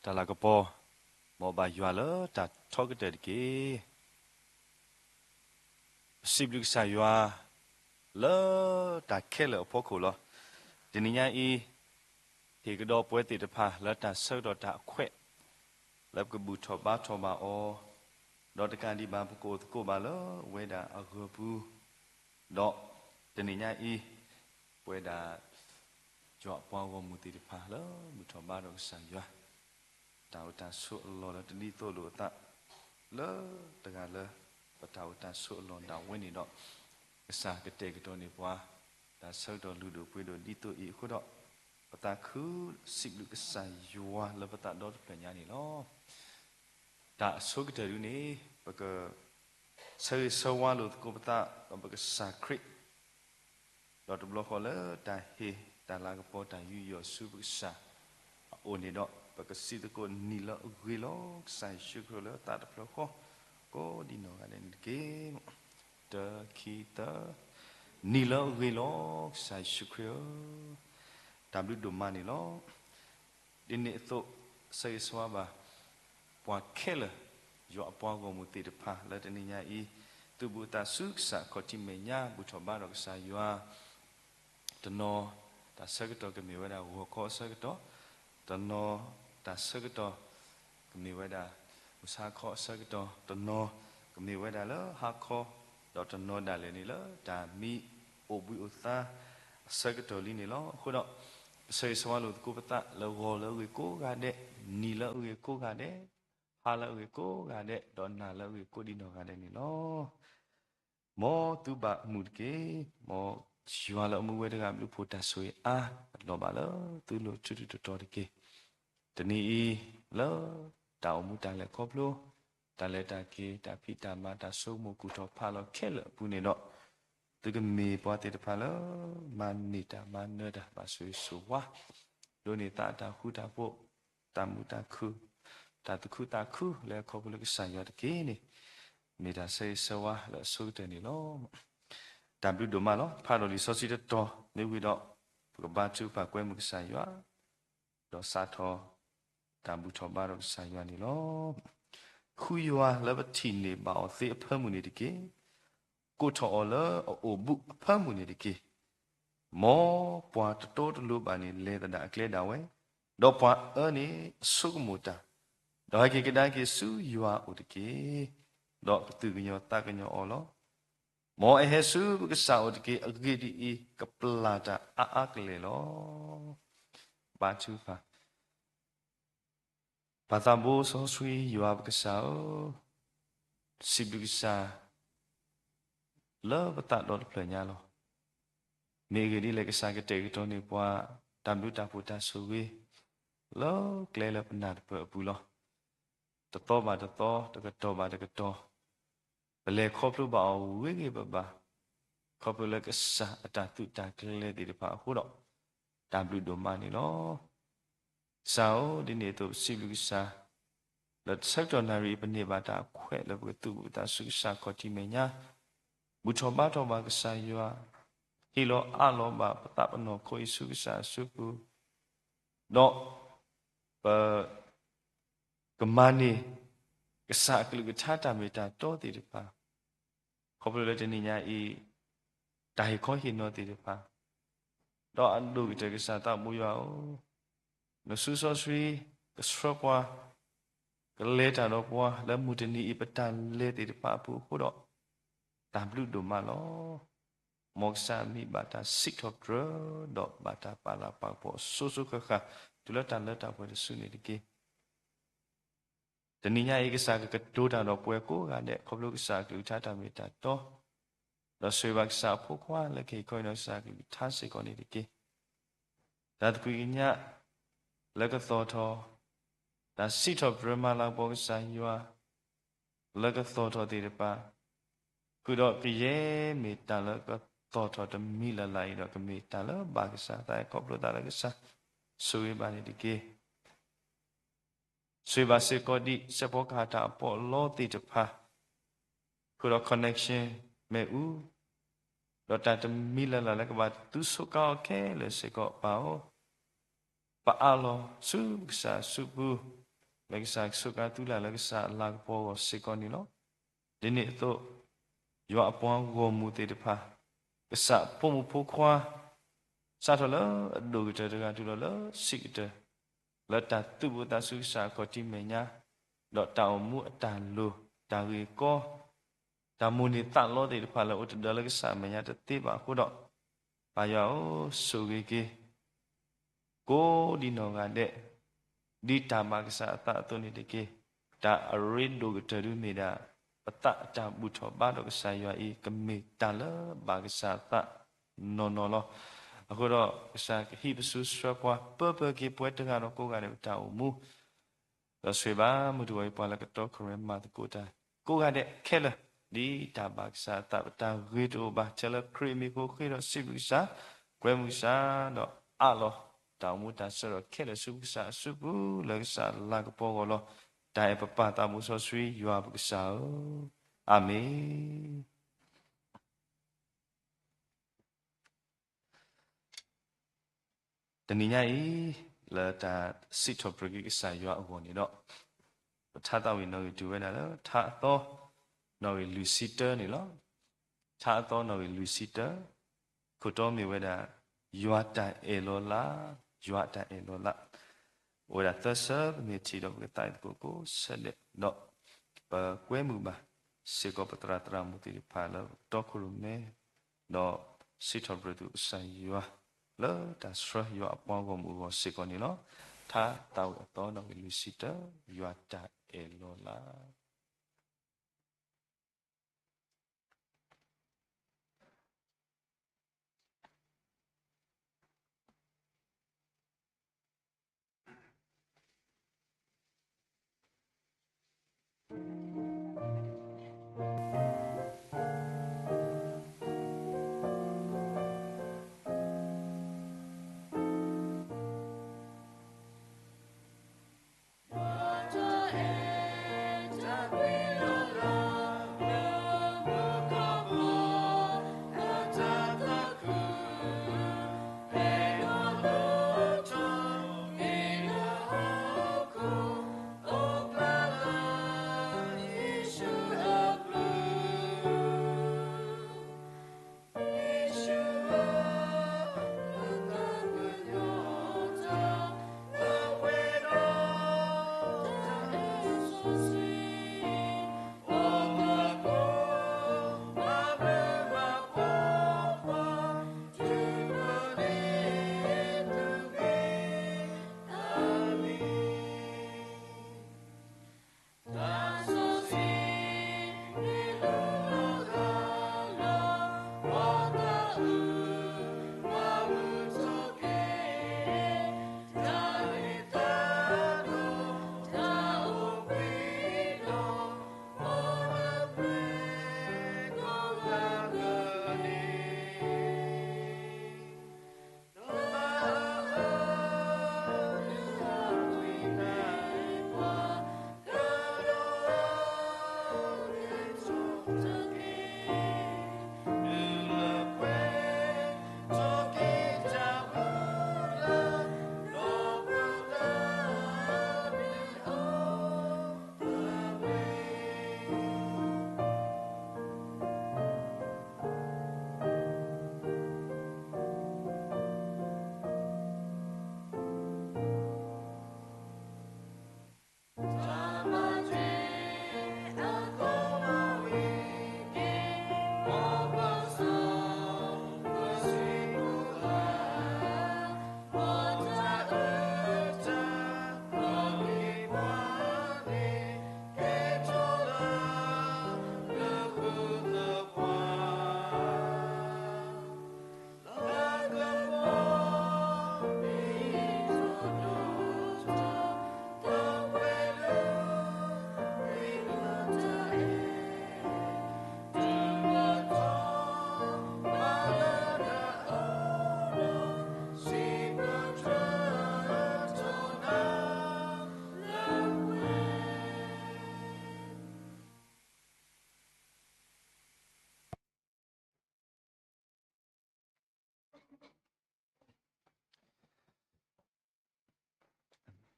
တၢ်လၤကပီၤ, မ်ဘၣ်ယွၤလၢတၢ်ထီကတၢၢ်တက့ၢ်. ပစံးဘျုးကစၢ်ယွၤ လၢတၢ်ခဲလၢာ်အဖီခိၣ်လီၤ. တနံၤညါအံၤ, ဟ့ၣ်ကဒီးပဝဲသ့ၣ်တဖၣ်လၢတၢ်ဆၢကတီၢ်တၢ်အခွဲး လၢပကဘူၣ်ထီၣ်ဘါထီၣ်ဘၣ်အီၤ, ဒီးတကးဒံးဘၣ်ပကအိၣ်သကိးဘၣ်လၢအဝဲဒၣ်အဂၢၤပူၤ, ဒီးတနံၤညါအံၤ, ပဝဲဒၣ် ယွၤအပှၤဂီၢ်မုၢ်သ့ၣ်တဖၣ်လၢဘူၣ်ထီၣ်ဘါထီၣ်ကစၢ်ယွၤ, တၢ်အိၣ်တၢ်ဆိးအလီၢ်လၢတဒ်သိးလိာ်အသး, လၢတဂၤလၢ ပတၢ်အိၣ်တၢ်ဆိးအလီၢ်ဒၣ်ဝဲန့ၣ်ဒီး, ကစၢ်ကတဲာ်ကတီၤန့ၢ်ပှၤ တၢ်ဆၢကတီၢ်လုၢ်ဒိၣ်ပှ့ၤဒိၣ်ဒ်သိးအံၤအဃိဒီး, ပသးခုစံးဘျုးကစၢ်ယွၤလၢပသးဒီတဖျၢၣ်ညါန့ၣ်လီၤ. တၢ်အဆိကတၢၢ်ဒုန့ၣ်, ပက ဆၢဂ့ၤဆၢဝါလိာ်သကိးပသး ဒီးပကစၢ်ခရံာ်, ဒီးတဘျီဃီလၢတၢ်ဟ့ၣ်တၢ်လၤကပီၤတၢ်ယူးယီၣ်ဆူပကစၢ်အအိၣ်န့ၣ်ဒီး, ပကစံးသကိးနံၤလၢအဂ့ၤလီၤ ကစၢ်ယ့ၣ်ၡူးခရံာ်လၢသးတဖျၢၣ်ဃီ, ကိးဒံနီၢ်ဂၤဒဲးန့ၣ်တက့ၢ်. တၢ ခံ သၢ, နံၤလၢအဂ့ၤလီၤ ကစၢ်ယ့ၣ်ၡူးခရံာ်ဧၢ, တၢ်ဘျုးဒိၣ်မးန့ၣ်လီၤ. ဒ်န့ၣ်အသိး, ဆၢဂ့ၤဆၢဝါဘၣ် ပှၤခဲလၢာ်, ယွၤအပှၤဂီၢ်မုၢ်သ့ၣ်တဖၣ်လၢတနံၤညါအံၤ, သူၣ်ဘူးသးဆူကစၢ်ခီၣ်ထံးမဲာ်ညါ ဘူၣ်ထီၣ်ဘါထီၣ်ကစၢ်ယွၤ, တနီၤ, တၢ်ဆၢကတီၢ်ကမ့ၢ်ဝဲဒၣ်ဂီၤခီအဆၢကတီၢ်, တနီၤ, တၢ်ဆၢကတီၢ်, ကမ့ၢ်ဝဲဒၣ်, မုၢ်ဆါခီအဆၢကတီၢ်, တနီၤ, ကမ့ၢ်ဝဲဒၣ်လၢဟါခီ, ဒီးတနီၤဒၣ်လဲာ်န့ၣ်လၢတၢ်မံအိၣ်ဘှံးအိၣ်သါ, အဆၢကတီၢ်လံန့ၣ်လီၤ. အဃိဒီး, ပဆၢဂ့ၤဆၢဝါလိာ်သကိးပသးလၢဂီၤလၢအဂ့ၤကိးဂၤဒဲး, နံၤလၢအဂ့ၤကိးဂၤဒဲး, ဟါလၢအဂ့ၤကိးဂၤဒဲး, ဒီးနၤလၢအဂ့ၤကိးဒံနီၢ်ဂၤဒဲးန့ၣ်လီၤ. မ်သုဘၣ်မုာ်တက့ၢ်. မ်ယွၤလၢအမူဝဲတဂၤဘျုးဖှိၣ်တၢ်ဆိၣ်ဂ့ၤအါ, အလီၢ်ဘၣ်လၢသုလိၤထူထူတီတီတက့ၢ်. တနံၤအံၤ, လၢတၢ်အိၣ်မူတၢ်လဲၤခီဖျိ, တၢ်လဲၤတၢ်က့ၤ, တၢ်ဖံးတၢ်မၤ, တၢ်ဆိကမိၣ်ကူၣ်ထီၣ်ဖးလီၤခဲလၢာ်အပူၤန့ၣ်ဒီး, သုကမ့ၢ်ပှၤသ့ၣ်တဖၣ်လၢ မၤန့ၢ်တၢ်မၤနၢၤတၢ်ဘၣ်ဆိၣ်ဂ့ၤဆိၣ်ဝါ, ဒိးန့ၢ်သးအတၢ်ဃူတၢ်ဖိး, တၢ်မုာ်တၢ်ခုၣ်, တၢ်သူၣ်ခုသးခုလၢခီဖျိလၢကစၢ်ယွၤတက့ၢ်န့ၣ်, မ့ၢ်တၢ်ဆၢဂ့ၤဆၢဝါလၢအဆိကတၢၢ်န့ၣ်လီၤ. တၢ်ဘျုးဒိၣ်မးလီၤ. ဖးဒီးလံာ်စီဆှံတတီၤမ့ၢ်ဝံၤဒီး, ပကဘါထုကဖၣ်ကွဲမုာ်ကစၢ်ယွၤ, ဒီးစးထီၣ် တၢ်ဘူၣ်ထီၣ်ဘါထီၣ်ကစၢ်ယွၤန့ၣ်လီၤ. ဃုယွၤလၢပထံၣ်န့ၢ်ဘၣ်အီၤသ့အဖၢမုၢ်န့ၣ်တက့ၢ်. ကိးထီၣ်အီၤလၢအအိၣ်ဘူးအဖၢမုၢ်န့ၣ်တက့ၢ်. မ်ပှၤတတီတလိၤဘၣ်န့ၣ် လဲၤသဒၣ်အကျဲဒၣ်ဝဲ, ဒီးပှၤအၢန့ၣ်အဆိကမိၣ်တၢ်, ဒီးဟဲက့ၤကဒါက့ၤဆူယွၤအအိၣ်တက့ၢ်. ဒီးကသူၣ်ကညီၤသးကညီၤအီၤလီၤ. မ်အဟဲဆူပကစၢ်အအိၣ်တက့ၢ်. အဂ့ၢ်ဒ်အံၤ, ကပျၢ်တၢ်အါအါကလဲာ်လီၤ. ဘါထုကဖၣ်. ပၢ်သးဘိစီဆှံယွၤပကစၢ်ဧၢ, စံးဘျုးကစၢ် လၢပသးဒီတဖျၢၣ်ညါလီၤ. မ့ၢ်အဂ့ၢ်ဒ်လဲၣ်, ကစၢ်ကတဲာ်ကတီၤန့ၢ်ပှၤ တၢ်ဘျုးတၢ်ဖှိၣ်တၢ်ဆိၣ်ဂ့ၤ လၢကျဲလၢပနၢ်တပၢၢ်အပူၤလီၤ. တသီဘၣ်တသီ, တကတီၢ်ဘၣ်တကတီၢ်, ပလဲၤခီဖျိဘၣ်အီၤဂ့ၤဂ့ၤဘၣ်ဘၣ်, ခီဖျိလၢကစၢ်အတၢ်သုးတၢ်ကျဲၤသ့ၣ်တဖၣ်အဃိဒီး, တၢ်ဘျုးဒိၣ်မးန့ၣ်လီၤ. ကစၢ်ဧၢ, ဒ်န့ၣ်အသိးပစံးဘျုးကစၢ်, လၢဆၢကတီၢ်နၣ်ရံၣ်အံၤ ပန့ၢ်ဘၣ်တၢ်အခွဲးလၢပကသူၣ်ဘူးသးဆူကစၢ်ခီၣ်ထံးမဲာ်ညါ, ဘူၣ်ထီၣ်ဘါထီၣ်ဘၣ်ကစၢ်ယွၤ, ဟ့ၣ်လီၤအးလီၤဘၣ်ပသးပနီၢ်ခိအံၤဆူကစၢ်အစုပူၤ, ဒီးပ ကမၤန့ၢ် ကစၢ်အကလုၢ်ကထါတၢ်မ့ၢ်တၢ်တီသ့ၣ်တဖၣ်, ခီဖျိလၢတနံၤညါအံၤ တၢ်ဟ့ၣ်ခီဟ့ၣ်နီၤသ့ၣ်တဖၣ်, ဒီးအဒိၣ်ကတၢၢ်ကစၢ်သးဘိယွၤဧၢ, နစုစီဆှံ ကဆှၢပှၤ, ကလဲၤတၢ်ဒီးပှၤလၢမုၢ်တနံၤအံၤ ပတၢ်လဲၤသ့ၣ်တဖၣ်အပူၤအဃိဒီး, တၢ်ဘျုးဒိၣ်မးလီၤ. မ်ကစၢ်အမံၤဘၣ်တၢ်စံးထီၣ်ပတြၢၤ, ဒီးဘၣ်တၢ်ပာ်လၤပာ်ကပီၤစိၤစိၤဃၣ်ဃၣ် တုၤလၢတၢ်လၢတၢ်ပှဲၤတစုန့ၣ်တက့ၢ်. တနံၤညါအံၤ ကစၢ်ကကတိၤတၢ်ဒီးပှၤကိးဂၤဒဲး ခီဖျိကစၢ်အကလုၢ်ကထါတၢ်မ့ၢ်တၢ်တီ, ဒီးဆိၣ်ဂ့ၤဘၣ်ကစၢ်အဖိခွါလၢကဟ့ၣ်ခီဟ့ၣ်နီၤကစၢ်အကလုၢ်ကထါစ့ၢ်ကီးန့ၣ်တက့ၢ်. တၢ်သကွံာ်ကညး လၢကသီၣ်ထီၣ် တၢ်စံးထီၣ်ပတြၢၤမၤလၤကပီၤကစၢ်ယွၤ လၢကသီၣ်ထီၣ်သ့ၣ်တဖၣ်, ဃုာ်ဒီးကယဲၢ်မ့ၢ်တၢ်လၢကသီၣ်ထီၣ်တမံၤလၢ်လၢ်အံၤဒီး ကမ့ၢ်တၢ်လၢဘၣ်ကစၢ်သး ခီဖျိသးလၢကစၢ်ဆိၣ်ဂ့ၤဘၣ်န့ၣ်တက့ၢ်. ဆိၣ်ဂ့ၤဘၣ်စ့ၢ်ကီးဒ်စဲးဖီကဟၣ်တၢ်အပီးအလီသ့ၣ်တဖၣ်, ဃုာ်ဒီး connection မ့ၣ်အူ, ဒီးတၢ်တမံၤလၢ်လၢ်လၢကဘၣ်သူဆိးကါအီၤခဲလၢာ်စ့ၢ်ကီး ပၢ်ဧၢ, ပအးလီၤဆူကစၢ်အစုပူၤ လၢကစၢ်ကဆိးကါသူလၢ်လၢကစၢ်အလၤကပီၤအဂီၢ်စ့ၢ်ကီးန့ၣ်လီၤ. ဒ်န့ၣ်အသိး ယွၤအပှၤဂီၢ်မုၢ်သ့ၣ်တဖၣ်, ကစၢ်ဖိမုၣ်ဖိခွါ စးထီၣ်လၢအဒိၣ်ကတၢၢ်တဂၤတုၤလီၤလၢဆံးကတၢၢ်, လၢတၢ်သူၣ်ဘိသးစူၤကစၢ်အခီၣ်ထံးမဲာ်ညါ, ဒီးတၢ်အိၣ်မူအတၢ်လိၤ, တၢ်ဂ့ၢ်ကီ, တၢ်မိၣ်န့ၢ်သးလီသ့ၣ်တဖၣ်လၢအိၣ်တဒၢလၢကစၢ်အမဲာ်ညါတသ့ဘၣ်အဃိဒီး, ပၢ်ယွၤဧၢ, ဆိၣ်ဂ့ၤက့ၤ ကိးဒံနီၢ်ဂၤဒဲး, ဒ်တၢ်ဘၣ်ကစၢ်အသးအသိးန့ၣ်တက့ၢ်. တၢ်အရ့ဒိၣ်ကတၢၢ်ဒုးမ့ၢ်ဒၣ် ပသးအတၢ်ဘူၣ်ထီၣ်ဘါထီၣ်ကစၢ်ယွၤအံၤ ကမ့ၢ်တၢ်လၢဘၣ်ကစၢ်အသးနီၢ်နီၢ်လီၤ. အဃိဒီးကစၢ်ကဟံးပစုဆှၢပှၤ ပၢပၢက့ၤပဝဲတဂၤဒီးကိးဂၤဒဲးပတၢ်အိၣ်မူ ဒီးဆိၣ်ဂ့ၤဘၣ်မုၢ်တဂီၤအံၤ ပှၤလၢကတီခိၣ်ရိၣ်မဲမၤသကိးတၢ်ကိးဂၤဒဲးခဲလၢာ်, ဒ်တၢ်ဘၣ်ကစၢ်အသး ပတၢ်ဂ့ၤတအိၣ်ဘၣ် ထဲလၢခရံာ်အမံၤအဃိ ဃ့ဒီးစံးဘျုးကစၢ်, ကွဲမုာ်ကစၢ်, ဒီးအးလီၤတၢ်အိၣ်မူတၢ်ဆၢဒီးခဲလၢာ်ဆူကစၢ်အစုပူၤ လၢကစၢ်အလၤကပီၤအဂီၢ်လီၤ. တၢ်အဲၣ်ပပၢ်သးဘိစီဆှံယွၤပကစၢ်ဧၢ, အၤမ့ၣ်. တနံၤညါအံၤ လၢတၢ်စံးထီၣ်ပတြၢၤက့ၤကစၢ်ယွၤအဂီၢ်န့ၣ်ဒီး, ပထါသးဝံၣ်နီၣ်ဂံၢ်တုၤဝဲဒၣ်လၢ ထါအသီ နီၣ်ဂံၢ်လွံၢ်ဆံတၢန့ၣ်လီၤ. ထါအသီနီၣ်ဂံၢ်လွံၢ်ဆံတၢ, ခိၣ်တီမ့ၢ်ဝဲဒၣ် ယွၤတၢ်အဲၣ်လီၤလး, ယွၤတၢ်အဲၣ်လီၤလး. အိၣ်ဝဲဒၣ်သၢဆၢ ပမ့ၢ်ထံၣ်ဒီးပကသးအုးသကိးကိးဆၢဒဲး, ဒီးပကွဲမုာ်ဘၣ်စ့ၢ်ကီးပသရၣ်သရၣ်မုၣ်သ့ၣ်တဖၣ်လၢပတီခိၣ်ရိၣ်မဲ ဒီးစံးထီၣ်ပတြၢၤက့ၤကစၢ်ယွၤ လၢတၢ်ဆှၢယွၤအပှၤဂီၢ်မုၢ်အဂီၢ်စ့ၢ်ကီးန့ၣ်လီၤ. ထါသးဝံၣ်အသီနီၣ်ဂံၢ်လွံၢ်ဆံတၢ, ယွၤတၢ်အဲၣ်လီၤလး.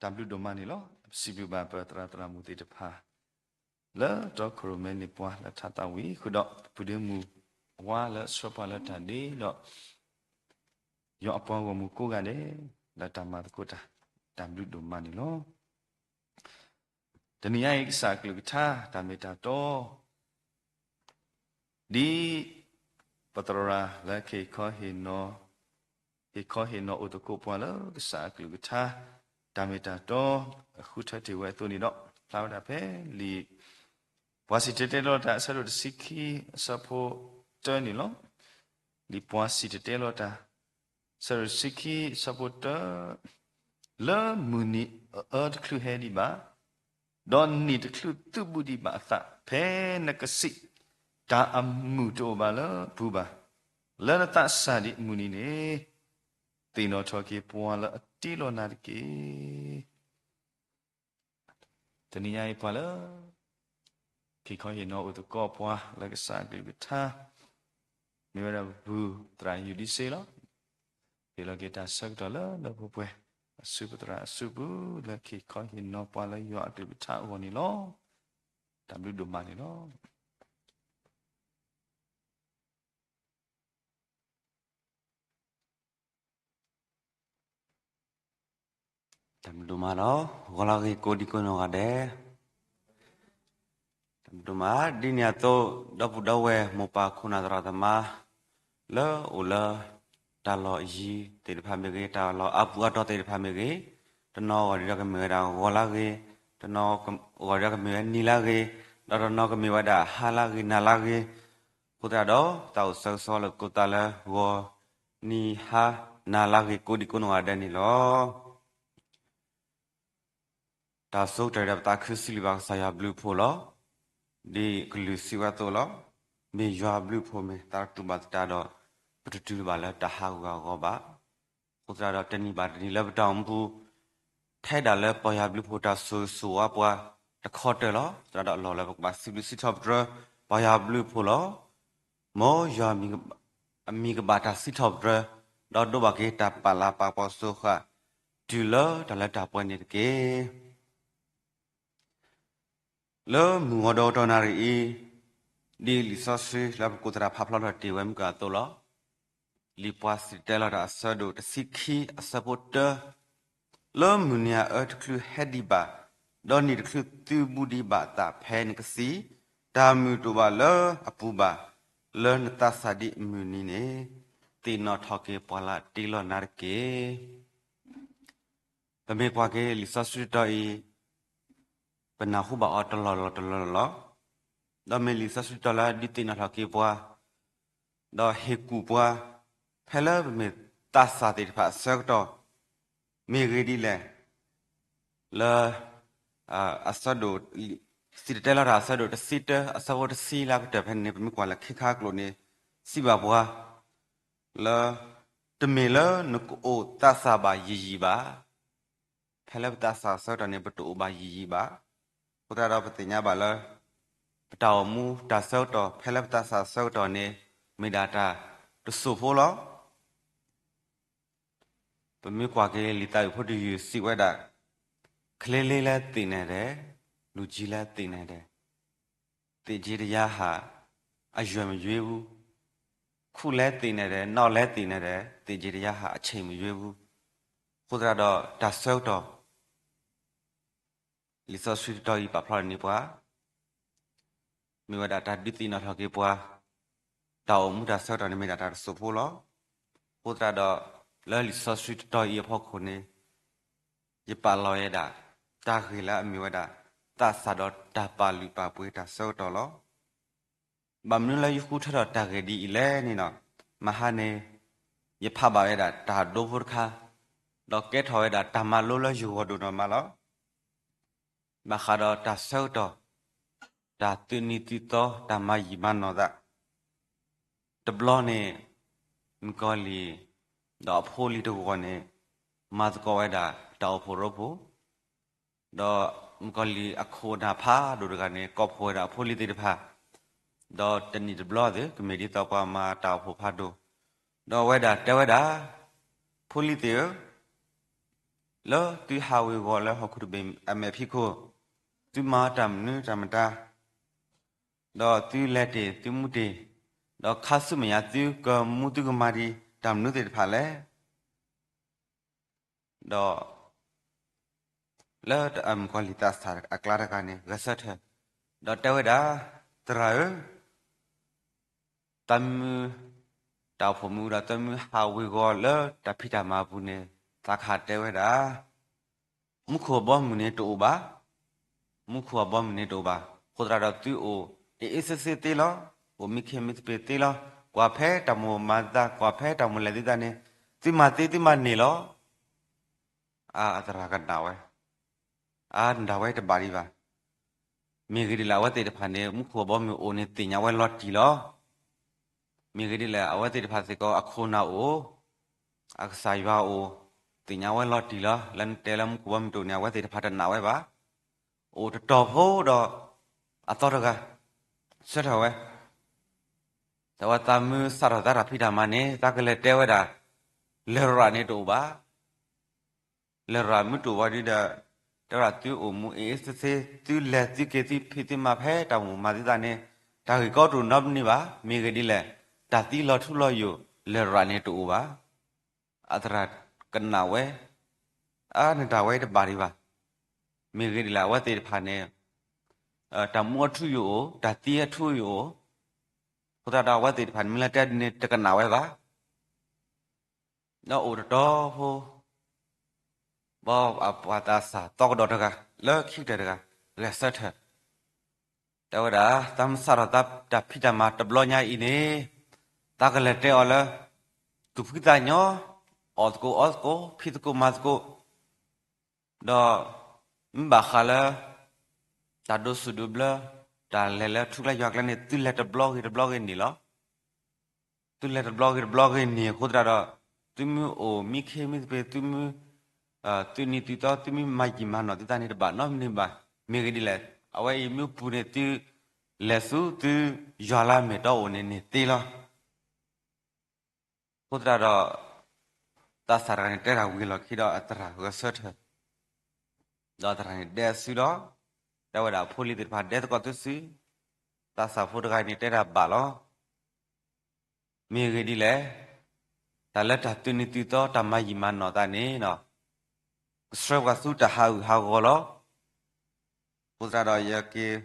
တၢ်ဘျုးဒိၣ်မးန့ၣ်လီၤ. ပစံးဘျုးဘၣ်ပသရၣ်သရၣ်မုၣ်သ့ၣ်တဖၣ် လၢတီခိၣ်ရိၣ်မဲန့ၣ်ပှၤလၢထါသးဝံၤ ဃုာ်ဒီးပပုၢ်ဒီမုၣ်ဝါလၢအဆှၢပှၤလၢတၢ်ဒ့ ဒီး ယွၤအပှၤဂီၢ်မုၢ်ကိးဂၤဒဲး လၢတၢ်မၤသကိးတၢ် တၢ်ဘျုးဒိၣ်မးန့ၣ်လီၤ. တနံၤညါအံၤ ကစၢ်အကလုၢ်ကထါ တၢ်မ့ၢ်တၢ်တီ ဒ်ပသရၣ်လၢကဟ့ၣ်ခီဟ့ၣ်နီၤ ဟ့ၣ်ခီဟ့ၣ်နီၤအိၣ်သကိးပှၤလၢကစၢ်အကလုၢ်ကထါ တၢ်မ့ၢ်တၢ်တီ အဃုထၢတ့ၢ်ဝဲအသိးန့ၣ်ဒီး ဖျါဝဲဒၣ်ဖဲလံာ် ပှၤစံၣ်တဲၤတဲလီၤတၢ်အဆၢဒိၣ်တဆံခံအဆၢဖိတၢန့ၣ်လီၤ. လံာ်ပှၤစံၣ်တဲၤတဲလီၤတၢ် အဆၢဒိၣ်တဆံခံအဆၢဖိတၢ လၢမုၢ်နံၤအအၢတချုးဟဲဒံးဘၣ်, ဒီးနံၣ်တချုးသုးဘူးဒံးဘၣ်အသး ဖဲနကစံး, တၢ်အမုာ်တအိၣ်ဘၣ်လၢအပူၤဘၣ်. လၢနသးစၢ်ဒံးအမုၢ်နံၤန့ၣ် သ့ၣ်နီၣ်ထီၣ်က့ၤပှၤလၢအတ့လီၤနၤတက့ၢ်. တနံၤညါအံၤပှၤလၢ ဟ့ၣ်ခီဟ့ၣ်နီၤအိၣ်သကိးပှၤလၢကစၢ်အကလုၢ်ကထါ မ့ၢ်ဝဲဒၣ်ပပုၢ်သရၣ်ယူးဒံစ့လီၤ. ဟ့ၣ်လီၤက့ၤတၢ်ဆၢကတီၢ်လၢလၢပှဲၤပှဲၤ အစုပသရၣ်အစုပူၤ လၢကဟ့ၣ်ခီဟ့ၣ်နီၤပှၤလၢယွၤအကလုၢ်ကထါအဂီၢ်န့ၣ်လီၤ. တၢ်ဘျုးဒိၣ်မးန့ၣ်လီၤ. တၢ်ဘျုးဒိၣ်မးလီၤ. ဂီၤလၢအဂ့ၤ ကိးဒံကိးနီၢ်ဂၤဒဲး, တၢ်ဘျုးဒိၣ်မး ဒ်န့ၣ်အသိး ဒီပုၢ်ဒီဝဲၢ် မိၢ်ပၢ်ခိၣ်နၢ်သရၣ်သမါ လၢအိၣ်လၢ တၢ်လီၢ်အယံၤသ့ၣ်တဖၣ်မ့ၢ်ဂ့ၤ, တၢ်လီၢ်အါပူၤအါတီၤသ့ၣ်တဖၣ်မ့ၢ်ဂ့ၤ, တနီၤဂီၢ်ဒီးကမ့ၢ်ဝဲဒၣ်ဂီၤလၢအဂ့ၤ, တနီၤဂီၢ်ဒီးကမ့ၢ်ဝဲနံၤလၢအဂ့ၤ, ဒီးတနီၤကမ့ၢ်ဝဲဒၣ်ဟါလၢအဂ့ၤ နၤလၢအဂ့ၤ, အဃိသတးဒီး ပသးအိၣ်ဆၢဂ့ၤဆၢဝါလိာ်သကိးသးလၢဂီၤ နံၤဟါ နၤလၢအဂ့ၤ ကိးဒံကိးနီၢ်ဂၤဒဲးန့ၣ်လီၤ. တၢ်ဆိကတၢၢ်ဒီးပသးခုစံးဘျုးဘၣ်ကစၢ်ယွၤအဘျုးအဖှိၣ်လီၤ. ဒ်ကလုၢ်စံးဝဲအသိးလီၤ. မ့ၢ်ယွၤအဘျုးအဖှိၣ်မ့ၢ်သးတတူၢ်ဘၣ်သတးဒီး ပတတုၤဘၣ်လၢတၢ်ဟးဂူာ်ဟးဂီၤဘၣ်. အဃိသတးဒီးတနံၤဘၣ်တနံၤလၢပတၢ်အိၣ်မူပူၤ ထဲဒၣ်လၢပီၢ်ယွၤဘျုးဖှိၣ်တၢ်ဆိၣ်ဂ့ၤဆိၣ်ဝါပှၤတခီတၢၢ်လီၤ. သတးဒီးအလီၢ်လၢပကဘၣ်စံးဘျုးစံးထီၣ်ပတြၢၤ ပီၢ်ယွၤဘျုးဖှိၣ်လီၤ. မ်ယွၤအမံၤကဘၣ်တၢ်စံးထီၣ်ပတြၢၤ ဒီးဒိးဘၣ်က့ၤတၢ်ပာ်လၤပာ်ကပီၤစိဃာ် တုၤလၢတၢ်လၢတၢ်ပှဲၤန့ၣ်တက့ၢ်. လၢမုၢ်ဂီၤဒီးတနၣ်ရံၣ်အံၤ, ဒ်လံာ်စီဆှံလၢပကိးသရၣ်ဖးဖျါထီၣ်တ့ၢ်ဝဲမုၢ်ကၢအသိးလီၤ. လံာ်ပှၤစံၣ်တဲၤတဲလီၤတၢ်အဆၢဒိၣ်တဆံခံအဆၢဖိတၢ, လၢမုၢ်နံၤအအၢတချုးဟဲဒံးဘၣ်, ဒီးနံၣ်တချုးသုးဘူးဒံးဘၣ်အသးဖဲနကစံး, တၢ်မုာ်တအိၣ်ဘၣ်လၢအပူၤဘၣ်, လၢနသးစၢ်ဒံးအမုၢ်နံၤန့ၣ်, သ့ၣ်နီၣ်ထီၣ်က့ၤပှၤလၢအတ့လီၤနၤတက့ၢ်. ပမ့ၢ်ကွၢ်က့ၤလံာ်စီဆှံတီၤအံၤ, ပနၢ်ဟူဘၣ်အီၤတလီၢ်လီၢ်တလီၢ်လီၢ်လီၤ. ဒီးမ့ၢ်လံာ်စီဆှံတီၤလၢဒုးသ့ၣ်နီၣ်ထီၣ်က့ၤပှၤ, ဒီးဟ့ၣ်ကူၣ်ပှၤ, ဖဲလၢပမ့ၢ်သးစၢ်သ့ၣ်တဖၣ်အဆၢကတီၢ်, မ့ၢ်ဂ့ၤဒ်လဲၣ်. လၢ အဆၢဒိၣ်, စံၣ်တဲၤတဲလီၤတၢ်အဆၢဒိၣ်တဆံတၢ အဆၢဖိတဆံလၢအကတၢၢ်ဖဲန့ၣ် ပမ့ၢ်ကွၢ်လၢခံခါကျိာ်န့ၣ်, စံးဘၣ်ပှၤ လၢ တမ့ၢ်လၢနကအိၣ်သးစၢ်ဘၣ်ယံာ်ယံာ်ဘၣ်. ဖဲလၢပသးစၢ်အဆၢကတီၢ်န့ၣ် ပတအိၣ်ဘၣ်ယံာ်ယံာ်ဘၣ်. အဃိသတးဒီးပသ့ၣ်ညါဘၣ်လၢ ပတၢ်အိၣ်မူတၢ်ဆၢကတီၢ် ဖဲလၢပသးစၢ်အဆၢကတီၢ်န့ၣ် မ့ၢ်ဒၣ်တၢ်တစိၢ်ဖိလီၤ. ပမ့ၢ်ကွၢ်က့ၤလံာ်သးဝံၣ်ဖိတယုၢ်စံးဝဲဒၣ်, ချ့လေးလည်းသင့်နေတယ်, လူကြီးလည်းသင့်နေတယ်, သေ့ကြေးတရားဟာ အရွယ်မရွေးဘူး, ခုလည်းသင့်နေတယ်, နောက်လည်းသင့်နေတယ်, သေ့ကြေးတရားဟာ အချိန်မရွေးဘူး. အဃိသတးဒီးတၢ်ဆၢကတီၢ် လံာ်စီဆှံတတီၤအံၤပာ်ဖျါထီၣ်န့ၢ်ပှၤ မ့ၢ်ဝဲဒၣ်တၢ်ဒုးသ့ၣ်နီၣ်ထီၣ်က့ၤပှၤ, တၢ်အိၣ်မူတၢ်ဆၢကတီၢ်န့ၣ်မ့ၢ်ဒၣ်တၢ်တစိၢ်ဖိလီၤ. အဃိသတးဒီး လၢလံာ်စီဆှံတတီၤအံၤအဖီခိၣ်န့ၣ် ယပာ်လီၤဝဲဒၣ် တၢ်ဂ့ၢ်လၢအမ့ၢ်ဝဲဒၣ် သးစၢ်ဒီးတၢ်ပာ်လုၢ်ပာ်ပှ့ၤတၢ်ဆၢကတီၢ်လီၤ. ဘၣ်မနုၤလၢယဃုထၢထီၣ်တၢ်ဂ့ၢ်ဒ်အံၤလဲၣ်န့ၣ်လီၤ. မဟါန့ၣ် ယဖးဘၣ်ဝဲဒၣ်တၢ်ဒိဖိတခါ, ဒီးကဲထီၣ်ဝဲဒၣ်တၢ်မၤလိလၢယဂီၢ်ဒိၣ်နီၢ်မးလီၤ. ဘၣ်ဃးဒီးတၢ်ဆၢကတီၢ်, တၢ်သူၣ်နံၤသံသီ, တၢ်မၤယံာ်မၤနီၢ်သး, တဘျီန့ၣ် မုၣ်ကီၤလံၢ် ဒီးအဖိလံၤတဂီၢ်န့ၣ် မၤသကိးဝဲဒၣ်တၢ်အိၣ်ဖှိၣ်ရိဖှိၣ်, ဒီးမုၣ်ကီၤလံၢ်အခိၣ်အနၢ်ဖးဒိၣ်တဂၤန့ၣ် ကိးဖှိၣ်ဝဲဒၣ်အဖိလံၤသ့ၣ်တဖၣ်, ဒီးတနံၣ်တဘျီသ့ၣ် ကမ့ၢ်ဒ်သိးပှၤမၤတၢ်အိၣ်ဖှိၣ်ဖးဒိၣ်, ဒီးအဝဲဒၣ်တဲဝဲဒၣ်, ဖိလံၤသ့ၣ်ဧၢ, လၢသုဟးဝ့ၤဝီၤလၢဟီၣ်ခိၣ်တဘ့ၣ်အမဲာ်ဖံးခိၣ်, သုမၤတၢ်မနုၤတၢ်မတၤ, ဒီးသုလဲၤတ့ၢ်သုမူတ့ၢ်, ဒီးခါဆူမဲာ်ညါသုကမူသုကမၤဒံးတၢ်မနုၤသ့ၣ်တဖၣ်လဲၣ်. ဒီး လၢတၢ်အမုၣ်ကီၤလံၢ်သးစၢ်အကျါတဂၤန့ၣ် ဂဲၤဆၢထၢၣ်, ဒီးတဲဝဲဒၣ်, သရၣ်ဧၢ, သးမုၢ်တၢ်အိၣ်ဖှိၣ်မုၢ်ဒီးသးမုၢ်ဟးဝ့ၤဝီၤလၢတၢ်ဖံးတၢ်မၤအပူၤန့ၣ်, သးကဟးတဲဝဲဒၣ်, မူခိၣ်အဘီအမုၢ်န့ၣ်တအိၣ်ဘၣ်. မူခိၣ်အဘီအမုၢ်န့ၣ်တအိၣ်ဘၣ်. အဃိသတးဒီးသုအိၣ် အ့ၣ်အ့ၣ်စ့စ့သ့လီၤ. အိၣ်မံခ့မံသပ့ၤသ့လီၤ. ကွၢ်ဖဲတၢ်မိၣ်မၤသး ကွၢ်ဖဲတၢ်မိၣ်လဲၤသုသးန့ၣ်, သုမၤသ့သုမၤန့ၢ်လီၤ. အသရၣ်ကနၣ်ဝဲ, အနၢ်ဝဲတဘၣ်ဒံးဘၣ်. မ့ၢ်ဂ့ၤဒ်လဲၣ် အဝဲသ့ၣ်တဖၣ်န့ၣ် မူခိၣ်အဘီအမုၢ်အိၣ်န့ၣ်သ့ၣ်ညါဝဲလီၤတံၢ်လီၤ. မ့ၢ်ဂ့ၤဒ်လဲၣ် အဝဲသ့ၣ်တဖၣ်စ့ၢ်ကီး အခိၣ်နၢ်အိၣ်, အကစၢ်ယွၤအိၣ်, သ့ၣ်ညါဝဲလီၤတံၢ်လီၤ. လၢနတဲလၢမူခိၣ်ဘီမုၢ်တအိၣ်န့ၣ် အဝဲသ့ၣ်တဖၣ်တနာ်ဝဲဘၣ်. အိၣ်တတီၤဖိဒီး အသီတဂၤ ဆၢထၢၣ်ဝဲ, တဲဝဲသးမုၢ်စးထီၣ်သးတၢ်ဖံးတၢ်မၤန့ၣ် သးကလဲၤတဲဝဲဒၣ်, လရာ်န့ၣ်တအိၣ်ဘၣ်. လရာ်မ့ၢ်တအိၣ်ဘၣ်ဒီး, တဲဝဲဒၣ်သုအိၣ်မူအ့ၣ်အ့ၣ်စ့စ့, သုလဲၤသုက့ၤသုဖံးသုမၤဖဲတၢ်မိၣ်မၤသုသးန့ၣ်, တၢ်ဂ့ၢ်ကီတအိၣ်နီတမံၤဘၣ်. မ့ၢ်ဂ့ၤဒ်လဲၣ်, တၢ်သံလီၤထူလီၤယိာ်, လရာ်န့ၣ်တအိၣ်ဘၣ်. အသရၣ်ကနၣ်ဝဲ, အနၢ်ဝဲတဘၣ်ဒံးဘၣ်. မ့ၢ်ဂ့ၤဒ်လဲၣ် အဝဲသ့ၣ်တဖၣ်န့ၣ်, တၢ်မူအထူအယိာ်အိၣ်, တၢ်သံအထူအယိာ်အိၣ်, အဃိသတးဒီးအဝဲသ့ၣ်တဖၣ်န့ၣ် မ့ၢ်လၢတဲဒ်န့ၣ် တကနၣ်ဝဲဘၣ်. ဒီးအိၣ်တတီၤဖိ, ဘၣ်အပှၤသးစၢ်သီကဒီးတဂၤ, လၢခံကတၢၢ်တဂၤ, ဂဲၤဆၢထၢၣ်, တဲဝဲဒၣ်, သးမုၢ်စးထီၣ်သးတၢ်ဖံးတၢ်မၤတဘျီညါအံၤန့ၣ်, သးကလဲၤတဲအီၤလၢ သူၣ်ဖှံသးညီ, အီၣ်သကိးအီသကိး, ဖံးသကိးမၤသကိး, ဒီး မ့ၢ်ဘၣ်ဃးလၢ တၢ်ဒိးစူၣ်ဒိးဘျၢ, တၢ်လဲၤလၢထူကျါယွၤကျါန့ၣ် သုလဲၤတဘျီဂ့ၤတဘျီဂ့ၤန့ၣ်လီၤ. သုလဲၤတဘျီဂ့ၤတဘျီဂ့ၤန့ၣ်အဃိသတးဒီး, သုမ့ၢ်အိၣ်မံခ့မံသပ့ၤ, သုမ့ၢ် သုနံၤသုသီ, သုမ့ၢ်မၤယံာ်မၤနီၢ်သုသးန့ၣ် တဘၣ်နီတမံၤဘၣ်. မ့ၢ်ဂ့ၤဒ်လဲၣ်, အဝဲအံၤမ့ၢ်ပူၤန့ၣ် သုလဲၤဆူသုယွၤလၢအမ့ၢ်တီအိၣ်န့ၣ်န့ၣ်သ့လီၤ. အဃိသတးဒီး သးစၢ်တဂၤန့ၣ် တဲတၢ်ဝံၤလီၢ်ခံဒီးအသရၣ်ဂဲၤဆၢထၢၣ်, ဒီးအသရၣ်န့ၣ်ဒဲးအစုဒီး, တဲဝဲဒၣ်အဖိလံၤသ့ၣ်တဖၣ်ဒဲးသကိးသုစု, သးစၢ်ဖိတဂၤန့ၣ်တဲတၢ်ဘၣ်လီၤ. မ့ၢ်ဂ့ၤဒ်လဲၣ်, တၢ်လၢတၢ်သုနံၤသုသီတၢ်မၤယံာ်မၤနီၢ်သးန့ၣ်, ကဆှၢပှၤဆူတၢ်ဟးဂူာ်ဟးဂီၤလီၤ. အဃိသတးဒီးယက့ၤ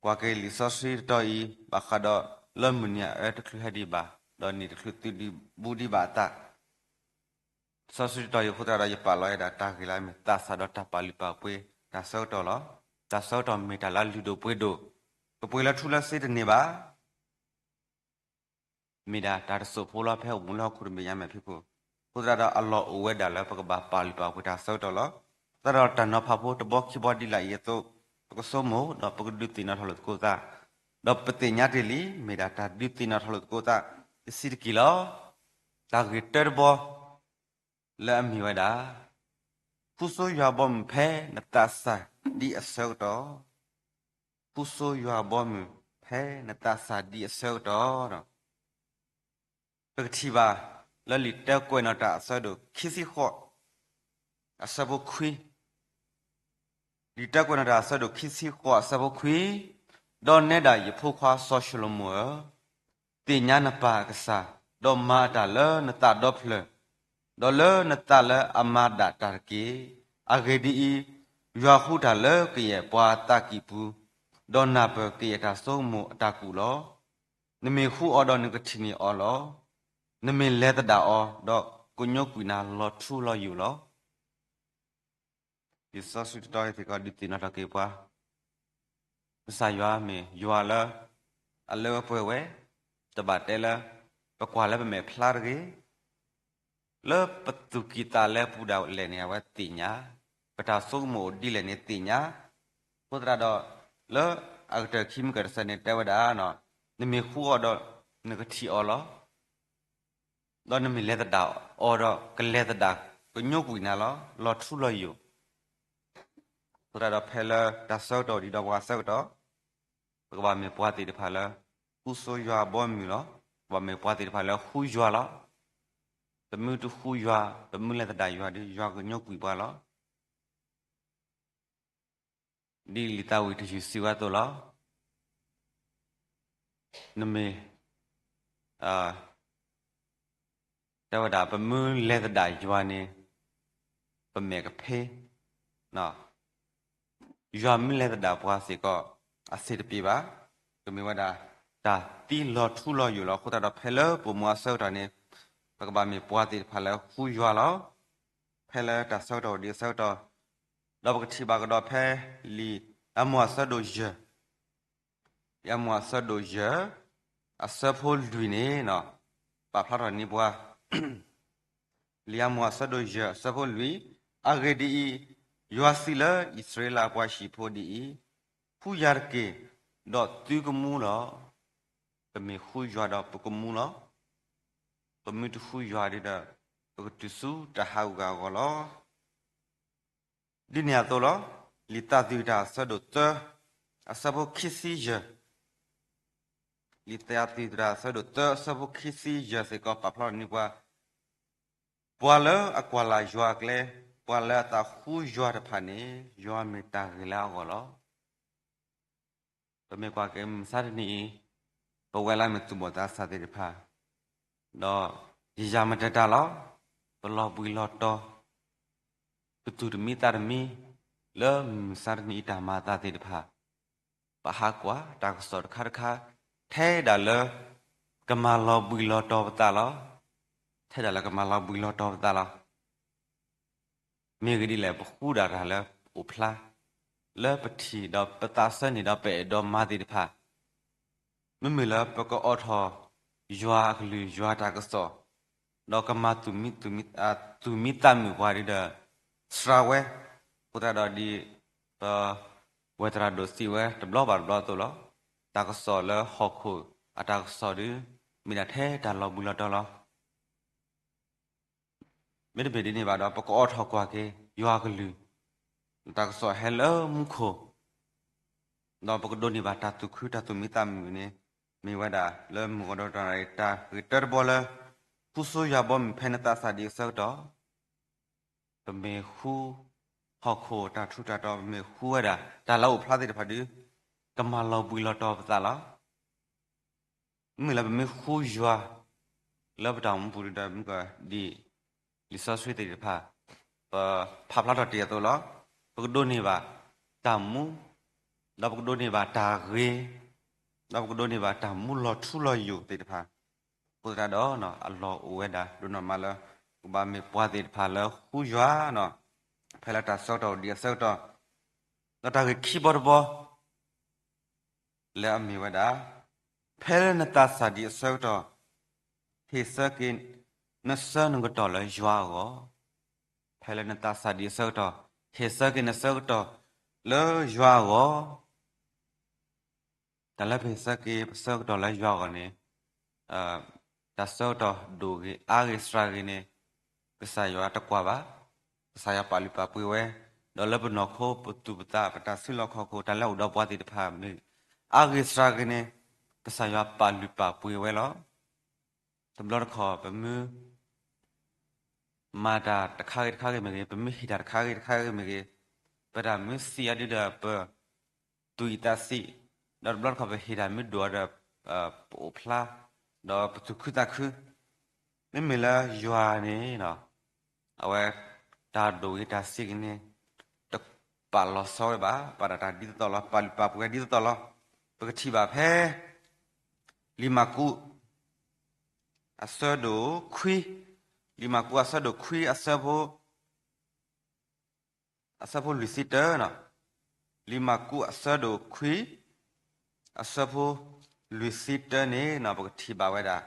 ကွၢ်က့ၤလံာ်စီဆှံတတီၤအံၤ ဘၣ်ဃးဒီးလၢမုၢ်နံၤအအၢတချုးဟဲဒံးဘၣ်, ဒီးနံၣ်တချုးသုဒံးဘူးဒံးဘၣ်အသး, စီဆှံတတီၤအံၤအဃိသတးဒီးယပာ်လီၤဝဲဒၣ်တၢ်ဂ့ၢ်လၢအမ့ၢ်သးစၢ်ဒီးတၢ်ပာ်လုၢ်ပာ်ပှ့ၤတၢ်ဆၢကတီၢ်လီၤ. တၢ်ဆၢကတီၢ်မ့ၢ်တၢ်လၢအလုၢ်ဒိၣ်ပှ့ၤဒိၣ်, ကပှ့ၤလၢထူလၢစ့တန့ၢ်ဘၣ်. မ့ၢ်ဒၣ်တၢ်တစိၢ်ဖိလီၤ ဖဲအိၣ်မူလၢဟီၣ်ခိၣ်တဘ့ၣ်ညါမဲာ်ဖံးခိၣ်, အဃိသတးဒီးအလီၢ်အိၣ်ဝဲဒၣ်လၢပကဘၣ်ပာ်လုၢ်ပာ်ပှ့ၤတၢ်ဆၢကတီၢ်လီၤ. သတးဒီးတၢ်နီၤဖးဖိတဘီခံဘီဒ်လာ်အံၤအသိး, ပကဆိကမိၣ်ဒီးပကဒုးသ့ၣ်နီၣ်ထီၣ်လိာ်သကိးသး, ဒီးပသ့ၣ်ညါတ့ၢ်လံ မ့ၢ်ဒၣ်တၢ်ဒုးသ့ၣ်နီၣ်ထီၣ်လိာ်သကိးသးတဆံးတက့ၢ်လီၤ. တၢ်ဂ့ၢ်တၢတဘီ လၢအမ့ၢ်ဝဲဒၣ် ဃူစိယွၤဘီမုၢ်ဖဲနသးစၢ်ဒ်အဆၢကတီၢ်, ဃူစိယွၤဘီမုၢ်ဖဲနသးစၢ်ဒ်အဆၢကတီၢ်. ပကထံၣ်ဘၣ်လၢလံာ်တၢကွဲးနီၣ်တၢ်အဆၢဒိၣ်ခံဆံဃိး အဆၢဖိခွံ, လံာ်တၢကွဲးနီၣ်တၢ်အဆၢဒိၣ်ခံဆံဃိးအဆၢဖိခွံ, ဒီးနဲဒၣ်ယဖိခွါစီၤၡလိၤမိၣ်ဧၢ, သ့ၣ်ညါနပၢ်အကစၢ်, ဒီးမၤအတၢ်လၢနသးဒီဖျၢၣ်, ဒီးလၢနသးလၢအမၤဒၣ်တၢ်တက့ၢ်. အဂ့ၢ်ဒ်အံၤ, ယွၤဃုတၢ်လၢကယဲၢ်ပှၤသးကံၢ်ပူၤ, ဒီးနၢ်ပၢၢ်ကယဲၢ်တၢ်ဆိကမိၣ်အတၢ်ကူၣ်လီၤ. နမ့ၢ်ဃူအီၤဒီးနကထံၣ်န့ၢ်အီၤလီၤ. နမ့ၢ်လဲၤသဒၣ်အီၤဒီးကညိကွံာ်နၤလီၤထူလီၤယိာ်လီၤ. လံာ်စီဆှံတတီၤအံၤစ့ၢ်ကီးဒုးသ့ၣ်နီၣ်ထီၣ်က့ၤပှၤ, ကစၢ်ယွၤမ့ၢ်ယွၤလၢ အလၢအပှဲၤဝဲ, တဘၣ်တဲလၢ ပကွၢ်လၢပမဲာ်ဖျါတဂ့ၤ, လၢပသူၣ်ကံၢ်သးလဲပူၤဒၣ်လဲာ်န့ၣ် အဝဲသ့ၣ်ညါ, ပတၢ်ဆိကမိၣ်အိၣ်ဒ်လဲၣ်န့ၣ်သ့ၣ်ညါ, အဃိသတးဒီး လၢအကတၢၢ်ခံမုၢ်ကတၢၢ်တဆၢန့ၣ် တဲဝဲဒၣ်, နမ့ၢ်ဃူအီၤဒီး နကထံၣ်အီၤလီၤ. ဒီးနမ့ၢ်လဲၤသဒၣ်အီၤဒီး ကလဲၤသဒၣ်ကညိကွံာ်နၤလီၤ, လီၤထူလီၤယိာ်. အဃိသတးဒီးဖဲလၢတၢ်ဆၢကတီၢ်ဒ်ဒီးပှၤဆၢကတီၢ်, ပကဘၣ်မ့ၢ်ပှၤသ့ၣ်တဖၣ်လၢ ဃူစိယွၤဘီမုၢ်လီၤ. ပကဘၣ်မ့ၢ်ပှၤသ့ၣ်တဖၣ်လၢဃူယွၤလီၤ. ပမ့ၢ်တဃူယွၤ, ပမ့ၢ်လဲၤသဒၣ်ယွၤဒီး ယွၤကညိကွံာ်ပှၤလီၤ. ဒ်လံာ်သးဝံၣ်တယုၢ်စံးဝဲအသိးလီၤ. နမ့ၢ် တဲဝဲဒၣ် ပမ့ၢ်လဲၤသဒၣ်ယွၤန့ၣ် ပမဲာ်ကဖ့, ယွၤမ့ၢ်လဲၤသဒၣ်ပှၤစ့ၢ်ကီး အဆင်တပြေဘၣ်. ကမ့ၢ်ဝဲဒၣ် တၢ်သံလီၤထူလီၤယိာ်လီၤ. အဃိသတးဒီး ဖဲလၢပိာ်မုၣ်အဆၢကတီၢ်န့ၣ် ပကဘၣ်မ့ၢ်ပှၤသ့ၣ်တဖၣ်လၢဃူယွၤလီၤ. ဖဲလၢတၢ်ဆၢကတီၢ်အိၣ်ဒံးအဆၢကတီၢ်, ဒီးပကထံၣ်ဘၣ်ကဒီးဖဲလံာ်အမိၣ်အဆၢဒိၣ်ယဲၢ် လံာ်အမိၣ်အဆၢဒိၣ်ယဲၢ် အဆၢဖိလွံၢ်န့ၣ် ပာ်ဖျါထီၣ်န့ၢ်ပှၤ, လံာ်အမိၣ်အဆၢဒိၣ်ယဲၢ် အဆၢဖိလွံၢ်, အဂ့ၢ်ဒ်အံၤ, ယွၤစံးလၢအံၣ်စရ့လးအပှၤဟံၣ်ဖိဒ်အံၤ, ဃူယၤတက့ၢ်, ဒီးသုကမူလီၤ. ပမ့ၢ်ဃူယွၤဒီးပကမူလီၤ. ပမ့ၢ်တဃူယွၤဒီး ပကတုၤဆူတၢ်ဟးဂူာ်ဟးဂီၤလီၤ. ဒ်န့ၣ်အသိးလီၤ. လံာ်သးသယုၢ်တၢ်အဆၢဒိၣ်သၢ အဆၢဖိခံဆံယဲၢ်, လံာ်သးသယုၢ်တၢ်အဆၢဒိၣ်သၢ အဆၢဖိခံဆံယဲၢ်စ့ၢ်ကီး ပာ်ဖျါထီၣ်န့ၢ်ပှၤ, ပှၤလၢအကွၢ်လၢ်ယွၤအကျဲ, ပှၤလၢအသးဃူယွၤတဖၣ်န့ၣ် ယွၤမ့ၢ်တၢ်ဂ့ၤလၢအဂီၢ်လီၤ. ပမ့ၢ်ကွၢ်က့ၤမုၢ်မဆါတနံၤအံၤ, ပဝဲလၢမ့ၢ်သူၣ်ဘီၣ်သးစၢ်သ့ၣ်တဖၣ်, ဒီးယံာ်ယၤမတၤတၢ်လီၤ, ပလီၤဘှံးလီၤတီၤ, ပသူၣ်တမံသးတမံ, လၢမုၢ်မဆါတနံၤအံၤတၢ်မၤအသးသ့ၣ်တဖၣ်, ပဟးကွၢ်တၢ်ကစီၣ်တခါတခါ, ထဲဒၣ်လၢ ကမၤလီၤဘှံးလီၤတီၤပသးလီၤ. ထဲဒၣ်လၢကမၤလီၤဘှံးလီၤတီၤပသးလီၤ. မ့ၢ်ဂ့ၢ်ဒ်လဲၣ်, ပဃူဒၣ်တၢ်လၢအိၣ်ဖျါ, လၢပထံၣ်ဒီးပသးဆၢန့ၢ်ဒီးပအဲၣ်ဒိးမၤသ့ၣ်တဖၣ်, မ့မ့ၢ်လၢပကအိးထီၣ်ယွၤအကလုၢ်ယွၤတၢ်ကစီၣ်, ဒီးကမၤသူၣ်မံသးမုာ်ပှၤဒ်ဒီး စှၤဝဲ, အဃိသတးဒီးဒ် ပဝဲသရၣ်ဒိၣ်စံးဝဲတဘျီဘၣ်တဘျီအသိးလီၤ. တၢ်ကစီၣ်လၢဟီၣ်ခိၣ်အတၢ်ကစီၣ်ဒီး မ့ၢ်ဒၣ်ထဲတၢ်လီၤဘှံးလီၤတီၤလီၤ. မ့တမ့ၢ်ဒ်န့ၣ်ဘၣ်ဒီး ပကအိးထီၣ်ကွၢ်က့ၤ ယွၤအကလုၢ်, တၢ်ကစီၣ်ဟဲလၢမူခိၣ်, ဒီးပကဒိးန့ၢ်ဘၣ်တၢ်သူၣ်ခုတၢ်သူၣ်မံသးမုာ်န့ၣ်, မ့ၢ်ဝဲဒၣ်လၢမုၢ်ကီၤဒီးတနံၤအံၤ တၢ်ဂ့ၢ်တၢတဘီလၢ ဃူဆိယၤဘီမုၢ်ဖဲနသးစၢ်ဒံးအဆၢကတီၢ်, ပမ့ၢ်ဃူဟီၣ်ခိၣ်တၢ်ထူးတၢ်တီၤ, ပမ့ၢ်ဃူဝဲဒၣ်တၢ်လၢအိၣ်ဖျါသ့ၣ်တဖၣ်ဒီး ကမၤလီၤဘှံးလီၤတီၤပသးလီၤ. မ့ၢ်လၢပမ့ၢ်ဃူယွၤ လၢပတၢ်အိၣ်မူပူၤဒီး မ့ၢ်ကီးဒ်လံာ်စီဆှံသ့ၣ်တဖၣ် ပဖးဖျါထီၣ်တ့ၢ်အသိးလီၤ. ပကဒိးန့ၢ်ဘၣ်တၢ်မူ, ဒီးပကဒိးန့ၢ်ဘၣ်တၢ်ဂ့ၤ, ဒီးပကဒိးန့ၢ်ဘၣ်တၢ်မူလီၤထူလီၤယိာ်သ့ၣ်တဖၣ်, အဃိသတးဒီး အလီၢ်အိၣ်ဝဲဒၣ်ဒိၣ်နီၢ်မးလၢ ကဘၣ်မ့ၢ်ပှၤသ့ၣ်တဖၣ်လၢဃူယွၤ, ဖဲလၢတၢ်ဆၢကတီၢ်အိၣ်ဒံးအဆၢကတီၢ်, ဒီးတၢ်ဂ့ၢ်ခံဘီတဘီ လၢအမ့ၢ်ဝဲဒၣ်, ဖဲလၢနသးစၢ်ဒံးအဆၢကတီၢ်, ဟ့ၣ်ဆၢက့ၤနဆၢနကတီၢ်လၢယွၤအဂီၢ်, ဖဲလၢနသးစၢ်ဒံးအဆၢကတီၢ်, ဟ့ၣ်ဆၢက့ၤနဆၢကတီၢ်လၢယွၤအဂီၢ်. တၢ်လၢပဟ့ၣ်ဆၢက့ၤပဆၢကတီၢ်လၢယွၤအဂီၢ်န့ၣ်, တၢ်ဆၢကတီၢ်ဒိၣ်ဂ့ၤ အါဂ့ၤစှၤဂ့ၤန့ၣ်, ကစၢ်ယွၤတကွၢ်ဘၣ်, ကစၢ်ယွၤပာ်လုၢ်ပာ်ပှ့ၤဝဲ, ဒီးလၢပနီၢ်ခိပသူၣ်ပသး ပတၢ်စုလီၢ်ခီၣ်ခိၣ် တၢ်လၢအအိၣ်ဒီးပှၤသ့ၣ်တဖၣ်မ့ၢ် အါဂ့ၤစှၤဂ့ၤန့ၣ်, ကစၢ်ယွၤပာ်လုၢ်ပာ်ပှ့ၤဝဲလီၤ. တဘျီတခီၣ် ပမ့ၢ် မၤတၢ်တခါဂ့ၤတခါဂ့ၤမ့ၢ်ဂ့ၤ, ပမ့ၢ်ဟ့ၣ်တၢ်တခါဂ့ၤတခါဂ့ၤမ့ၢ်ဂ့ၤ, ပတၢ်မ့ၢ်စံးအီၤဒ်ဒီး ပသူၣ်အံၣ်သးဆံး, ဒီးတဘျီတခီၣ် ပဟ့ၣ်တၢ်မ့ၢ်ဒိၣ်အီၤဒီး ပအိၣ်ဖျါ, ဒီးပသူၣ်ခုသးခု, မ့မ့ၢ်လၢယွၤန့ၣ် အဝဲ တၢ်ဒိၣ်ဂ့ၤတၢ်ဆံးဂ့ၤန့ၣ် တပာ်လီၤဆီဝဲဘၣ်, ပာ်ဒၣ်တၢ်ဒ်သိးသိးလီၤ, ပာ်လုၢ်ပာ်ပှ့ၤဒ်သိးသိးလီၤ. ပကထံၣ်ဘၣ်ဖဲ လံာ်မၢ်ကူး အဆၢဒိၣ်ခွံ, လံာ်မၢ်ကူးအဆၢဒိၣ်ခွံ အဆၢဖိ အဆၢဖိလွံၢ်ဆံတၢ, လံာ်မၢ်ကူးအဆၢဒိၣ်ခွံ အဆၢဖိလွံၢ်ဆံတၢန့ၣ် ပကထံၣ်ဘၣ်ဝဲဒၣ်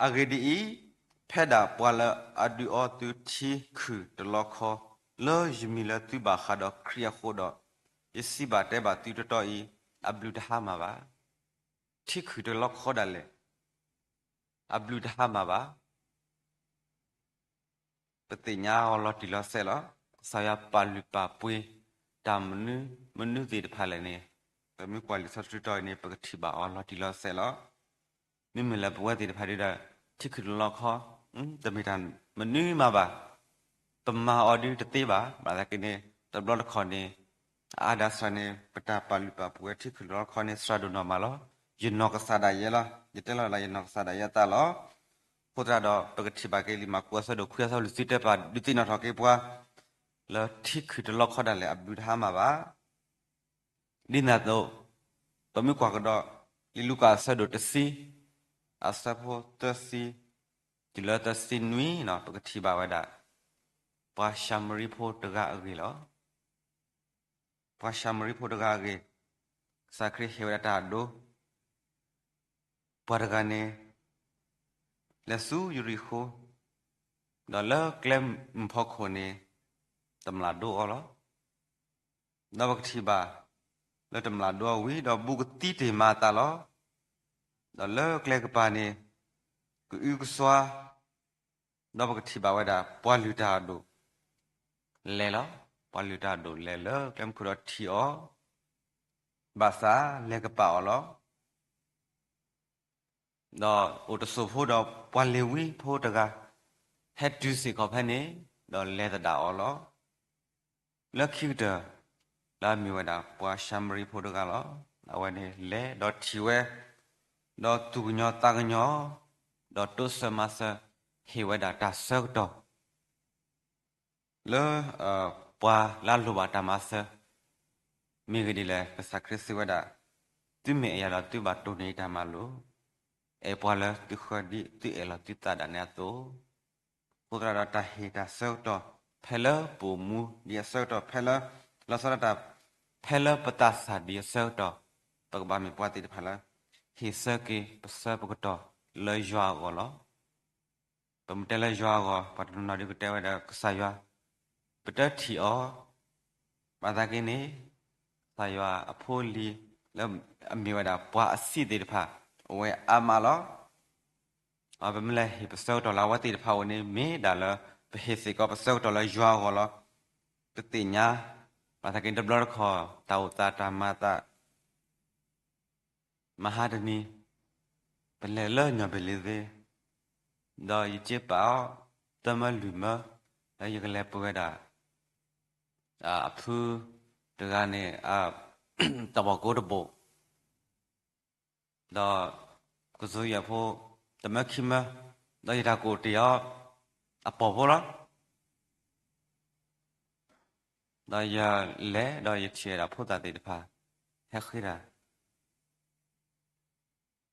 အဂ့ၢ်ဒ်အံၤ, ဖဲဒၣ်ပှၤလၢအဒုးအီသုထံခုၣ်တလီခီ, လၢယမံၤလၢသုဘၣ်ဃးဒီးခရံာ်အဃိဒီး, ယစံးဘၣ်တဲဘၣ်သုတီတီအံၤ, အဘျုးတဟါမၢ်ဘၣ်. ထံခုၣ်တလီခီဒၣ်လဲာ်, အဘျုးတဟါမၢ်ဘၣ်. ပသ့ၣ်ညါအီၤလီၤတံၢ်လီၤဆဲးလီၤ. ကစၢ်ယွၤပာ်လုၢ်ပာ်ပှ့ၤ တၢ်မနုၤမနုၤသ့ၣ်တဖၣ်လဲၣ်န့ၣ်, ပမ့ၢ်ကွၢ်လံာ်စီဆှံတီတီအံၤန့ၣ် ပကထံၣ်ဘၣ်အီၤလီၤတံၢ်လီၤဆဲးလီၤ. မ့မ့ၢ်လၢပဝဲသ့ၣ်တဖၣ်ဒ်ဒီး ထံခုၣ်တလီၢ်ခီ, တမ့ၢ်တၢ်မနုၤမးဘၣ်, ပမၤအီၤဒုးတသ့ဘၣ်. ဘၣ်သနာ်က့န့ၣ် တဘျီတခီၣ်န့ၣ် အါဒၣ်စှၤန့ၣ် ပတၢ်ပာ်လုၢ်ပာ်ပှ့ၤဝဲထံခုၣ်တလီၢ်ခီန့ၣ် စှၤဒိၣ်နီၢ်မးလီၤ. ယနီၢ်ကစၢ်ဒၣ်ယဲလီၤ. ယတဲလီၤလၢယနီၢ်ကစၢ်ဒၣ်ယဲအသးလီၤ. အဃိသတးဒီး ပကထံၣ်ဘၣ်က့ၤလံာ်မၢ်ကူးအဆၢဒိၣ်ခွံအဆၢဖိလွံၢ်ဆံတဲပာ်ဒုးသ့ၣ်နီၣ်ထီၣ်က့ၤပှၤ လၢထံခုၣ်တလီၢ်ခီဒၣ်လဲာ်အဘျုးတဟါမၢ်ဘၣ်. ဒ်န့ၣ်အသိး ပမ့ၢ်ကွၢ်ကဒီး လံာ်လူၤကၣ်အဆၢဒိၣ်တဆံ အဆၢဖိသၢဆံ တုၤလၢသၢဆံနွံန့ၣ် ပကထံၣ်ဘၣ်ဝဲဒၣ် ပှၤၡၤမရံဖိတဂၤအဂ့ၢ်လီၤ. ပှၤၡၤမရံဖိတဂၤအဂ့ၢ်, ကစၢ်ခရံာ်ဟ့ၣ်ဝဲဒၣ်တၢ်အဒိ, ပှၤတဂၤန့ၣ် လဲၤဆူယရံၤဃိၤ, ဒီးလၢကျဲမုၢ်ဖီခိၣ်န့ၣ် တမျာ်ဒိအီၤလီၤ. ဒီးပကထံၣ်ဘၣ် လၢတမျာ်ဒိအီၤဝံၤ ဒီးဘူးကသံတ့ၢ်မၤအသးလီၤ. ဒီးလၢကျဲကပၤန့ၣ် ကအုကစွါ, ဒီးပကထံၣ်ဘၣ်ဝဲဒၣ် ပှၤလုၢ်တၢ်အဒိၣ်လဲၤလီၤ. ပှၤလုၢ်တၢ်အဒိၣ်လဲၤလၢကျဲမုၢ်ခိၣ်ဒီးထံၣ်အီၤ, ဘၣ်ဆၣ်လဲၤကပာ်အီၤလီၤ. ဒီးအိၣ်တစိၢ်ဖိဒီးပှၤလ့ၤဝံဖိတဂၤ ဟဲတုၤစ့ၢ်ကီးဖဲန့ၣ်, ဒီးလဲၤသဒၣ်အီၤလီၤ. လၢခံကတၢၢ် လၢအမ့ၢ်ဝဲဒၣ်ပှၤၡၤမရံဖိတဂၤလီၤ. အဝဲန့ၣ်လဲၤဒီးထံၣ်ဝဲ, ဒီးသူၣ်ကညီၤသးကညီၤ, ဒီးတိစၢၤမၤစၢၤ ဟ့ၣ်ဝဲဒၣ်တၢ်ဆၢကတီၢ် လၢ ပှၤလၢအလိၣ်ဘၣ်တၢ်မၤစၢၤ, မ့ၢ်ဂ့ၢ်ဒ်လဲၣ် ကစၢ်ခရံာ်စံးဝဲဒၣ်, သုမ့ၢ်အဲၣ်ယၤဒီးသုဘၣ်တိၢ်န့ၢ်ယတၢ်မၤလိာ်, အဲၣ်ပှၤလၢသုဃၢဒ်သုအဲၣ်လီၤသုသးဒၣ်နဲအသိး, အဃိသတးဒီးတၢ်ဟ့ၣ်တၢ်ဆၢကတီၢ် ဖဲလၢပိာ်မူဒံးအဆၢကတီၢ် ဖဲလၢ လီၤဆီဒၣ်တၢ် ဖဲလၢပသးစၢ်ဒံးအဆၢကတီၢ်, ပကဘၣ်မ့ၢ်ပှၤသ့ၣ်တဖၣ်လၢ ဟ့ၣ်ဆၢက့ၤပဆၢပကတီၢ်လၢယွၤအဂီၢ်လီၤ. ပမ့ၢ်တဲလၢယွၤအဂီၢ် ပှၤတနီၤနီၤဒုးကတဲဝဲဒီးကစၢ်ယွၤ, ပတထံၣ်အီၤ, ဘၣ်သနာ်က့န့ၣ် ကစၢ်ယွၤအဖိအလံၤလၢအမ့ၢ်ဝဲဒၣ်ပှၤအဆံးသ့ၣ်တဖၣ် အိၣ်ဝဲအါမးလီၤ. ပမ့ၢ်လဲၤဟ့ၣ်ပဆၢကတီၢ်လၢအဝဲသ့ၣ်တဖၣ်အအိၣ်န့ၣ် မ့ၢ်ဒၣ်လၢပဟ့ၣ်စ့ၢ်ကီးပဆၢကတီၢ်လၢယွၤအဂီၢ်လီၤ. ပသ့ၣ်ညါ, ဘၣ်သနာ်က့တဘျီတခီၣ် တၢ်အိၣ်သးတၢ်မၤသး မဟါတနံၤ ပလဲၤလၢညီၣ်ဘ့ၣ်လ့ၤသ့, ဒီးယက့ၤပာ်အီၤ သၢမၢလွံၢ်မၢ လၢယကလဲၤပှ့ၤဝဲဒၣ် အဖုတဂၤန့ၣ် တၢ်ဘီၣ်ကိတဘိၣ်, ဒီးကစၢ်ယွၤဖိ တမၢခံမၢ, ဒီးယတၢ်ကိးတ့ၢ်အီၤ အပီၢ်ဖိလီၤ. ဒီးယလဲၤဒီးယထံၣ်ဝဲဒၣ်ဖိသၣ်သ့ၣ်တဖၣ် ဟဲဃ့တၢ်,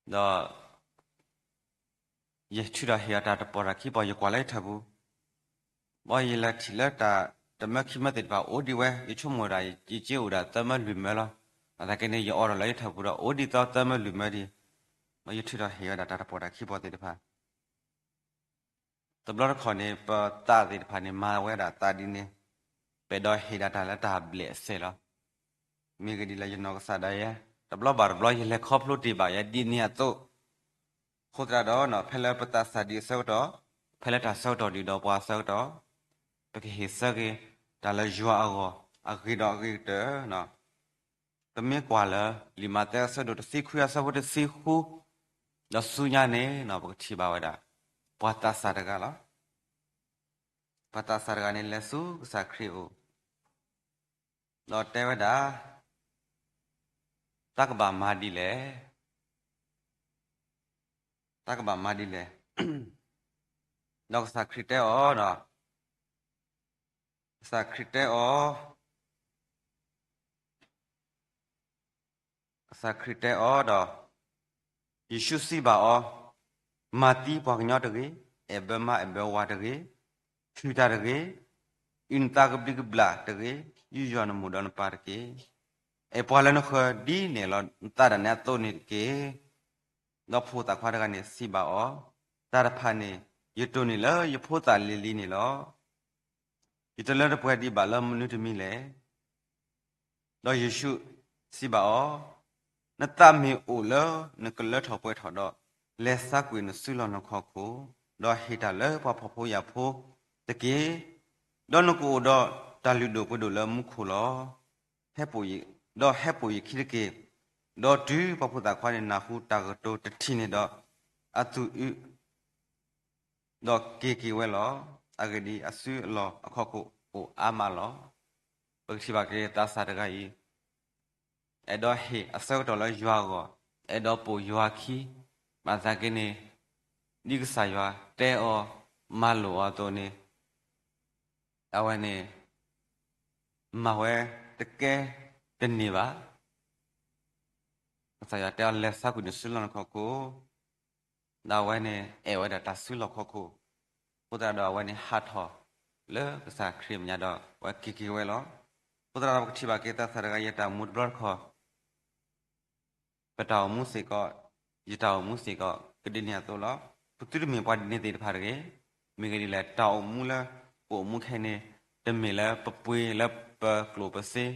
ဒီး ယထုးထီၣ်ဟ့ၣ်အီၤတၢ်တပီၢ်တၢ်ခံပီၢ် ယကွၢ်လၢယထၢၣ်ပူၤ, ဘၣ်ယလဲၤထံၣ်လၢတၢ်တမၢခံမၢသ့ၣ်တဖၣ်အိၣ်ဒံးဝဲ ယဆိကမိၣ်ဒၣ် ယက့ၤအိၣ်ဒၣ်သၢမၢလွံၢ်မၢလီၤ. ဘၣ်သနာ်က့န့ၣ် ယအိးထီၣ်လၢယထၢၣ်ပူၤဒီး အိၣ်ဒံးသီသၢမၢလွံၢ်မၢဒံး, ဘၣ်ယထုးထီၣ်ဟ့ၣ်ဝဲဒၣ်တၢ်တပီၢ်တၢ်ခံပီၢ်သ့ၣ်တဖၣ် တဘျီတခီၣ်န့ၣ် ပသးသ့ၣ်တဖၣ်န့ၣ် မၤဝဲဒၣ်သးဒ်န့ၣ်, ပအဲၣ်ဒိးဟ့ၣ်ဒၣ်တၢ်လၢတၢ်ဘျဲၣ်အစဲးလီၤ. မ့ၢ်ဂ့ၢ်ဒ်လဲၣ် ယနီၢ်ကစၢ်ဒၣ်ယဲ, တဘျီဘၣ်တဘျီ ယလဲၤခီဖျိတ့ၢ်ဘၣ်ယဲဒ်န့ၣ်အသိး, အဃိသတးဒီး ဖဲလၢပသးစၢ်ဒံးအဆၢကတီၢ်, ဖဲလၢတၢ်ဆၢကတီၢ်ဒံးဒီးပှၤအဆၢကတီၢ်, ပကဟ့ၣ်ဆၢက့ၤ တၢ်လၢယွၤအဂီၢ် အဂ့ၤဒီးအဂ့ၤကတၢၢ် ပမ့ၢ်ကွၢ်လၢ လံာ်မးသဲအဆၢဒိၣ်တဆံခွံအဆၢဖိတဆံဃု, ဒီးဆူညါန့ၣ် ပကထံၣ်ဘၣ်ဝဲဒၣ် ပှၤသးစၢ်တဂၤလီၤ. ပှၤသးစၢ်တဂၤန့ၣ် လဲၤဆူကစၢ်ခရံာ်အအိၣ်, ဒီးတဲဝဲဒၣ်, တၢ်ကဘၣ်မၤဒ်လဲၣ်, တၢ်ကဘၣ်မၤဒ်လဲၣ်, ဒီးကစၢ်ခရံာ်တဲအီၤဒီး, ကစၢ်ခရံာ်တဲအီၤ ကစၢ်ခရံာ်တဲအီၤဒီး, ယ့ၣ်ၡူးစံးဘၣ်အီၤ, မၤသံပှၤကညီတဂ့ၤ, အဲၣ်ဘၢမါအဲၣ်ဘၢဝၤတဂ့ၤ, ထုးတၢ်တဂ့ၤ, အုၣ်နသးကဘျံးကဘျၣ်တဂ့ၤ, ယူးယီၣ်နမိၢ်ဒီးနပၢ်တက့ၢ်. အဲၣ်ပှၤလၢနဃၢၤဒ်နအဲၣ်လီၤနသးဒၣ်နဲအသိးန့ၣ်တက့ၢ်. ဒီးဖိသၣ်ခွါတဂၤန့ၣ်စံးဘၣ်အီၤ, တၢ်တဖၣ်န့ၣ် ယတိၢ်န့ၢ်လၢယဖိသၣ်လံၤလံၤန့ၣ်လီၤ. ယတလၢတပှဲၤဒံးဘၣ်လၢမနုၤတမံၤလဲၣ်. ဒီးယ့ၣ်ၡူးစံးဘၣ်အီၤ, နသးမ့ၢ်အိၣ်လၢနကလၢထီၣ်ပှဲၤထီၣ်ဒီး, လဲၤဆါကွံာ်နစုလီၢ်နခီၣ်ခိၣ်, ဒီးဟ့ၣ်တၢ်လၢပှၤဖှီၣ်ဖိယာ်ဖိတက့ၢ်. ဒီးနကအိၣ်ဒီးတၢ်လုၢ်ဒိၣ်ပှ့ၤဒိၣ်လၢမူခိၣ်လီၤ. ဟဲပိာ်ယ, ဒီးဟဲပိာ်ယခံတက့ၢ်. ဒီးတုၤပှၤဖိသၣ်ခွါန့ၣ်နၢ်ဟူတၢ်ကတိၤတထံၣ်န့ၣ်ဒီး, အသူၣ်အုး ဒီးက့ၤက့ၤဝဲလီၤ. အဂ့ၢ်ဒ်အံၤ, အစုအလီၢ်အခီၣ်ခိၣ်အိၣ်အါမးလီၤ. ပကထံၣ်ဘၣ်က့ၤသးစၢ်တဂၤအံၤ အဲၣ်ဒိးဟ့ၣ်အဆၢကတီၢ်လၢယွၤအဂီၢ်, အဲၣ်ဒိးပိာ်ယွၤခံ, ဘၣ်ဆၣ်က့န့ၣ် ဒ်ကစၢ်ယွၤတဲအီၤမၤလိာ်အီၤအသိးန့ၣ် အဝဲန့ၣ် မၤဝဲတကဲတန့ၢ်ဘၣ်. ကစၢ်ယွၤတဲအီၤ လဲၤဆါကွံာ်နစုလီၢ်နခီၣ်ခိၣ်, ဒီးအဝဲန့ၣ် အဲၣ်ဝဲဒၣ်တၢ်စုလီၢ်ခီၣ်ခိၣ်, အဃိသတးဒီးအဝဲန့ၣ်ဟးထီၣ်လၢကစၢ်ခရံာ်မဲာ်ညါဒီး အဝဲက့ၤက့ၤဝဲလီၤ. အဃိသတးဒီးပကထံၣ်ဘၣ်က့ၤသးစၢ်တဂၤအံၤအတၢ်အိၣ်မူတဘျီတခီၣ် ပတၢ်အိၣ်မူစ့ၢ်ကီး, ယတၢ်အိၣ်မူစ့ၢ်ကီး ကဒ်န့ၣ်အသိးလီၤ. ပသုတမ့ၢ်ပှၤဒ်န့ၣ်သ့ၣ်တဖၣ်တဂ့ၤ. မ့ၢ်ဂ့ၢ်ဒ်လဲၣ်, တၢ်အိၣ်မူလၢပအိၣ်မူခဲအံၤန့ၣ် တမ့ၢ်လၢပပှ့ၤလၢပကျိၣ်ပစ့,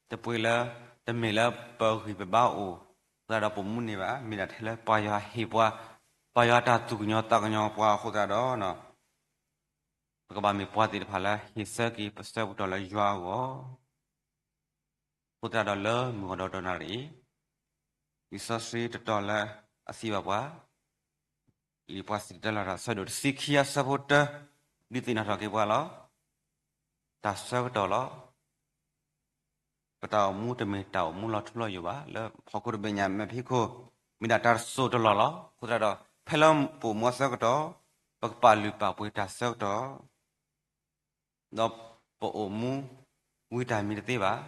တပှ့ၤလၢ, တမ့ၢ်လၢပဂံၢ်ပဘါအိၣ်အဃိသတးဒီးပအိၣ်မူန့ၢ်ဘၣ်. မ့ၢ်ဒၣ်ထဲလၢပှၤယွၤဟ့ၣ်ပှၤ, ပှၤယွၤတၢ်သူၣ်ကညီၤသးကညီၤပှၤအဃိသတးဒီး ပကဘၣ်မ့ၢ်ပှၤသ့ၣ်တဖၣ်လၢဟ့ၣ်ဆၢက့ၤပဆၢကတီၢ်လၢယွၤအဂီၢ်. အဃိသတးဒီးလၢမုၢ်ဂီၤဒီးတနၣ်ရံၣ်အံၤ, လံာ်စီဆှံတတီၤလၢအစံးဘၣ်ပှၤ, လံာ်ပှၤစံၣ်တဲၤတဲလီၤတၢ်ဆၢဒိၣ်တဆံခံအဆၢဖိတၢ, ဒုးသ့ၣ်နီၣ်ထီၣ်က့ၤပှၤလီၤ. တၢ်ဆၢကတီၢ်လီၤ. ပတၢ်အိၣ်မူတမ့ၢ်တၢ်အိၣ်မူလီၤထူလီၤယိာ်ဘၣ်, လၢဟီၣ်ခိၣ်တဘ့ၣ်ညါမဲာ်ဖံးခိၣ် မ့ၢ်ဒၣ်တၢ်တစိၢ်တလီၢ်လီၤ. အဃိသတးဒီး ဖဲလၢပအိၣ်မူအဆၢကတီၢ် ပကပာ်လုၢ်ပာ်ပှ့ၤတၢ်ဆၢကတီၢ် ဒီးပအိၣ်မူဝံၤတၢ်မံတသ့ဘၣ်.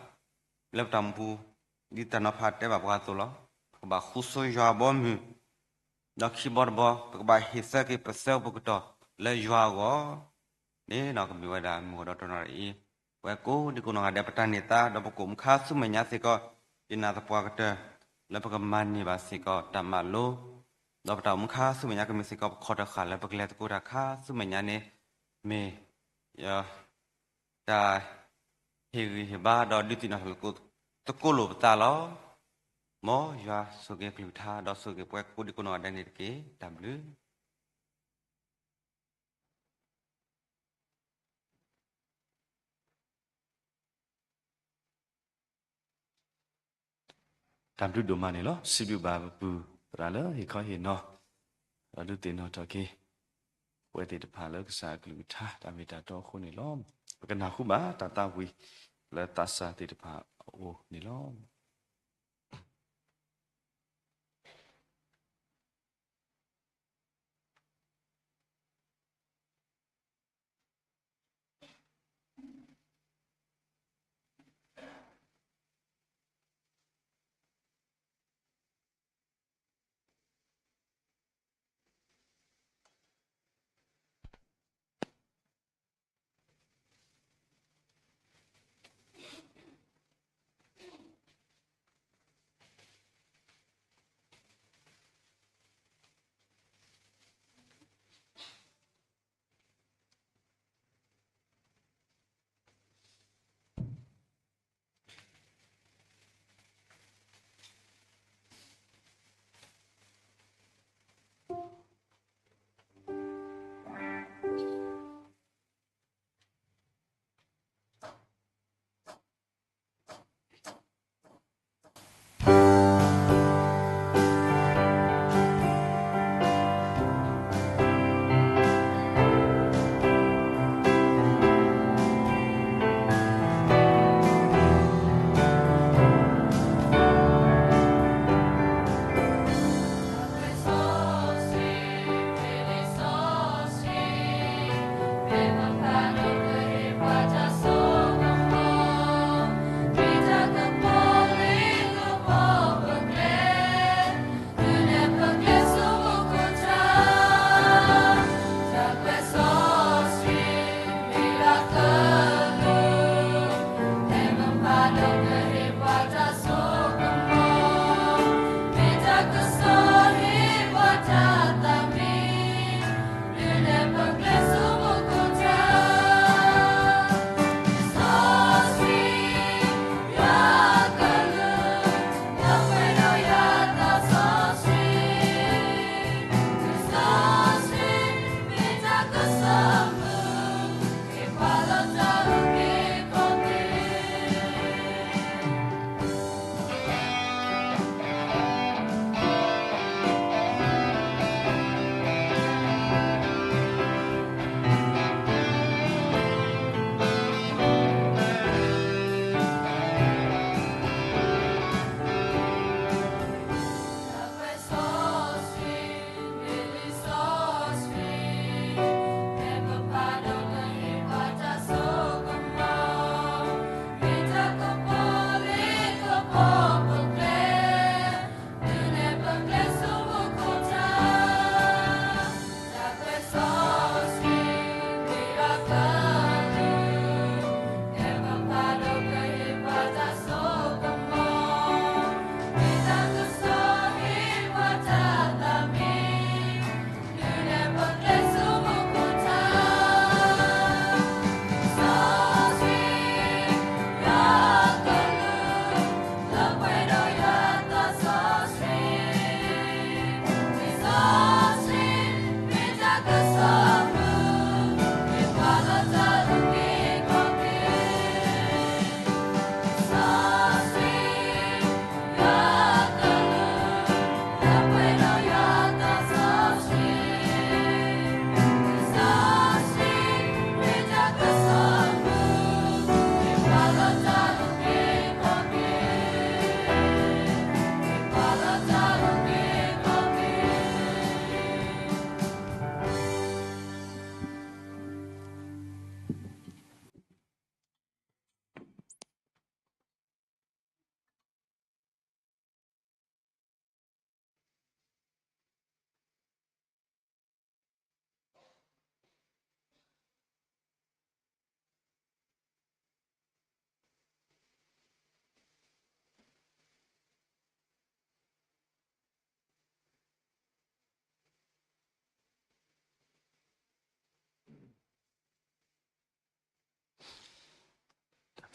လၢပတၢ်အိၣ်မူပူၤ ဒ်တၢ်နီၤဖးတဲဘၣ်ပှၤအသိးလီၤ. ပကဘၣ်ဃူဆိယွၤအဘီအမုၢ်, ဒီးခံဘီတဘီ ပကဘၣ်ဟ့ၣ်ဆၢက့ၤပဆၢကတီၢ်လၢယွၤအဂီၢ်န့ၣ် ကမ့ၢ်ဝဲဒၣ်မုၢ်ဂီၤဒီးတနၣ်ရံၣ်အံၤ, ပဝဲကိးဒံကိးနီၢ်ဂၤဒဲး ပတၢ်န့ၢ်သါ ဒီးပကအိၣ်မူခါဆူမဲာ်ညါစ့ၢ်ကီး ယနာ်သပှၢ်ကတၢၢ် လၢပကမၤန့ၢ်ဘၣ်စ့ၢ်ကီးတၢ်မၤလိ ဒီးပတၢ်အိၣ်မူခါဆူမဲာ်ညါကမ့ၢ်စ့ၢ်ကီး ပခီၣ်တဃာ်လၢပကလဲၤသကိးတၢ်ခါဆူမဲာ်ညါန့ၣ် မ့ၢ်တၢ်ဟ့ၣ်ဂံၢ်ဟ့ၣ်ဘါ ဒီးဒုးသ့ၣ်နီၣ်ထီၣ်သကိးလိာ်ပသးလီၤ. မ်ယွၤဆိၣ်ဂ့ၤအကလုၢ်ကထါ ဒီးဆိၣ်ဂ့ၤပှၤကိးဒံကိးနီၢ်ဂၤဒဲးန့ၣ်တက့ၢ်. တၢ်ဘျုး တၢ်ဘျုးဒိၣ်မးန့ၣ်လီၤ. စံးဘျုးဘၣ်ပပုၢ်သရၣ်လၢဟ့ၣ်ခီဟ့ၣ်နီၤ ဒီးဒုးသ့ၣ်နီၣ်ထီၣ်က့ၤ ပဝဲသ့ၣ်တဖၣ်လၢကစၢ်အကလုၢ်ကထါ တၢ်မ့ၢ်တၢ်တီအဃိန့ၣ်လီၤ. ပကနၢ်ဟူဘၣ်တၢ်သးဝံၣ်လၢသးစၢ်သ့ၣ်တဖၣ်အအိၣ်န့ၣ်လီၤ.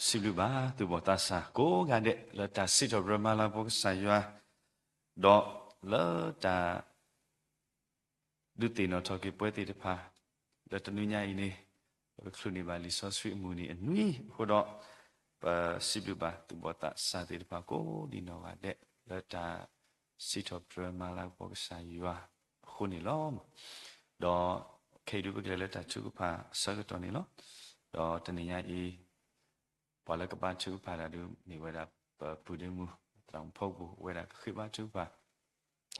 စံးဘျုးဘၣ်သူၣ်ဘီၣ်သးစၢ်ကိးဂၤဒဲး လၢတၢ်စံးထီၣ်ပတြၢၤမၤလၤကပီၤကစၢ်ယွၤ, ဒီးလၢတၢ် ဒုးသ့ၣ်နီၣ်ထီၣ်က့ၤပဝဲသ့ၣ်တဖၣ် လၢတနွံညါအံၤန့ၣ် ပကချုးန့ၢ်ဘၣ်လံာ်စီဆှံအမုၢ်နံၤအနွံအဃိဒီး, ပစံးဘျုးဘၣ်သူၣ်ဘီၣ်သးစၢ်သ့ၣ်တဖၣ်ကိးဒံးနီၢ်ဂၤဒဲး လၢတၢ်စံးထီၣ်ပတြၢၤမၤလၤကပီၤကစၢ်ယွၤအဃိန့ၣ်လီၤ. ဒီးခဲအံၤဒုးပကလဲၤလၢတၢ်ထုကဖၣ်အဆၢကတီၢ်န့ၣ်လီၤ. ဒီးတနံၤညါအံၤ ပှၤလၢကဘါထုကဖၣ်တၢ်ဒုး မ့ၢ်ဝဲဒၣ်ပပုၢ်ဒ့မုၣ်သရၣ်မုၣ်ဖီကပူၤ အိၣ်ဝဲဒၣ်ကဃ့ဘါထုကဖၣ်,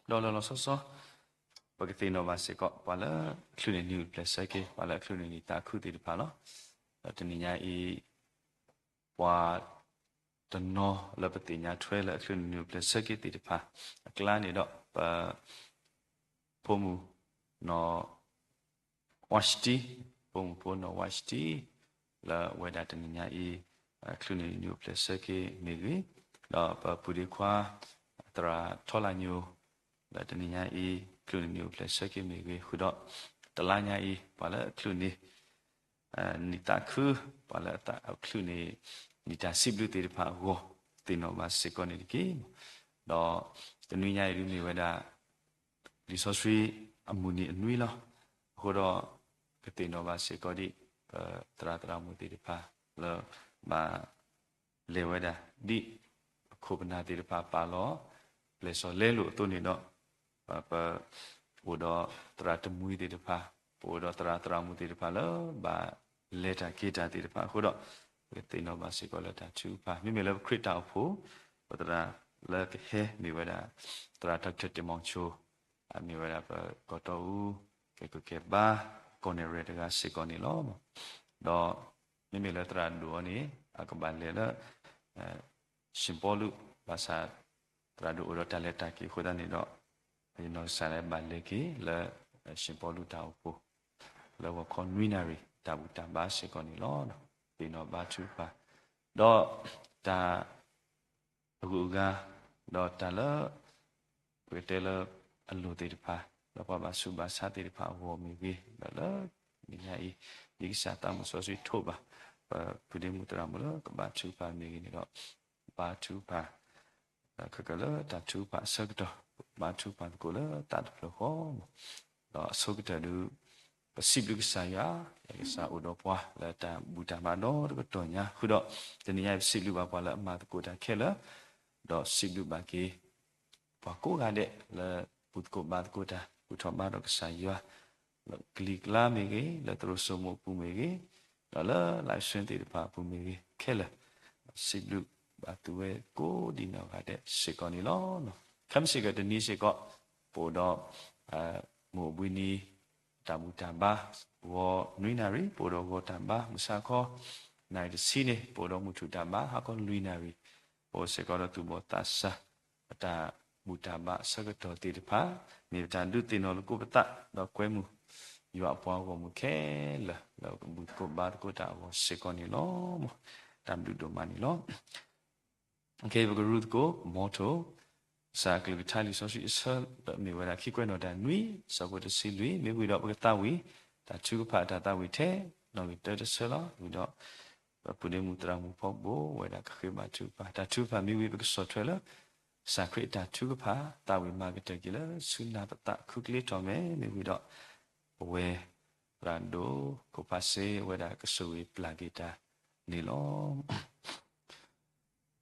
ဒီးလီၤလီၤဆီဆီ ပကသ့ၣ်နီၣ်ဘၣ်စ့ၢ်ကီး ပှၤလၢအချုးန့ၢ်နံၣ်အိၣ်ဖျဲၣ်ဆၢက့ၤ ပှၤလၢအချုးန့ၢ်နံၣ်သးခုသ့ၣ်တဖၣ်လီၤ. ဒီးတနံၤညါအံၤ ပှၤတနီၤလၢပသ့ၣ်ညါထွဲလၢအချုးန့ၢ်နံၣ်အိၣ်ဖျဲၣ်ဆၢက့ၤ သ့ၣ်တဖၣ်အကျါန့ၣ်ဒီး ပဖိမုၣ်နီၢ်ဝါရှတံ, ဖိမုၣ်ဖိနီၢ်ဝါရှတံ လၢအဝဲဒၣ်တနံၤညါအံၤ ချုးန့ၢ်နံၣ်အိၣ်ဖျဲၣ်ဆၢက့ၤမ့ၢ်ဂ့ၤ, ဒီးပပုၢ်ဒ့ခွါ သရၣ်ထီလၢညိ လၢတနံၤညါအံၤ ချုးန့ၢ်နံၣ်အိၣ်ဖျဲၣ်ဆၢက့ၤမ့ၢ်ဂ့ၤ, ဃုာ်ဒီး တလါညါအံၤ ပှၤလၢအချုးန့ၢ် နံၣ်သးခု, ပှၤလၢအချုးန့ၢ် နံၣ်တၢ်စံးဘျုးသ့ၣ်တဖၣ်အဂီၢ် သ့ၣ်နီၣ်ဘၣ်စ့ၢ်ကီးန့ၣ်တက့ၢ်. ဒီးတနွံညါအံၤဒုးမ့ၢ်ဝဲဒၣ် လံာ်စီဆှံအမုၢ်နံၤအနွံလီၤ. အဃိဒီး ကသ့ၣ်နီၣ်ဘၣ်စ့ၢ်ကီးဒံး ပသရၣ်သရၣ်မုၣ်သ့ၣ်တဖၣ် လၢဘၣ် လဲၤဝဲဒၣ် ဒ်ပခိၣ်ပနၢ်သ့ၣ်တဖၣ်ပာ်လီၤ ပျဲၢ်စီၤလဲလိာ်အသိးန့ၣ်ဒီး, ပ ပအိၣ်ဒီးသရၣ်တမှံၤသ့ၣ်တဖၣ်, ပအိၣ်ဒီးသရၣ်သရၣ်မုၣ်သ့ၣ်တဖၣ်လၢဘၣ်လဲၤတၢ်က့ၤတၢ်သ့ၣ်တဖၣ်အဃိဒီး, ပကသ့ၣ်နီၣ်ဘၣ်စ့ၢ်ကီးလၢတၢ်ထုကဖၣ် မ့မ့ၢ်လၢပခရံာ်တၢ်အိၣ်ဖှိၣ်, ပသရၣ်လၢကဟဲမ့ၢ်ဝဲဒၣ် သရၣ် Doctor တင်မောင်ချို, အမ့ၢ်ဝဲဒၣ်ပကီၢ်တီအူ ကဲကုၢ်ကဲဘါ ကီၢ်နဲၣ်ရဲၣ်တဂၤစ့ၢ်ကီးန့ၣ်လီၤ. ဒီးမ့မ့ၢ်လၢသရၣ်ဒိၣ်အီၤန့ၣ် အကဘၣ်လဲၤလၢ စ့ၣ်ပီလူး ဘၣ်ဆၣ် သရၣ်ဒိၣ်အိၣ်ဒီးတၢ်လဲၤတၢ်က့ၤအဃိသတးန့ၣ်ဒီး, ယနီၢ်ကစၢ်လၢဘၣ်လဲၤက့ၤလၢ စ့ၣ်ပီလူးတၢ်အိၣ်ဖှိၣ် လၢဂီၤခီနွံနၣ်ရံၣ် တၢ်ဘူၣ်တၢ်ဘါစ့ၢ်ကီးန့ၣ်လီၤ. သ့ၣ်နီၣ်ဘါထုကဖၣ်, ဒီးတၢ် အဂုၤအဂၤ, ဒီးတၢ်လၢ ပကတဲလၢအလိၣ်သ့ၣ်တဖၣ်, ဒီးပှၤဘၣ်ဆူးဘၣ်ဆါသ့ၣ်တဖၣ်အဂီၢ်မ့ၢ်ဂ့ၤ, ဒီးလၢတနံၤညါအံၤ ဒ်ကစၢ်သးမုၣ်စီဆှံထိးဘၣ် ပပုၢ်ဒ့မုၣ်သရၣ်မုၣ်လၢကဘါထုကဖၣ်မ့ၢ်ဂ့ၤန့ၣ်ဒီး, ဘါထုကဖၣ် ခဲကလၢတၢ်ထုကဖၣ်အဆၢကတီၢ်, ဘါထုကဖၣ်သကိးလၢသးတဖျၢၣ်ဃီ, ဒီးအဆိကတၢၢ်ဒုး ပစံးဘျုးကစၢ်ယွၤ, ကစၢ်အိၣ်ဒီးပှၤလၢတၢ်ဘူၣ်တၢ်ဘါဒီတကတီၢ်ညါ, ဃုာ်ဒီးတနံၤညါအံၤ ပစံးဘျုးဘၣ်ပှၤလၢအမၤသကိးတၢ်ခဲလၢာ်, ဒီးစံးဘျုးဘၣ်က့ၤ ပှၤကိးဂၤဒဲးလၢဘူၣ်သကိးဘါသကိးတၢ် ဘူၣ်ထီၣ်ဘါထီၣ်ကစၢ်ယွၤ, လၢကလံၤကျါမ့ၢ်ဂ့ၤ, လၢသရိာ်စိမိၣ်အပူၤမ့ၢ်ဂ့ၤ, ဒီးလၢ live stream သ့ၣ်တဖၣ်အပူၤမ့ၢ်ဂ့ၤ, ခဲလၢာ် စံးဘျုးဘၣ်သုဝဲကိးဒံးနီၢ်ဂၤဒဲးစ့ၢ်ကီးန့ၣ်လီၤ. ခဲမုၢ်ဆ့ၣ်ကီးတနံၤစ့ၢ်ကီး ပအိၣ်ဒီး မိၢ်အဘှံးနံၤ တၢ်ဘူၣ်တၢ်ဘါ ဂီၤနွံနၣ်ရံၣ်, ပအိၣ်ဒီးဂီၤတၢ်ဘါ မုၢ်ဆါခီ နၣ်ရံၣ်တဆံန့ၣ် ပအိၣ်ဒီးမုၢ်ထူၣ်တၢ်ဘါ ဟါခီလွံၢ်နၣ်ရံၣ်, ပအိၣ်စ့ၢ်ကီးဒီးသူၣ်ဘီၣ်သးစၢ် ပတၢ်ဘူၣ်တၢ်ဘါအဆၢကတီၢ်သ့ၣ်တဖၣ် မ့ၢ်ပတၢ်ဒုးသ့ၣ်နီၣ်လိာ်သကိးပသး ဒီးကွဲမုာ်ယွၤအပှၤဂီၢ်မုၢ်ခဲလၢာ် လၢကဘူၣ်သကိးဘါသကိးတၢ်အဂီၢ်စ့ၢ်ကီးန့ၣ်လီၤ. တၢ်ဘျုးဒိၣ်မးန့ၣ်လီၤ. ခဲအံၤပကရူသကိး မီထိၣ် ကစၢ်အကလုၢ်ကထါလံာ်စီဆှံအဆၢ မ့ၢ်ဝဲဒၣ်ခံကွဲးနီၣ်တၢ်နွံ ဆၢဖိတဆံလွံၢ်, မ့ၢ်ဝံၤဒီးပကသးဝံၣ် တၢ်ထုကဖၣ်အတၢ်သးဝံၣ်ထဲ နီၣ်ဂံၢ်တၢတဆၢလီၤ. ဝံၤဒီး ပပုၢ်ဒ့မုၣ်သရၣ်မုၣ်ဖီဘိ ဝဲဒၣ်ကဃ့ဘါထုကဖၣ် တၢ်ထုကဖၣ်မ့ၢ်ဝံၤ ပကဆီၣ်ထွဲလၢ ကစၢ်ခရံာ်အတၢ်ထုကဖၣ် သးဝံၣ်မၤကတၢၢ်က့ၤလၢဆူနၢ်ပသး ခူကျ့ထီၣ်မဲာ် မ့ၢ်ဝံၤဒီး ပဝဲ သရၣ်ဒိၣ် ကိၣ်ဖးစ့ ဝဲဒၣ်ကဆိၣ်ဂ့ၤပျၢ်က့ၤတၢ်န့ၣ်လီၤ.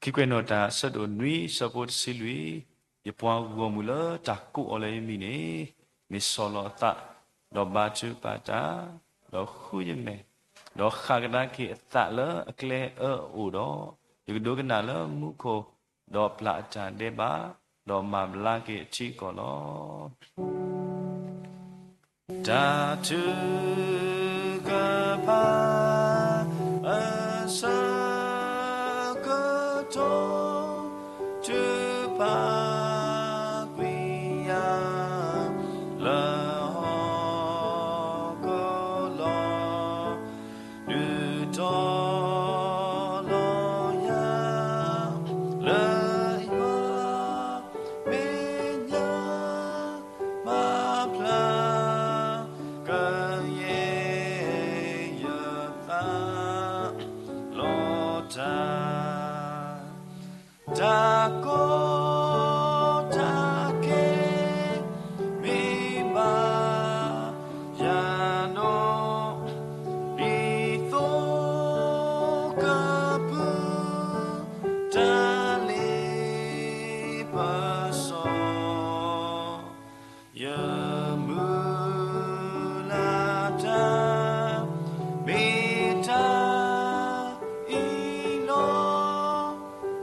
ခံကွဲးနီၣ်တၢ်ဆၢဒိၣ်နွံ ဆၢဖိတဆံလွံၢ်, ယပှၤဂီၢ်မုၢ်လၢတၢ်ကိးအီၤလၢယမံၤန့ၣ် မ့ၢ်ဆီၣ်လီၤအသး, ဒီးဘါထုကဖၣ်တၢ်, ဒီးဃုယမဲာ်, ဒီးဃၣ်ကဒါက့ၤအသးလၢအကျဲအၢအအိၣ်ဒီး, ယကဒိကနၣ်လၢမူခိၣ်, ဒီးပျၢ်အတၢ်ဒဲးဘး, ဒီးမၤဘျါက့ၤအထံအကီၢ်လီၤ. တၢ်ထုကဖၣ် အဆၢကတီၢ် ထုကဖၣ်ကွံာ်ယၤ လၢဟီၣ်ခိၣ်လီၤ. ဒုးတီၤလီၤယၤ လၢယွၤ မဲာ်ညါ မၤဖျါ ကယဲၢ်ယသး လီၤ. ယမုၢ်လၢ်တၢ် မ့ၢ်တၢ်အံၤလီၤ,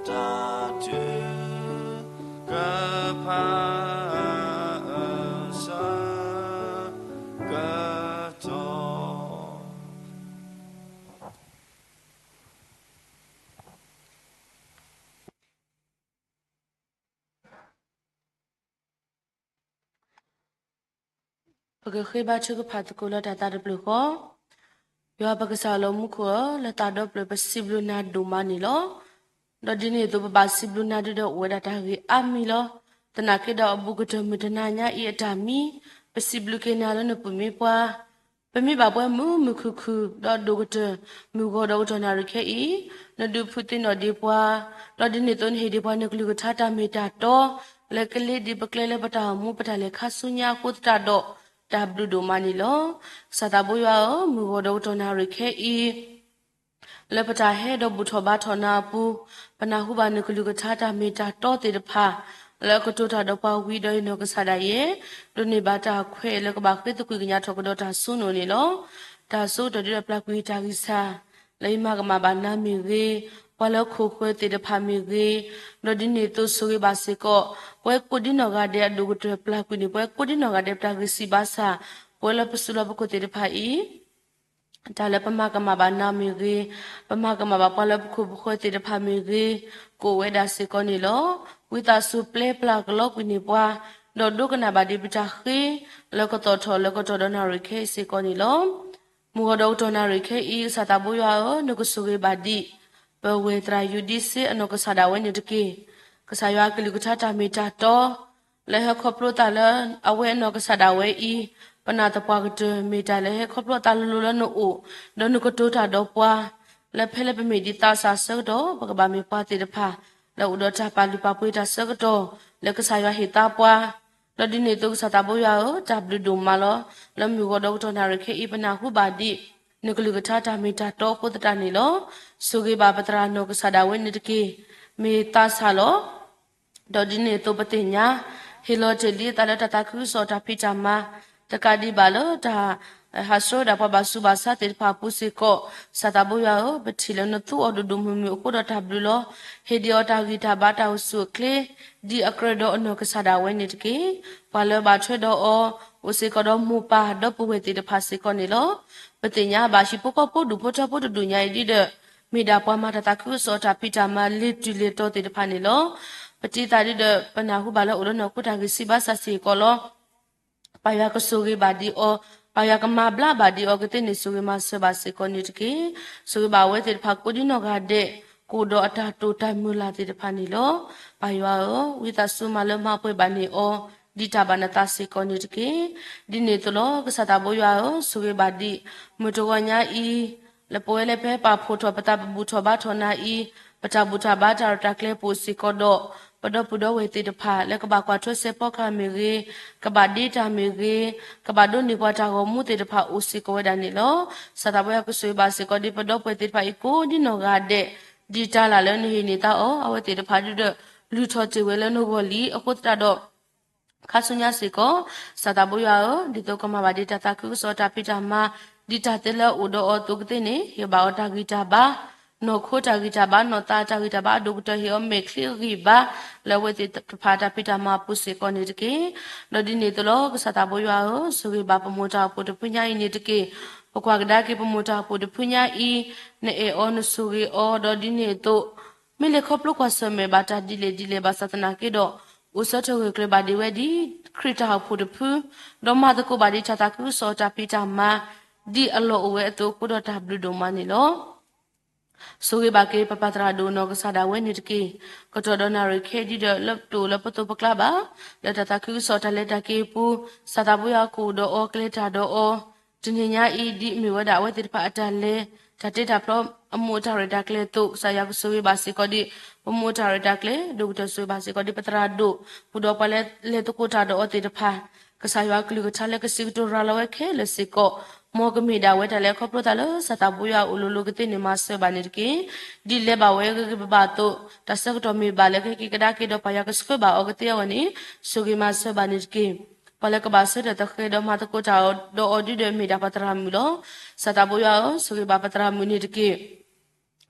တၢ်ထုကဖၣ်အဆၢကတီၢ်. ပကဃ့ဘါထုကဖၣ်သကိးလၢတၢ်သးတဖျၢၣ်ဃီ, ယွၤပကစၢ်လၢမူခိၣ်ဧၢ, လၢသးဒီဖျၢၣ်ပစံးဘျုးနၤဒိၣ်မးန့ၣ်လီၤ. ဒီးဒ်န့ၣ်အသိးပဘၣ်စံးဘျုးနၤဒ်ဒီးအိၣ်ဝဲဒၣ်တၢ်ဂ့ၢ်အါမံၤလီၤ. သနာ်က့ဒီးအဘူးကတၢၢ်မုၢ်တနၤညါအံၤအတၢ်မံ, ပစံးဘျုးက့ၤနၤလၢနပုၢ်မ့ၢ်ပှၤ ပမ့ၢ်ဘၣ်ပှၤမုာ်မုာ်ခုၣ်ခုၣ် ဒီးဒိၣ်ကတၢၢ် မုၢ်ဂီၤဒီးကတီၢ်နၣ်ရံၣ်ခဲအံၤ, နဒုးဖုးသ့ၣ်နီၣ်ဒံးပှၤ, ဒီးဒ်န့ၣ်အသိးနဟ့ၣ်ဒံးပှၤနကလုၢ်ကထါတၢ်မ့ၢ်တၢ်တီ, လၢကလ့ဒံးပကျဲလၢပတၢ်အိၣ်မူပတၢ်လဲၤခါဆူညါအဃိသတးဒီး တၢ်ဘျုးဒိၣ်မးန့ၣ်လီၤ. ကစၢ်သးဘိယွၤဧၢ, မုၢ်ဂီၤဒီးကတီၢ်နၣ်ရံၣ်ခဲအံၤ လၢပတၢ်ဟဲဒီးဘူၣ်ထီၣ်ဘါထီၣ်နၤအပူၤ, ပနၢ်ဟူဘၣ်နကလုၢ်ကထါတၢ်မ့ၢ်တၢ်တီသ့ၣ်တဖၣ် လၢအကတိၤတၢ်ဒီးပှၤဝံၤဒီးယနီၢ်ကစၢ်ဒၣ်ယဲ, ဒိးန့ၢ်ဘၣ်တၢ်ခွဲးလၢကဘၣ်ဃ့သကွံာ်ကညးထီၣ်ကဒီးတၢ်ဆိကမိၣ်န့ၣ်လီၤ. တၢ်ဆိကတီၢ်ဒ်ဒီးပျၢ်ကွံာ်တၢ်ဂံၢ်စၢ် လၢယမၤကမၣ်ဘၣ်နၤမ့ၢ်ဂ့ၤ, ပှၤလၢခိၣ်ဃၢၤသ့ၣ်တဖၣ်မ့ၢ်ဂ့ၤ, ဒီးဒ်န့ၣ်အသိးဆိၣ်ဂ့ၤဘၣ်စ့ၢ်ကီး ပဝဲကိးဒ်နီၢ်ဂၤဒဲးအဒိၣ်ကတၢၢ်ပျၢ်ကွံာ်န့ၣ် ပဝဲကိးဒ်နီၢ်ဂၤဒဲးပတၢ်ဂံၢ်စၢ်ဘါစၢ်, ပဝဲလၢပစုလီၢ်ပခိၣ်သ့ၣ်တဖၣ်အံၤ တၢ်လၢပမၤကမၣ်ဘၣ်နၤမ့ၢ်ဂ့ၤ, ပမၤကမၣ်ဘၣ်ပှၤလၢပခိၣ်ပဃၢၤသ့ၣ်တဖၣ်မ့ၢ်ဂ့ၤ, ကအိၣ်ဝဲဒၣ်စ့ၢ်ကီးန့ၣ်လီၤ. ဝံသးစူၤပျဲပျၢ်ကလီကွံာ်န့ၢ်ပှၤ, ဒီးဒိကနၣ်ဘၣ်ဒံးပတၢ်ဃ့ လၢကသီၣ်ထီၣ်လၢကတီၢ်ဒီးနၣ်ရံၣ်ခဲအံၤစ့ၢ်ကီးန့ၣ်လီၤ. မုၢ်ဂီၤဒီးကတီၢ်နၣ်ရံၣ်ခဲအံၤ ကစၢ်သးဘိယွၤဧၢ, နကဆိၣ်ဂ့ၤဘၣ်ဒံး ပဝဲၢ်သရၣ်ယူဒံစ့အနီၢ်ကစၢ်ဒၣ်ဝဲန့ၣ်တက့ၢ်. ကစၢ်ယွၤကလုၢ်ကထါတၢ်မ့ၢ်တၢ်တီ လၢဟဲခီဖျိသးလၢအဝဲအနီၢ်ကစၢ်ဒၣ်ဝဲအံၤ, ပနာ်သပှၢ်ကတၢၢ် မ့ၢ်တၢ်လၢဟဲခီဖျိသးလိၤလိၤလၢနအိၣ်, ဒီးနကတိၤတၢ်ဒီးပှၤ, လၢဖဲလၢပမ့ၢ်ဒံးသးစၢ်အဆၢကတီၢ် ပကဘၣ်မ့ၢ်ပှၤသ့ၣ်တဖၣ် လၢအိၣ်ဒီးတၢ်ပာ်လုၢ်ပာ်ပှ့ၤတၢ်ဆၢကတီၢ် လၢကစၢ်ယွၤဟ့ၣ်သါပှၤ, ဒီးဒ်န့ၣ်အသိးကစၢ်သးဘိယွၤဧၢ, တၢ်ဘျုးဒိၣ်မးလီၤ. လၢမုၢ်ဂီၤဒီးကတီၢ်နၣ်ရံၣ်ခဲအံၤ ပနၢ်ဟူဘၣ်ဒံး နကလုၢ်ကထါတၢ်မ့ၢ်တၢ်တီအဃိသတးန့ၣ်လီၤ. ဆိၣ်ဂ့ၤဘၣ်ပသရၣ်နီၢ်ကစၢ်ဒၣ်ဝဲန့ၣ်တက့ၢ်. မ့ၢ်သးစၢ်လီၤ. ဒီးဒ်န့ၣ်အသိးပသ့ၣ်ညါ ဟ့ၣ်လီၤတ့ၢ်လံအသးလၢတၢ်သးခုကစီၣ်တၢ်ဖံးတၢ်မၤ, တကးဒံးဘၣ်လၢတၢ် ဟးဆှၢဝဲဒၣ်ပှၤဘၣ်ဆူးဘၣ်ဆါသ့ၣ်တဖၣ်အပူၤစ့ၢ်ကီး, ကစၢ်သးဘိယွၤဧၢ, ပထံၣ်လၢနသူအီၤဒိၣ်ဒိၣ်မုၢ်မုၢ်အဃိဒီးတၢ်ဘျုးလီၤ. ဟ့ၣ်ဒံးအီၤတၢ်ဂံၢ်တၢ်ဘါတၢ်အိၣ်ဆူၣ်အိၣ်ချ့ ဒ်အကြၢးဒီးအနီၢ်ကစၢ်ဒၣ်ဝဲန့ၣ်တက့ၢ်. ပှၤလၢဘၣ်ထွဲဒီးအီၤ အိၣ်စ့ၢ်ကီးဒီးမိၢ်ပၢ်ဒီပုၢ်ဝဲၢ်သ့ၣ်တဖၣ်စ့ၢ်ကီးန့ၣ်လီၤ. ပသ့ၣ်ညါဘၣ်ဟံၣ်ဖိဃီဖိဒူၣ်ဖိထၢဖိတဒူၣ်ညါအံၤဒ်ဒီး မ့ၢ်ဒၣ်ပှၤမၤတၢ်သးခုကစီၣ်တၢ်ဖံးတၢ်မၤလ့ၤတုၤလ့ၤတီၤသ့ၣ်တဖၣ်န့ၣ်လီၤ. ပတံၤသကိးဒ်ဒီး ပနၢ်ဟူဘၣ်လၢအိၣ်လၢနီၢ်ခိတၢ်ဂံၢ်စၢ်ဘါစၢ်စ့ၢ်ကီးလီၤ. ပၢ်ယွၤကဆိၣ်ဂ့ၤဘၣ်ဒံးအီၤ, ပၢ်ယွၤကမၤဘျါဘၣ်ဒံးအီၤကသ့န့ၣ် ဆိၣ်ဂ့ၤမၤစၢၤဘၣ်စ့ၢ်ကီးန့ၣ်တက့ၢ်. ဆိၣ်ဂ့ၤဘၣ်အဝဲသ့ၣ်တဖၣ်ကိးဒ်နီၢ်ဂၤဒဲး ကအိၣ်ဒီးအတၢ်တိာ်တၢ်မုၢ်လၢ်သ့ၣ်တဖၣ်န့ၣ်လီၤ. ပၢ်ယွၤဧၢ, ဝံသးစူၤမၤလၢမၤပှဲၤဘၣ်န့ၢ်အီၤ ဒ်တၢ်ဘၣ်နသးစ့ၢ်ကီးန့ၣ်တက့ၢ်. ဒ်န့ၣ်အသိးလီၤ. ကစၢ်သးဘိယွၤဧၢ, ဆိၣ်ဂ့ၤဘၣ်ဒံး မုၢ်တဂီၤညါအံၤ လၢပဝဲလၢပဟဲပာ်ဖှိၣ်ထီၣ်ပသး ပဘူၣ်ထီၣ်ဘါထီၣ်နၤအံၤ, ပတၢ်ဘူၣ်တၢ်ဘါတၢ်ရဲၣ်တၢ်ကျဲၤပူၤစ့ၢ်ကီးဒီး ပဒီပုၢ်ဒီဝဲၢ်သ့ၣ်တဖၣ် လၢကဘၣ်ကွၢ်ထွဲစဲးဖီကဟၣ်မ့ၢ်ဂ့ၤ, ကဘၣ်ဒ့တၢ်မ့ၢ်ဂ့ၤ, ကဘၣ်ဒိးန့ၢ်ပှၤတၢ်ဂီၤမူသ့ၣ်တဖၣ်အိၣ်စ့ၢ်ကီးဝဲဒၣ်န့ၣ်လီၤ. ကစၢ်သးဘိယွၤကဆိၣ်ဂ့ၤဘၣ်စ့ၢ်ကီးဒ်ပဒီပုၢ်ဝဲၢ်သ့ၣ်တဖၣ်အံၤကိးဒ်နီၢ်ဂၤဒဲး, ဒ်တၢ်လၢ်လၢနဟ့ၣ်န့ၢ်သးအီၤ အဝဲသ့ၣ်တဖၣ်ဒ်ဒီး လုၢ်ထီၣ်တ့ၢ်ဝဲလၢနဂီၢ်လံအဃိသတးဒီး ခါဆူညါစ့ၢ်ကီး, ကစၢ်သးဘိယွၤဧၢ, ဒ်သိးကမၤဘၣ်ဒံးတၢ်သးခုကစီၣ်တၢ်ဖံးတၢ်မၤ, ဒ်တၢ်သ့လၢအအိၣ်ဒီးအီၤအသိးကသ့န့ၣ်, ဟ့ၣ်ဘၣ်အီၤတၢ်ဂံၢ်တၢ်ဘါ, နီၢ်ခိတၢ်ဂံၢ်တၢ်ဘါ, နီၢ်သးတၢ်ဂံၢ်တၢ်ဘါ, အဒိၣ်ကတၢၢ်ဟ့ၣ်အီၤမဲာ်ချံအဂံၢ်အဘါ, လၢအဝဲသ့ၣ်တဖၣ်တၢ်ဖံးတၢ်မၤအပူၤစ့ၢ်ကီးန့ၣ်တက့ၢ်. ဒီးဒ်န့ၣ်အသိးလီၤ, ကစၢ်သးဘိယွၤဧၢ, ဆိၣ်ဂ့ၤဘၣ်ပမိၢ်တၢ်အိၣ်ဖှိၣ်တဖုညါအံၤန့ၣ်တက့ၢ်. ပကွၢ်ကဒါက့ၤပမိၢ်တၢ်အိၣ်ဖှိၣ်တဖုညါအံၤ, နအဲၣ်အီၤနဆိၣ်ဂ့ၤအီၤ, ဒီးဒ်န့ၣ်အသိး မ့ၢ်လဲၤခီဖျိကွၢ်ဆၢၣ်မဲာ်ဘၣ်တၢ်ဒ်လဲၣ်ဒ်လဲၣ်ဘၣ်ဆၣ်သနာ်က့ဒီး, အိၣ်ဆၢထၢၣ်ဂၢၢ်ကျၢၤဘၣ်ဒံးဝဲဒ်ခရံာ်တၢ်အိၣ်ဖှိၣ်တဖု, ဒီးမၤသကိးဘၣ်ဒံးတၢ်သးခုကစီၣ်တၢ်ဖံးတၢ်မၤ, ဒ်အလီၢ်အိၣ်ဝဲအသိးအဃိဒီးတၢ်ဘျုးဒိၣ်မးန့ၣ်လီၤ. ဆိၣ်ဂ့ၤဘၣ်က့ၤပပၢ်သရၣ်ဒိၣ်နီၢ်ကစၢ်ဒၣ်ဝဲန့ၣ်တက့ၢ်. ကတီၢ်ဒီးနၣ်ရံၣ်ခဲဒ်ဒီးလၢတအိၣ်လၢပသိးပကျါဘၣ်, လၢတၢ်သးခုကစီၣ်တၢ်လဲၤတၢ်က့ၤအပူၤ, ကစၢ်သးဘိယွၤကအိၣ်ဒီးအီၤ ကလဲၤတၢ်ဒီးအီၤ, တနံၤညါအံၤဒ်မ့ၢ်ဝဲဒၣ်အဝဲသ့ၣ်တဖၣ်အတၢ်လဲၤ တၢ်တ့တၢ်ဖျီ အမိၢ်အတၢ်ရဲၣ်တၢ်ကျဲၤအသိး, ကစၢ်ယွၤကဆိၣ်ဂ့ၤဘၣ်စ့ၢ်ကီးဒံး ပမိၢ်အတၢ်ရဲၣ်တၢ်ကျဲၤ, ဒိၣ်ကတၢၢ်ဆိၣ်ဂ့ၤဘၣ်စ့ၢ်ကီးဒံး ပသရၣ်ဒိၣ်, ဃုာ်ဒီးပှၤလၢလဲၤသကိးတၢ်ဒီးအီၤသ့ၣ်တဖၣ်, ကစၢ်ယွၤကလုၢ်ကထါလၢကစံးကတိၤရၤလီၤဝဲခဲလၢာ်စ့ၢ်ကီး, မ်ကမ့ၢ်ဒၣ်ဝဲတၢ်လဲၤခီဖျိသးလၢ ကစၢ်သးဘိယွၤအိၣ်လိၤလိၤကသ့န့ၣ် မၤစၢၤဘၣ်န့ၣ်တက့ၢ်. ဒ်လဲၤဘၣ်ဝဲဂ့ၤဂ့ၤဘၣ်ဘၣ်အသိး, တၢ်ဆၢကတီၢ်မ့ၢ်ဘၣ်လၢကဟဲက့ၤကဒါက့ၤဒီးပၢ်ယွၤကဆှၢဘၣ်အီၤကသ့အဂီၢ်န့ၣ်, ဆိၣ်ဂ့ၤမၤစၢၤဘၣ်န့ၣ်တက့ၢ်. ပှၤလၢကဘၣ်ဆၢထၢၣ်သဃဲဒီးမၤသကိးတၢ်ဒီးအီၤဒုဒီးမ့ၢ်ဒၣ်ပှၤသရၣ်မုၣ်လီၤ. ကစၢ်သးဘိယွၤဧၢ, ဆိၣ်ဂ့ၤဘၣ်ပသရၣ်မုၣ်န့ၣ်တက့ၢ်.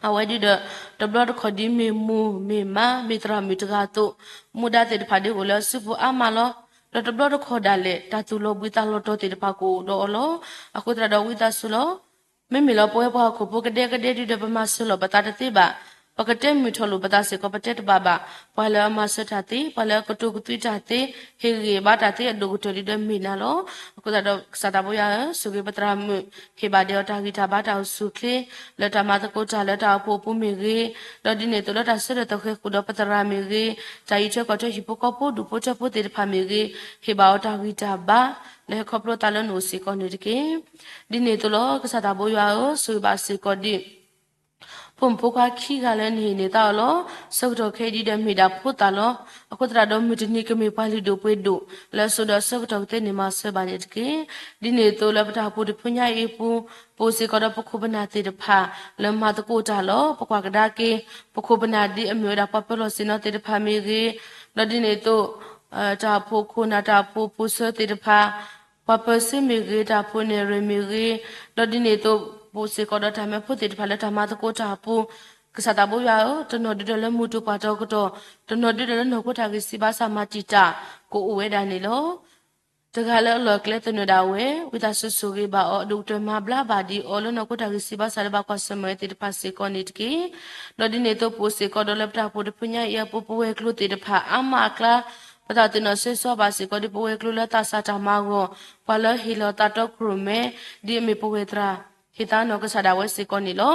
အဝဲဒုဒီး တဘျီတခီၣ်ဒ်မ့ၢ်မိၢ်မ့ၢ်မါမ့ၢ်သရၣ်မုၣ်တဂၤအသိး, မူဒါသ့ၣ်တဖၣ်ဒ်အိၣ်လၢအစုပူၤအါမးလီၤ. ဒီးတဘျီတခီၣ်ဒၣ်လဲာ် တၢ်သူၣ်လီၤဘှံးသးလီၤတီၤသ့ၣ်တဖၣ်ကအိၣ်ဒီးအီၤလီၤ. အဃိသတးဒီးဝံသးစူၤလီၤ. မ့မ့ၢ်လၢပဝဲပှၤဟီၣ်ခိၣ်ဖိကဒဲကဒဲဒုဒီးပမၤစၢၤလီၤပသးတသ့ဘၣ်. ပကတဲမုာ်ထီၣ်လိာ်ပသးစ့ၢ်ကီးပတဲတဘၣ်ဘၣ်. ပှၤလၢအမၤစၢၤတၢ်သ့, ပှၤလၢအကတိၤကသွံတၢ်သ့, ဟ့ၣ်ဂံၢ်ဘါတၢ်သ့အဒိၣ်ကတၢၢ်ဒုဒီးမ့ၢ်နၤလီၤ. အဃိသတးဒီးကစၢ်သးဘိယွၤဧၢ, ဆိၣ်ဂ့ၤပသရၣ်မုၣ်, ဟ့ၣ်ဘၣ်ဒဲးအီၤတၢ်ဂံၢ်တၢ်ဘါတၢ်အိၣ်ဆူၣ်အိၣ်ချ့ လၢတၢ်မၤသကိးတၢ်လၢတၢ်အိၣ်ဖှိၣ်အပူၤမ့ၢ်ဂ့ၤ, ဒီးဒ်န့ၣ်အသိးလၢတၢ်ဆၢထၢၣ်သဃဲဃုာ်ဒီးပသရၣ်မ့ၢ်ဂ့ၤ, တၢ်အံးထွဲကွၢ်ထွဲဟံၣ်ဖိဃီဖိဒူၣ်ဖိထၢဖိသ့ၣ်တဖၣ်မ့ၢ်ဂ့ၤ, ဟ့ၣ်ဘၣ်အီၤတၢ်ဂံၢ်တၢ်ဘါ လၢဟဲခီဖျိသးလၢနအိၣ်စ့ၢ်ကီးန့ၣ်တက့ၢ်. ဒ်န့ၣ်အသိးလီၤ. ကစၢ်သးဘိယွၤဧၢ, ဆိၣ်ဂ့ၤဘၣ်စ့ၢ်ကီးဒ် ဖိမုၣ်ဖိခွါခံဂၤလၢနဟ့ၣ်န့ၢ်သးအီၤလီၤ. ဆၢကတီၢ်ခဲအံၤဒုဒီးမ့ၢ်ဒၣ်ဖိသၣ်လီၤ. အဃိသတးဒီးမုၢ်တနံၤကမ့ၢ်ပှၤလုၢ်ဒိၣ်ပှ့ၤဒိၣ် လၢအစိၤဒီးဆၢကတီၢ်ကသ့န့ၣ်မၤစၢၤဘၣ်န့ၣ်တက့ၢ်. ဒ်န့ၣ်အသိးလၢပတၢ်အိၣ်ဖှိၣ်တဖုညါအံၤအပူၤ, ပအိၣ်စ့ၢ်ကီးဒီးပခိၣ်ပနၢ်သ့ၣ်တဖၣ် လၢမၤသကိးတၢ်လီၤ. ပကွၢ်ကဒါက့ၤ ပခိၣ်ပနၢ်ဒ်အမ့ၢ်ဝဲဒၣ်ပှၤပၢၤလီၢ်ဆ့ၣ်နီၤသ့ၣ်တဖၣ်မ့ၢ်ဂ့ၤ, ဒီးဒ်န့ၣ်အသိး တၢ်အိၣ်ဖှိၣ်ခိၣ်နၢ်တၢ်အိၣ်ဖှိၣ်ဖိဆၢသ့ၣ်တဖၣ်, ပှၤပၢၤစ့မ့ၢ်ဂ့ၤ, တၢ်အိၣ်ဖှိၣ်နဲၣ်ရွဲၣ်မ့ၢ်ဂ့ၤ, ဒီးဒ်န့ၣ်အသိး ပအိၣ်စ့ၢ်ကီးဒီးတၢ်မၢဖိသ့ၣ်တဖၣ်လၢတၢ်မၤသကိးတၢ်အပူၤ, ကစၢ်သးဘိယွၤဧၢ, တနီၤဒုဒီးလၢမုၢ်တူၢ်ပှၢ်တီၤကတီၢ်, တနီၤဒုဒီးလၢနီၢ်ခိတၢ်ဂံၢ်စၢ်ဘါစၢ်မၤတံာ်တာ် ကအိၣ်ဝဲဒၣ်န့ၣ်လီၤ. တဂၤလၢအလီၢ်အကျဲသနၢၣ်ဒၣ်ဝဲ, ဝံသးစူၤဆိၣ်ဂ့ၤဘၣ်အီၤ, ဒိၣ်ကတၢၢ်မၤဘျါဘၣ်ဒံးအီၤလၢနီၢ်ခိတၢ်ဂံၢ်စၢ်ဘါစၢ်လၢဘၣ်ကွၢ်ဆၢၣ်မဲာ်ဝဲသ့ၣ်တဖၣ်စ့ၢ်ကီးန့ၣ်တက့ၢ်. ဒီးဒ်န့ၣ်အသိးပအိၣ်စ့ၢ်ကီးဒီးလၢပတၢ်အိၣ်ဖှိၣ်တဖုညါအံၤအပူၤ ပဝဲၤကျိၤသ့ၣ်တဖၣ်အါမးအကျါ, ပသးသ့ၣ်နီၣ်ဆၢဂ့ၤဆၢဝါဘၣ်စ့ၢ်ကီးဒ်ပဝဲၤကျိၤလၢသးစၢ်တၢ်မၤဂီၢ်, ပှၤလၢဟ့ၣ်လီၤသးတီခိၣ်ရိၣ်မဲ, ဒ်အမ့ၢ်ပဝဲၢ်သရၣ် ဟ့ၣ်သါနီၢ်ကစၢ်ဒၣ်ဝဲစ့ၢ်ကီးန့ၣ်လီၤ.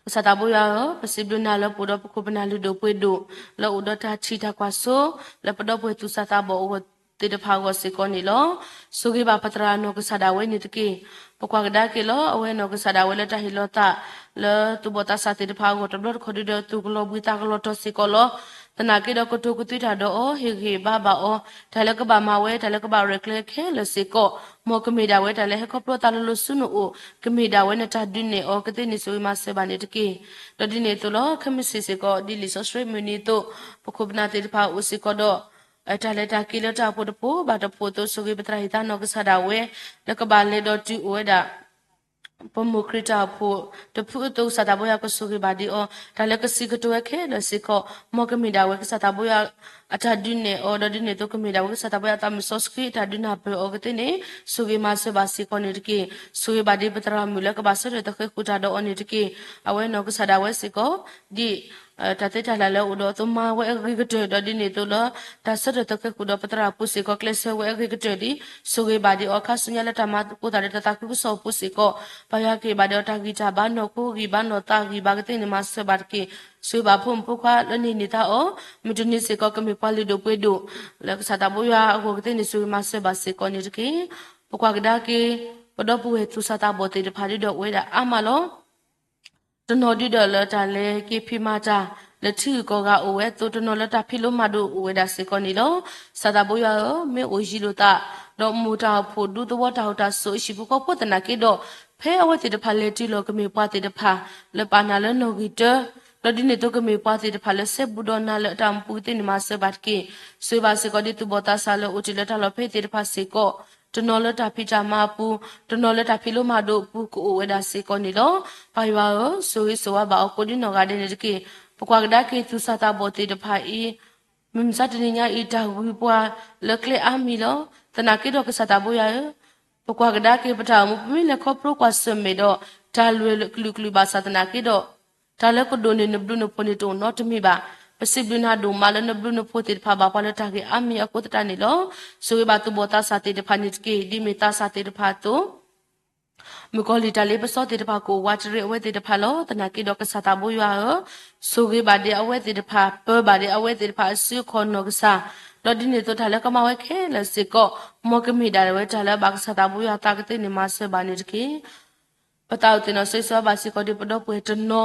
ကစၢ်သးဘိယွၤဧၢ, ပစံးဘျုးနၤလၢပအိၣ်ဒီးပခိၣ်ပနၢ်လုၢ်ဒိၣ်ပှ့ၤဒိၣ်, လၢအိၣ်ဒီးတၢ်ထံၣ်တၢ်ကွၢ်စိ, လၢပဒီပုၢ်ဝဲၢ်သူၣ်စၢ်သးဘီၣ်အဂီၢ်သ့ၣ်တဖၣ်အဂီၢ်စ့ၢ်ကီးန့ၣ်လီၤ. ဆိၣ်ဂ့ၤဘၣ်ပသရၣ်နီၢ်ကစၢ်ဒၣ်ဝဲန့ၣ်တက့ၢ်. ပကွၢ်ကဒါက့ၤလီၤ အဝဲနီၢ်ကစၢ်ဒၣ်ဝဲလၢတၢ်ဟ့ၣ်လီၤသး လၢသူၣ်ဘီၣ်သးစၢ်သ့ၣ်တဖၣ်အဂီၢ် တဘျီတခီၣ်ဒုဒီး သူၣ်ကလီၤဘှံးသးကလီၤတီၤစ့ၢ်ကီးလီၤ. သနာ်က့ဒီးကတိၤကသွံတၢ်ဒီးအီၤ, ဟ့ၣ်ဂံၢ်ဘါဘၣ်အီၤ, တၢ်လၢကဘၣ်မၤဝဲ, တၢ်လၢကဘၣ်ရဲၣ်ကျဲၤခဲလၢာ်စ့ၢ်ကီး, မ်ကမ့ၢ်ဒၣ်ဝဲတၢ်လၢဟဲခီဖျိသးလၢလီၤဆူနအိၣ်, ကမ့ၢ်ဒၣ်ဝဲနတၢ်ဒုးနဲၣ်အီၤကသ့န့ၣ် ဆိၣ်ဂ့ၤမၤစၢၤဘၣ်န့ၣ်တက့ၢ်. ဒီးဒ်န့ၣ်အသိးလီၤ, ခဲမုၢ်ဆ့ၣ်စ့ၢ်ကီး ဒ်လံာ်စီဆှံမုၢ်နံၤအသိး, ပခိၣ်ပနၢ်သ့ၣ်တဖၣ်အိၣ်စ့ၢ်ကီးဒီး တၢ်လဲၤတၢ်က့ၤလၢတၢ်အိၣ်ဖှိၣ်တဖှိၣ်ဘၣ်တဖှိၣ်အသိး ဆိၣ်ဂ့ၤပသရၣ်ဟ့ၣ်သါနီၢ်ကစၢ်ဒၣ်ဝဲ လၢကဘၣ်လဲၤဒီးတုၤအိၣ်ဝဲဒၣ် ပမိၢ်ခရံာ်တၢ်အိၣ်ဖှိၣ်တဖုအသိး ကစၢ်သးဘိယွၤကဆိၣ်ဂ့ၤဘၣ်ဒံးအီၤ, တၢ်လၢကစံးကတိၤဝဲခဲလၢာ်စ့ၢ်ကီး, မ်ကမ့ၢ်ဒၣ်ဝဲကစၢ်သးဘိယွၤအတၢ်ဒုးနဲၣ်အီၤ, ဒီးဒ်န့ၣ်အသိးကမ့ၢ်ဒၣ်ဝဲကစၢ်သးဘိယွၤအသးမုၢ်စီဆှံအတၢ်ဒုးနၢ်ပၢၢ်အီၤကသ့န့ၣ် ဆိၣ်ဂ့ၤမၤစၢၤဘၣ်စ့ၢ်ကီးန့ၣ်တက့ၢ်. ဆိၣ်ဂ့ၤဘၣ်ဒံးပသရၣ်မုၣ်လၢကဘၣ်ဆၢထၢၣ်သဃဲၤဃုာ်တၢ်ဒီးအီၤန့ၣ်တက့ၢ်. အဝဲနီၢ်ကစၢ်ဒၣ်ဝဲစ့ၢ်ကီး, ဒ် တၢ်သ့တၢ်လၢ်လၢအအိၣ်ဒီးအသိးမၤဝဲအဂ့ၤကတၢၢ် ဒီးဒ်န့ၣ်အသိးလၢ တၢ်ဆၢထၢၣ်သဃဲၤဃုာ်ဒီးပသရၣ်အပူၤစ့ၢ်ကီး ကျဲးစၢးဝဲအဂ့ၤကတၢၢ်ဒ် ဆိၣ်ဂ့ၤဘၣ်ဒံးအီၤ ခါဆူညါလၢတၢ်မၤသကိးသးဒီးတၢ်သးခုကစီၣ်အပူၤစ့ၢ်ကီး, ပၢ်ယွၤကဟ့ၣ်ဘၣ်ဒံးအီၤတၢ်ဂံၢ်တၢ်ဘါ နီၢ်ခိဂံၢ်ဘါနီၢ်သးဂံၢ်ဘါကသ့န့ၣ် မၤစၢၤဘၣ်တက့ၢ်. ဆိၣ်ဂ့ၤဘၣ်ဖိမုၣ်ဖိခွါလၢနဟ့ၣ်န့ၢ်သါအီၤ, မုၢ်တနံၤစ့ၢ်ကီးကမ့ၢ်ပှၤလုၢ်ဒိၣ်ပှ့ၤဒိၣ် လၢကစၢ်သးဘိယွၤအဂီၢ်ကသ့န့ၣ် ဆိၣ်ဂ့ၤမၤစၢၤဘၣ်စ့ၢ်ကီးန့ၣ်တက့ၢ်. ပကွၢ်ကဒါက့ၤ ပဒီပုၢ်ဝဲၢ်သူၣ်စၢ်သးဘီၣ်သ့ၣ်တဖၣ်ဒုဒီးအိၣ်ဝဲဒၣ်အါမးလီၤ. တနီၤဒုဒီးလၢတၢ်လဲၤက့ၤဖံးမၤတၢ် လၢထံဂုၤကီၢ်ဂၤအိၣ်ဝဲအသိး တနီၤလၢတၢ်ဖံးလိမၤဒိးအိၣ်ဝဲဒၣ်စ့ၢ်ကီးန့ၣ်လီၤ. ကစၢ်သးဘိယွၤဧၢ, မ့ၢ်အိၣ်ယံၤလိာ်သး ဒီးမိၢ်တၢ်အိၣ်ဖှိၣ်ဒူသဝီတၢ်အိၣ်တၢ်ဆိး ဟံၣ်ဖိဃီဖိသနာ်က့ဒီး ဖဲအဝဲသ့ၣ်တဖၣ်လဲၤတုၤလီၤ ကမ့ၢ်ပှၤသ့ၣ်တဖၣ် လၢပာ်နၤလၢနီၣ်ဂံၢ်တၢ ဒီးဒ်န့ၣ်အသိးကမ့ၢ်ပှၤသ့ၣ်တဖၣ်လၢစဲဘူးဒီးနၤလၢအတၢ်အိၣ်မူပူၤကသ့န့ၣ် မၤစၢၤဘၣ်တက့ၢ်. ဆိၣ်ဂ့ၤဘၣ်စ့ၢ်ကီးဒ်သူၣ်ဘီၣ်သးစၢ်လၢအိၣ်တ့ၢ်လၢတၢ်လီၢ်ဖဲအံၤသ့ၣ်တဖၣ်စ့ၢ်ကီး, တနီၤလၢတၢ်ဖံးတၢ်မၤအပူၤ, တနီၤလၢတၢ်ဖံးလိမၤဒိးအပူၤ ကအိၣ်ဝဲဒၣ်စ့ၢ်ကီးန့ၣ်လီၤ. ပၢ်ယွၤဧၢ, ဆိၣ်ဂ့ၤဆိၣ်ဝါဘၣ်အီၤကိးဒ်နီၢ်ဂၤဒဲးန့ၣ်တက့ၢ်. ပကွၢ်ကဒါက့ၤသူၣ်စၢ်သးဘီၣ်သ့ၣ်တဖၣ်အံၤ မုၢ်မဆါတနံၤညါအံၤ တၢ်ဂုၤပှၤလၢကျဲအါမံၤလီၤ. သနာ်က့ဒီးကစၢ်သးဘိယွၤဧၢ, ပကွၢ်ကဒါက့ၤပတၢ်အိၣ်မူ ပမ့ၢ်လဲၤခီဖျိကွၢ်ဆၢၣ်မဲာ်ဒီး တၢ်လွဲၢ်ကလုာ်ကလုာ်ဘၣ်ဆၣ်သနာ်က့ဒီး တၢ်လၢကဒိၣ်န့ၢ်နဘျုးနဖှိၣ်န့ၣ် တအိၣ်နီတမံၤဘၣ်. ပစံးဘျုးနၤဒိၣ်မးလၢနဘျုးနဖှိၣ်သ့ၣ်တဖၣ် ဘၣ်ပှၤလၢတၢ်ဂ့ၢ်အါမံၤအဃိသတးန့ၣ်လီၤ. ဆိၣ်ဂ့ၤဘၣ်သူၣ်ဘီၣ်သးစၢ်သ့ၣ်တဖၣ်န့ၣ်တက့ၢ်. ဒ်မ့ၢ်သးစၢ်သ့ၣ်တဖၣ်အသိး မုၣ်ကီၤလံၢ်တၢ်လ့ပစီသ့ၣ်တဖၣ် ကအိၣ်ဝးတရံးအဝဲသ့ၣ်တဖၣ်လီၤ. သနာ်က့ဒီးကစၢ်သးဘိယွၤဧၢ, ဆိၣ်ဂ့ၤဘၣ်ဒံးအဝဲသ့ၣ်တဖၣ်, ပၢၤဘၣ်ဒံးအဝဲသ့ၣ်တဖၣ်အစုအခီၣ်နီၢ်ကစၢ်, ဒီးဒ်န့ၣ်အသိးတၢ်လၢကမၤဝဲခဲလၢာ်စ့ၢ်ကီး, မ်ကမ့ၢ်ဒၣ်ဝဲတၢ်လၢအဘၣ်ကစၢ်သးဘိယွၤသးကသ့န့ၣ် မၤစၢၤဘၣ်န့ၣ်တက့ၢ်. ပသးအိၣ်သ့ၣ်နီၣ်ဆိၣ်ဂ့ၤဆိၣ်ဝါဘၣ်စ့ၢ်ကီးဒ်ပဒီပုၢ်ဝဲၢ်တနီၤ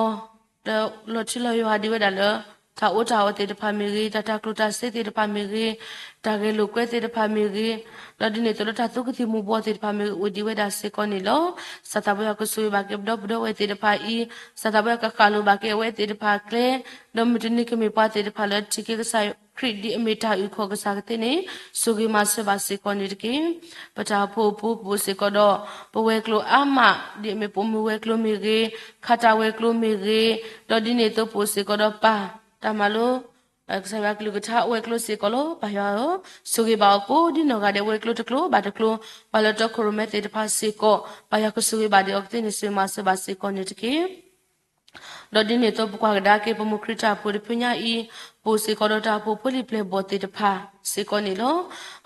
လၢလီၤထူလီၤယိာ်ဒံးဝဲဒၣ်လၢ တၢ်အိၣ်တၢ်အီသ့ၣ်တဖၣ်မ့ၢ်ဂ့ၤ, တၢ်တၤကျိၣ်တၤစ့သ့ၣ်တဖၣ်မ့ၢ်ဂ့ၤ, တၢ်ဂဲၤလိာ်ကွဲသ့ၣ်တဖၣ်မ့ၢ်ဂ့ၤ, ဒီးဒ်န့ၣ်အသိးလၢတၢ်သူကသံၣ်မူၤဘှီးသ့ၣ်တဖၣ်မ့ၢ်ဂ့ၤ အိၣ်ဒံးဝဲဒၣ်စ့ၢ်ကီးန့ၣ်လီၤ. စၢ်သးဘိယွၤကဆိၣ်ဂ့ၤဘၣ်က့ၤပဒီပုၢ်ဝဲၢ်သ့ၣ်တဖၣ်အံၤ, စၢ်သးဘိယွၤကဃၣ်လိၤဘၣ်က့ၤအဝဲသ့ၣ်တဖၣ်အကျဲ, ဒီးမုၢ်တနံၤကမ့ၢ်ပှၤသ့ၣ်တဖၣ်လၢထံၣ်က့ၤကစၢ်ခရံာ်ဒ်အမ့ၢ်တၢ်အုၣ်က့ၤခီၣ်က့ၤကစၢ်ကသ့န့ၣ်, ဆိၣ်ဂ့ၤမၤစၢၤဘၣ်စ့ၢ်ကီးန့ၣ်တက့ၢ်. ပတၢ်အိၣ်ဖှိၣ်အပူၤ ပအိၣ်စ့ၢ်ကီးဒီး ပဝဲၤကျိၤအါမး, ဒ်အမ့ၢ်ပိာ်မုၣ်ဝဲၤကျိၤမ့ၢ်ဂ့ၤ, ခးတၢ်ဝဲၤကျိၤမ့ၢ်ဂ့ၤ, ဒီးဒ်န့ၣ်အသိးပအိၣ်စ့ၢ်ကီးဒီးပၢ်တၢ်မၤလိ ကစၢ်ယွၤကလုၢ်ကထါအဝဲၤကျိၤစ့ၢ်ကီးလီၤ. ပၢ်ယွၤဧၢ, ဆိၣ်ဂ့ၤဘၣ်အီၤကိးဒ်နီၢ်ဂၤဒဲး ဝဲၤကျိၤတကျိၤဘၣ်တကျိၤ, ပှၤလၢတီခိၣ်ရိၣ်မဲသ့ၣ်တဖၣ်စ့ၢ်ကီး, ပၢ်ယွၤကဆိၣ်ဂ့ၤဘၣ်ဒံးအီၤကသ့န့ၣ် ဆိၣ်ဂ့ၤမၤစၢၤဘၣ်စ့ၢ်ကီးန့ၣ်တက့ၢ်. ဒီးဒ်န့ၣ်အသိး ပကွၢ်ကဒါက့ၤ ပမိၢ်ခရံာ်တၢ်အိၣ်ဖှိၣ်တဖုညါအံၤ, ပအိၣ်စ့ၢ်ကီးဒီးတၢ်အိၣ်ဖှိၣ်ဖိလံၤပျဲၢ်ဘီၣ်သ့ၣ်တဖၣ်စ့ၢ်ကီးန့ၣ်လီၤ.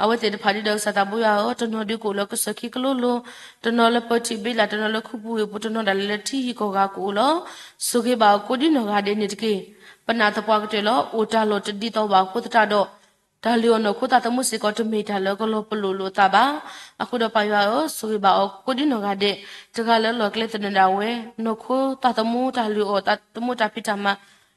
အဝဲသ့ၣ်တဖၣ်ဒ်ဒီးကစၢ်သးဘိယွၤဧၢ, တနီၤဒုးကအိၣ်လၢကစၢၢ်ခံကလိလိၤ, တနီၤလၢပၢထံးဘ့လး, တနီၤလၢခူပူၤဝ့ၢ်ပူၤ, တနီၤဒၣ်လဲာ်လၢထံဟံၣ်ကီၢ်ဂၤကအိၣ်လီၤ. ဆိၣ်ဂ့ၤဘၣ်အီၤကိးဒ်နီၢ်ဂၤဒဲးန့ၣ်တက့ၢ်. ပနာ်သပှၢ်ကတၢၢ်လီၤ. အိၣ်တၢ်လီၢ်တဒ်သိးဘၣ်အဃိသတးဒီး တၢ်လုၢ်အီၣ်နီၢ်ခိသးသမူစ့ၢ်ကီး တမ့ၢ်တၢ်လၢကလီၤပလိာ်လိာ်အသးဘၣ်. အဃိဒီးပၢ်ယွၤဧၢ, ဆိၣ်ဂ့ၤဘၣ်အီၤကိးဒ်နီၢ်ဂၤဒဲး, တဂၤလၢအလီၢ်ကျဲသနၢၣ်ဒၣ်ဝဲ, နီၢ်ခိသးသမူတၢ်လုၢ်အီၣ်သးသမူတၢ်ဖံးတၢ်မၤ,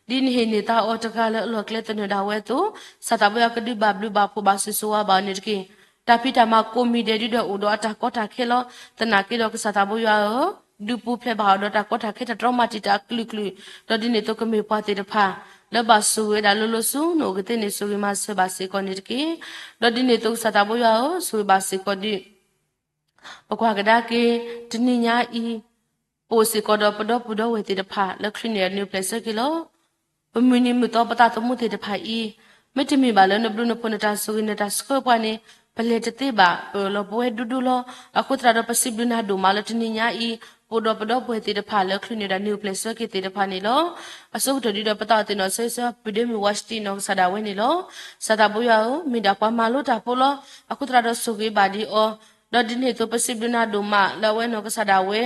ဒ်နဟ့ၣ်န့ၢ်သါအီၤတဂၤလၢအလီၢ်ကျဲသနၢၣ်ဒၣ်ဝဲအသိး, ကစၢ်သးဘိယွၤကဒုးဘၣ်ဘျုးဘၣ်ဖှိၣ်ဘၣ်ဆိၣ်ဂ့ၤဝဲဘၣ်အီၤန့ၣ်တက့ၢ်. တၢ်ဖံးတၢ်မၤကိးမံၤဒဲးဒ်ဒီးအိၣ်ဒီးအတၢ်ကီတၢ်ခဲလီၤ. သနာ်က့ဒီးကစၢ်သးဘိယွၤဧၢ, ဒုးပူၤဖျဲးဘၣ်အီၤဒီးတၢ်ကီတၢ်ခဲတၢ်တြီမၤတံာ်တာ်အကလုာ်ကလုာ်, ဒီးဒ်န့ၣ်အသိးကမ့ၢ်ပှၤသ့ၣ်တဖၣ် လၢဘၣ်ဆိၣ်ဂ့ၤဝဲဒၣ်လိၤလိၤဆူနအိၣ်ကသ့န့ၣ် ဆိၣ်ဂ့ၤမၤစၢၤဘၣ်စ့ၢ်ကီးန့ၣ်တက့ၢ်. ဒီးဒ်န့ၣ်အသိးကစၢ်သးဘိယွၤဧၢ, ဆိၣ်ဂ့ၤဘၣ်စ့ၢ်ကီးဒ် ပကွၢ်ကဒါက့ၤ တနံၤညါအံၤ, ပအိၣ်စ့ၢ်ကီးဒီးပဒီပုၢ်ဒီဝဲၢ်သ့ၣ်တဖၣ်လၢချုးန့ၢ်အနံၤအိၣ်ဖျဲၣ်ဆၢက့ၤလီၤ. ပမုၢ်နံၤမုၢ်သီပသးသမူသ့ၣ်တဖၣ်အံၤ, မ့တမ့ၢ်ဘၣ်လၢနဘျုးနဖှိၣ်နတၢ်ဆိၣ်ဂ့ၤနတၢ်ဆှၢပှၤန့ၣ်, ပလဲၤတသ့ဘၣ်, ပအၢၣ်လီၤပဝဲဒူဒူလီၤ. အဃိသတးဒီးပစံးဘျုးနၤဒိၣ်မးလၢတနံၤညါအံၤ, ပအိၣ်ဒီးပဒီပုၢ်ဝဲၢ်သ့ၣ်တဖၣ်လၢချုးန့ၢ်ဒၣ်နံၤအိၣ်ဖျဲၣ်ဆၢက့ၤသ့ၣ်တဖၣ်န့ၣ်လီၤ. အဆိကတၢၢ်ဒ်ဒီးပသးအိၣ်သ့ၣ်နီၣ်ဆၢဂ့ၤဆၢဝါ ပုၢ်ဒ့မုၣ်ဝါစတံနီၢ်ကစၢ်ဒၣ်ဝဲန့ၣ်လီၤ. ကစၢ်သးဘိယွၤဧၢ, မ့ၢ်ဒၣ်ပှၤမၤလိတၢ်ဖိလီၤ. အဃိသတးဒီးဆိၣ်ဂ့ၤဘၣ်ဒံးအီၤ, ဒီးဒ်န့ၣ်အသိးပစံးဘျုးနၤဒိၣ်မးလၢအဝဲနီၢ်ကစၢ်ဒၣ်ဝဲ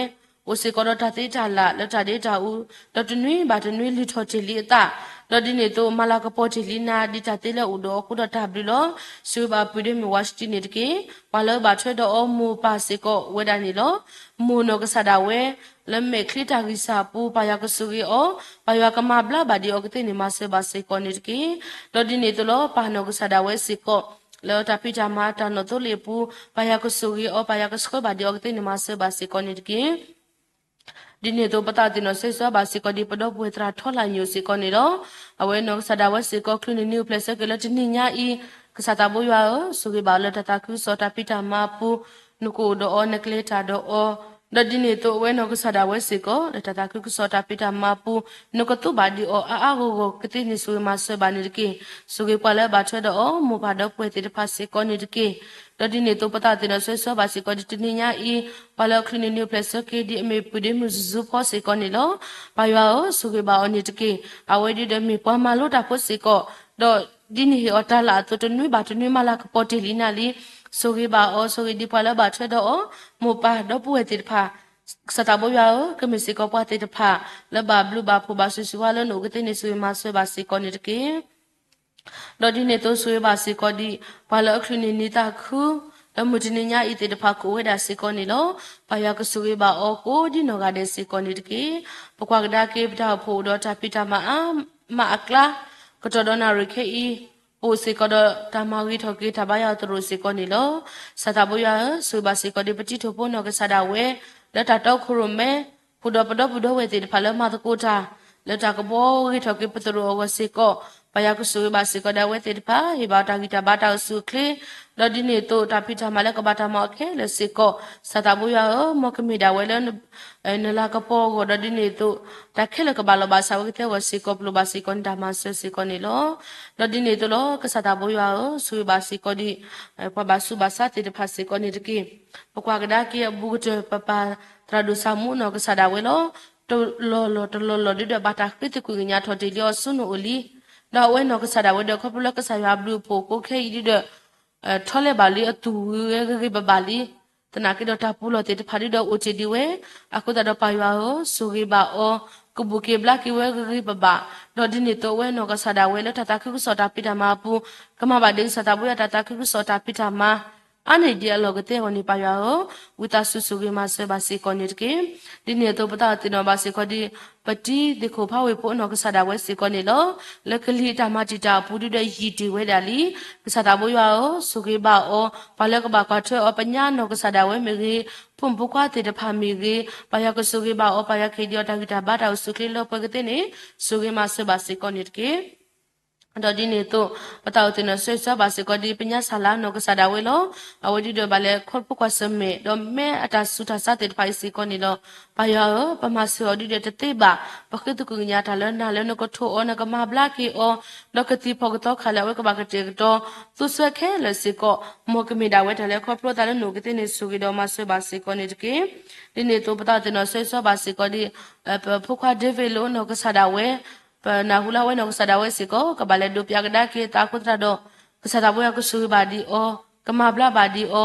အိၣ်စ့ၢ်ကီးဒီးတၢ်သ့တၢ်လၢ်လၢတၢ်ဒ့တၢ်အူ, ဒီးတနွံဘၣ်တနွံလုၢ်ထီၣ်တ့ၢ်လံအသး, ဒီးဒ်န့ၣ်အသိးမၤလၤကပီၤတ့ၢ်လံနၤဒ်တၢ်သ့လၢအအိၣ်ဒီးအဃိဒီးတၢ်ဘျုးလီၤ. ဆိၣ်ဂ့ၤဘၣ်ပုၢ်ဒ့မုၣ်ဝါစတံန့ၣ်တက့ၢ်. ပှၤလၢအဘၣ်ထွဲဒီးအီၤမိၢ်ပၢ်စ့ၢ်ကီးဝဲဒၣ်န့ၣ်လီၤ. မိၢ်နီၢ်ကစၢ်ဒၣ်ဝဲ လၢမဲာ်ချံတၢ်ဂံၢ်စၢ်အပူၤ ပၢ်ယွၤကဆိၣ်ဂ့ၤအီၤ, ပၢ်ယွၤကမၤဘျါဘၣ်ဒံးအီၤကသ့န့ၣ် မၤစၢၤဘၣ်စ့ၢ်ကီးန့ၣ်တက့ၢ်. ဒီးဒ်န့ၣ်အသိးလီၤ ပၢ်နီၢ်ကစၢ်ဒၣ်ဝဲစ့ၢ်ကီး လၢတၢ်ဖံးတၢ်မၤတၢ်နီၣ်သိလ့ၣ်အပူၤ ပၢ်ယွၤကဆိၣ်ဂ့ၤအီၤ ပၢ်ယွၤကဆှၢဘၣ်ဒံးအီၤကသ့န့ၣ် မၤစၢၤဘၣ်စ့ၢ်ကီးန့ၣ်တက့ၢ်. ဒ်န့ၣ်အသိးပသးအိၣ်သ့ၣ်နီၣ်ဆၢဂ့ၤဆၢဝါဘၣ်စ့ၢ်ကီးဒ်ပဒီပုၢ်ဝဲၢ်သရၣ်ထီလၢ်ညိၣ်စ့ၢ်ကီးန့ၣ်လီၤ. အဝဲနီၢ်ကစၢ်ဒၣ်ဝဲစ့ၢ်ကီး ချုးန့ၢ်နံၤအိၣ်ဖျဲၣ်ဆၢက့ၤလၢတနံၤညါအံၤ, ကစၢ်သးဘိယွၤဧၢ, ဆိၣ်ဂ့ၤဘၣ်အီၤလၢတၢ်သးခုကစီၣ်တၢ်ဖံးတၢ်မၤအပူၤ, နကအိၣ်ဒီးအီၤ နကလဲၤတၢ်ဒီးအီၤ, ဒီးဒ်န့ၣ်အသိးအဝဲနီၢ်ကစၢ်ဒၣ်ဝဲစ့ၢ်ကီး လၢတၢ်သးခုကစီၣ်တၢ်ဖံးတၢ်မၤအပူၤ, နကသိးဘၣ်ဒံးအီၤအါအါဂီၢ်ဂီၢ်ကသ့န့ၣ် ဆိၣ်ဂ့ၤမၤစၢၤဘၣ်န့ၣ်တက့ၢ်. ဆိၣ်ဂ့ၤပှၤလၢအဘၣ်ထွဲဒီးအီၤ မိၢ်ပၢ်ဒီပုၢ်ဝဲၢ်သ့ၣ်တဖၣ်စ့ၢ်ကီးန့ၣ်တက့ၢ်. ဒီးဒ်န့ၣ်အသိးပသးအိၣ်သ့ၣ်နီၣ်ဆၢဂ့ၤဆၢဝါဘၣ်စ့ၢ်ကီးဒ်တနံၤညါအံၤ, ပှၤလၢအချုးန့ၢ်နံၤအိၣ်ဖျဲၣ်ဆၢက့ၤဒ်အမ့ၢ်ပုၢ်ဒ့မုၣ်စုၤစုၤဖီစ့ၢ်ကီးန့ၣ်လီၤ. ပၢ်ယွၤဧၢ, ဆိၣ်ဂ့ၤဘၣ်အီၤန့ၣ်တက့ၢ်. အဝဲဒ်ဒီးမ့ၢ်ပှၤမၤလိတၢ်ဖိစ့ၢ်ကီး, ဒီးဒ်နဟ့ၣ်အီၤတၢ်လၢအသိးတနွံဘၣ်တနွံမၤလၤကပီၤတ့ၢ်လံနၤလံ. ဆိၣ်ဂ့ၤဘၣ်အီၤ, ဆိၣ်ဂ့ၤဒံးပှၤလၢအဘၣ်ထွဲဒီးအီၤ, မိၢ်ပၢ်ဒီပုၢ်ဝဲၢ်သ့ၣ်တဖၣ် ကစၢ်သးဘိယွၤဧၢ, ကမ့ၢ်စ့ၢ်ကီးပှၤသ့ၣ်တဖၣ် လၢဘၣ်ဘျုးဘၣ်ဖှိၣ်ဘၣ်ဆိၣ်ဂ့ၤဆိၣ်ဝါလၢနအိၣ်ကသ့န့ၣ် ဆိၣ်ဂ့ၤမၤစၢၤဘၣ်စ့ၢ်ကီးန့ၣ်တက့ၢ်. ဒီးဒ်န့ၣ်အသိးဆိၣ်ဂ့ၤဘၣ်စ့ၢ်ကီးဒ် ပှၤလၢအချုးန့ၢ်နံၤသးခု လၢမုၢ်တနံၤညါအံၤသ့ၣ်တဖၣ်ကအိၣ်ဝဲဒၣ်စ့ၢ်ကီးန့ၣ်လီၤ. ပၢ်ယွၤကဆိၣ်ဂ့ၤဘၣ်အီၤကိးဒ်နီၢ်ဂၤဒဲးစ့ၢ်ကီးန့ၣ်တက့ၢ်. ပကွၢ်ကဒါက့ၤပတၢ်အိၣ်ဖှိၣ်အိၣ်ဒီးတၢ်ဖံးတၢ်မၤအါမးအကျါ, ကတီၢ်ဒီးနၣ်ရံၣ်ခဲအံၤ ပအိၣ်စ့ၢ်ကီးဒီးတၢ်မၤဂ့ၤထီၣ်က့ၤတၢ်ဘါယွၤသရိာ်စ့ၢ်ကီးန့ၣ်လီၤ. ကစၢ်သးဘိယွၤဧၢ, ဆိၣ်ဂ့ၤဘၣ်စ့ၢ်ကီးဒ်ပတံၤထိၣ်ဖိနီၢ်ကစၢ်ဒၣ်ဝဲ လၢတၢ်တီခိၣ်ရိၣ်မဲ ပူၤဒီးပဒီပုၢ်ဒီဝဲၢ်သ့ၣ်တဖၣ်လၢမၤသကိးတၢ် လၢတၢ်ကဘှီဂ့ၤထီၣ်က့ၤပသရိာ်အဂီၢ်စ့ၢ်ကီး, ပၢ်ယွၤကဆိၣ်ဂ့ၤဘၣ်စ့ၢ်ကီးဒၣ်ဝဲသ့ၣ်တဖၣ် ဟ့ၣ်ဘၣ်တၢ်ဂံၢ်တၢ်ဘါတၢ်အိၣ်ဆူၣ်အိၣ်ချ့, ဒီးဒ်န့ၣ်အသိးတၢ်ဖံးတၢ်မၤလၢကဘၣ်တၢ်မၤအီၤခဲလၢာ်စ့ၢ်ကီး, ကစၢ်သးဘိယွၤဧၢ, မ်ကမ့ၢ်ဒၣ်ဝဲလၢ နလၤကပီၤအဂီၢ် ဒီးဒ်န့ၣ်အသိး တၢ်ခဲလၢာ်ကဘၣ်လီၤဘၣ်စးဝဲကသ့အဂီၢ်စ့ၢ်ကီး ပလိၣ်ဘၣ်စ့ၢ်ကီးနတၢ်မၤစၢၤစ့ၢ်ကီးန့ၣ်လီၤ. ဒီးဒ်န့ၣ်အသိးလီၤ ကစၢ်သးဘိယွၤဧၢ, ဆိၣ်ဂ့ၤဘၣ်စ့ၢ်ကီးဒ် ပှၤဘၣ်ဆူးဘၣ်ဆါသ့ၣ်တဖၣ်စ့ၢ်ကီးန့ၣ်တက့ၢ်. ပကွၢ်ကဒါက့ၤအဘူးကတၢၢ် ပပၢ်သရၣ်ဒိၣ်စၢ်မူနီၢ်ကစၢ်ဒၣ်ဝဲလီၤ. တလီၢ်လီၢ်တလီၢ်လီၢ်ဒ်ဒီး ဘၣ်တၢ်ဃ့သကွံာ်ကညးထီၣ်တ့ၢ်လံအီၤဆူနအိၣ်လံ. ဒီးအဝဲနီၢ်ကစၢ်ဒၣ်ဝဲဒီး ခီဖျိလၢကစၢ်ယွၤဘျုးအဖှိၣ်အဃိခဲအံၤဒ်ဒီး ထီလဲဘၣ်လံ အသူၣ်ဝံၤဝဲဂ့ၤဂ့ၤဘၣ်ဘၣ်လံ. သနာ်က့ဒီးတၢ်ပူၤလီၢ်သ့ၣ်တဖၣ်ဒ်ဒီးအိၣ်တ့ၢ်ဒံးဝဲ, အဃိသတးဒီးပၢ်ယွၤဧၢ, ဆိၣ်ဂ့ၤဘၣ်အီၤ, ကဘူၣ်က့ၤဘျါက့ၤဝဲဂ့ၤဂ့ၤဘၣ်ဘၣ်, ဒီးဒ်န့ၣ်အသိးအဝဲနီၢ်ကစၢ်ဒၣ်ဝဲလၢတၢ်သးခုကစီၣ်တၢ်ဖံးတၢ်မၤအပူၤ, ကမၤဘၣ်ဒ်ကစၢ်သးဘိယွၤတၢ်သးခုကစီၣ်တၢ်ဖံးတၢ်မၤ အါန့ၢ်ဒံးအလီၢ်ကသ့အဂီၢ်န့ၣ် ပၢ်ယွၤဧၢ, ဝံသးစူၤဆိၣ်ဂ့ၤမၤစၢၤဘၣ်စ့ၢ်ကီးန့ၣ်တက့ၢ်. ဒ်န့ၣ်အသိး ပသးအိၣ်သ့ၣ်နီၣ်ဘၣ်စ့ၢ်ကီးဒ် ပတံၤသ့ၣ်ခိၣ်ဖးဝ့ၢ်ဖိအနီၢ်ကစၢ်ဒၣ်ဝဲစ့ၢ်ကီးန့ၣ်လီၤ. လၢကလံၤအတၢ်မၤတံာ်တာ်အပူၤဒုဒီးယံာ်တ့ၢ်ဝဲဒၣ်လံ. ကစၢ်သးဘိယွၤဧၢ, ဆိၣ်ဂ့ၤဘၣ်အီၤ, ပှၤလၢကဘၣ်ကွၢ်ထွဲအီၤ ပညါနီၢ်ကစၢ်ဒၣ်ဝဲမ့ၢ်ဂ့ၤ, ဖိမုၣ်ဖိခွါသ့ၣ်တဖၣ်မ့ၢ်ဂ့ၤ, ပၢ်ယွၤကဆိၣ်ဂ့ၤဘၣ်အီၤ, ပၢ်ယွၤကဟ့ၣ်ဒံးအီၤတၢ်ဂံၢ်တၢ်ဘါတၢ်အိၣ်ဆူၣ်အိၣ်ချ့လၢပှဲၤကသ့န့ၣ် ဆိၣ်ဂ့ၤမၤစၢၤဘၣ်စ့ၢ်ကီးန့ၣ်တက့ၢ်. ဒီးဒ်န့ၣ်အသိး ပသးအိၣ်သ့ၣ်နီၣ်ဆၢဂ့ၤဆၢဝါဘၣ်စ့ၢ်ကီးဒ် ပညါစၢ်လါနီၢ်ကစၢ်ဒၣ်ဝဲလီၤ. အဝဲဒုဒီးဘၣ်လဲၤခီဖျိကွၢ်ဆၢၣ်မဲာ် ဒီးမဲအတၢ်ဆူးတၢ်ဆါသ့ၣ်တဖၣ်အံၤစ့ၢ်ကီးန့ၣ်လီၤ. ပၢ်ယွၤဧၢ, ပမၤစၢၤအီၤဒုဒီးတသ့ဘၣ်, ပဃ့သကွံၢ်ကညးတၢ်လၢနၤလၢနကထိးအီၤ နကမၤဘျါက့ၤအီၤ, ဒီးကသံၣ်ဖီၣ်ကသီခါလၢအဝဲကဘၣ်ကတဲာ်ကတီၤ သူစၢၤခဲလၢာ်စ့ၢ်ကီး, မ်ကမ့ၢ်ဒၣ်ဝဲတၢ်လဲၤခီဖျိသးလၢနအိၣ်ကသ့န့ၣ် ဆိၣ်ဂ့ၤဒီးမၤစၢၤဘၣ်စ့ၢ်ကီးန့ၣ်တက့ၢ်. ဒ်န့ၣ်အသိး ပသးအိၣ်သ့ၣ်နီၣ်ဆၢဂ့ၤဆၢဝါဘၣ်စ့ၢ်ကီးဒ် ပဖိခွါဒ့ဝ့ၢ်လၢနီၢ်ကစၢ်ဒၣ်ဝဲ ပနၢ်ဟူလၢအဝဲနီၢ်ကစၢ်ဒၣ်ဝဲစ့ၢ်ကီး ကဘၣ်လဲၤဒိးပၠးကဒါက့ၤသးအဃိသတးဒီး ကစၢ်သးဘိယွၤကဆိၣ်ဂ့ၤဘၣ်ဒံးအီၤ, ကမၤဘျါဘၣ်ဒံးအီၤ,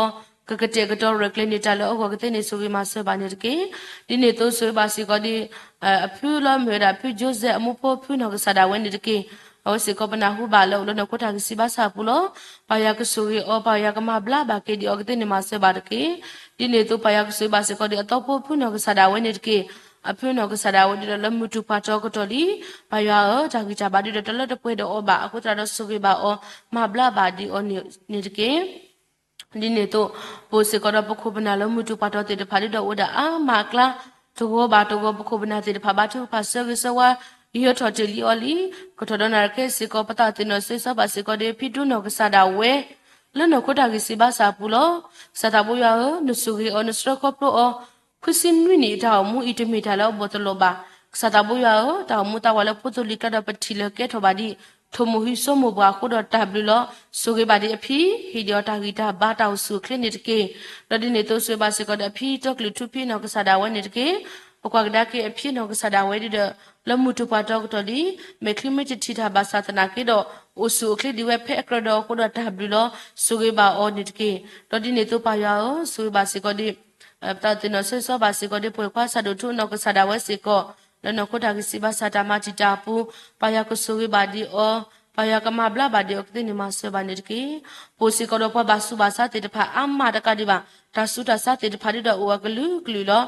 ကကတဲာ်ကတီၤရဲၣ်ကျဲၤန့ၢ်တၢ်လၢအဂီၢ်ကသ့န့ၣ် ဆိၣ်ဂ့ၤမၤစၢၤဘၣ်န့ၣ်တက့ၢ်. ဒ်န့ၣ်အသိးဆိၣ်ဂ့ၤဘၣ်စ့ၢ်ကီးဒ် အဖုလၢမ့ၢ်ဝဲဒၣ်ဖု Joseph အမိၢ်ဖိဖုနီၢ်ကစၢ်ဒၣ်ဝဲန့ၣ်တက့ၢ်. အဝဲစ့ၢ်ကီးပနၢ်ဟူဘၣ်လၢအိၣ်လၢနီၢ်ခိတၢ်ဂံၢ်စၢ်ဘါစၢ်အပူၤလီၤ. ပၢ်ယွၤကဆိၣ်ဂ့ၤအီၤ, ပၢ်ယွၤကမၤဘျါဘၣ်က့ၤဒံးအီၤကသ့န့ၣ် မၤစၢၤဘၣ်တက့ၢ်. ဒ်န့ၣ်အသိးပၢ်ယွၤကဆိၣ်ဂ့ၤဘၣ်စ့ၢ်ကီးဒ် အသီဖိဖုနီၢ်ကစၢ်ဒၣ်ဝဲန့ၣ်တက့ၢ်. အဖုနီၢ်ကစၢ်ဒၣ်ဝဲဒုဒီးလၢမုၢ်တူာ်ပှၢ်တီၤကတီၢ်လံ. ပၢ်ယွၤဧၢ, တၢ်ဂံၢ်တၢ်ဘါဒုဒီးတလၢတပှဲၤဒီးအီၤဘၣ်အဃိသတးဒီး ဆိၣ်ဂ့ၤဘၣ်အီၤ, မၤဘျါဘၣ်ဒံးအီၤန့ၣ်တက့ၢ်. ဒ်န့ၣ်အသိး ပအိၣ်စ့ၢ်ကီးဒီးပခိၣ်ပနၢ်လၢမုၢ်တူာ်ပှၢ်တီၤသ့ၣ်တဖၣ်ဒုဒီးအိၣ်ဒၣ်အါမးအကျါ, တဂီၤဘၣ်တဂီၤ ပခိၣ်ပနၢ်သ့ၣ်တဖၣ်ဘါထုကဖၣ်ဆၢဂ့ၤဆၢဝါ ယၢၤထီၣ်တ့ၢ်လံအီၤလံ. ကထီၣ်ဒီးနၣ်ရံၣ်ခဲအံၤစ့ၢ်ကီး ပသးအိၣ်သ့ၣ်နီၣ်ဆၢဂ့ၤဆၢဝါဘၣ်စ့ၢ်ကီးဒီး ဖံဒိၣ်နီၢ်ကစၢ်ဒၣ်ဝဲ လၢနီၢ်ခိတၢ်ဂံၢ်စၢ်ဘါစၢ်အပူၤလီၤ. ကစၢ်သးဘိယွၤဧၢ, နဆိၣ်ဂ့ၤအီၤ, နဆှၢခီဖျိအီၤ, ခွံဆံနွံနံၣ်အတၢ်အိၣ်မူအံၤတမ့ၢ်တၢ်လၢအဘီၣ်တလီၤဘၣ်. ကစၢ်သးဘိယွၤဧၢ, တၢ်အိၣ်မူသးဝးလၢဖိသိလံၤကျါဒီးပထံၣ်လၢကဲထီၣ်ဘၣ်ဒံး ထိၣ်မိၢ်ဟံးစိမိၢ်ပှၢ်အဃိဒီးတၢ်ဘျုးလီၤ. ဆိၣ်ဂ့ၤဘၣ်ဒံးအဖံ, ဟ့ၣ်ဒံးအီၤတၢ်ဂံၢ်တၢ်ဘါတၢ်အိၣ်ဆူၣ်အိၣ်ချ့န့ၣ်တက့ၢ်. ဒီးဒ်န့ၣ်အသိးဆိၣ်ဂ့ၤဘၣ်စ့ၢ်ကီးဒီးအဖံတီကလုာ်ထူဖံနီၢ်ကစၢ်ဒၣ်ဝဲန့ၣ်တက့ၢ်. ပကွၢ်ကဒါက့ၤအဖံနီၢ်ကစၢ်ဒၣ်ဝဲဒုဒီး လၢမုၢ်တူာ်ပှၢ်တီၤကတီၢ်လံ. မဲာ်ချံမ့ၢ်တထံၣ်တၢ်ဘၣ်ဆၣ်သနာ်က့ဒီး အိၣ်ဆူၣ်အိၣ်ချ့ဒံးဝဲဖဲအကြၢးဒီးအဃိဒီးတၢ်ဘျုးလီၤ. ဆိၣ်ဂ့ၤဘၣ်အီၤန့ၣ်တက့ၢ်. ဒီးဒ်န့ၣ်အသိးပၢ်ယွၤဧၢ, ဆိၣ်ဂ့ၤဘၣ်စ့ၢ်ကီးဒ် ပသးအိၣ်သ့ၣ်နီၣ်ဆၢဂ့ၤဆၢဝါဘၣ်စ့ၢ်ကီးဒ် ပှဲၤခွါဆၣ်ဒိၣ်ထူနီၢ်ကစၢ်ဒၣ်ဝဲစ့ၢ်ကီး လၢနီၢ်ခိတၢ်ဂံၢ်စၢ်ဘါစၢ်တၢ်မၤတံာ်တာ်အပူၤ, ပၢ်ယွၤကဆိၣ်ဂ့ၤဘၣ်ဒံးအီၤ, ပၢ်ယွၤကမၤဘျါဘၣ်ဒံးအီၤကသ့န့ၣ် မၤစၢၤဘၣ်န့ၣ်တက့ၢ်. ပအိၣ်စ့ၢ်ကီးဒီးပှၤဘၣ်ဆူးဘၣ်ဆါသ့ၣ်တဖၣ်အါမးတကးဒံးဘၣ်, တၢ်ဆူးတၢ်ဆါသ့ၣ်တဖၣ်ဒုဒီးအိၣ်အကလုာ်ကလုာ်လီၤ.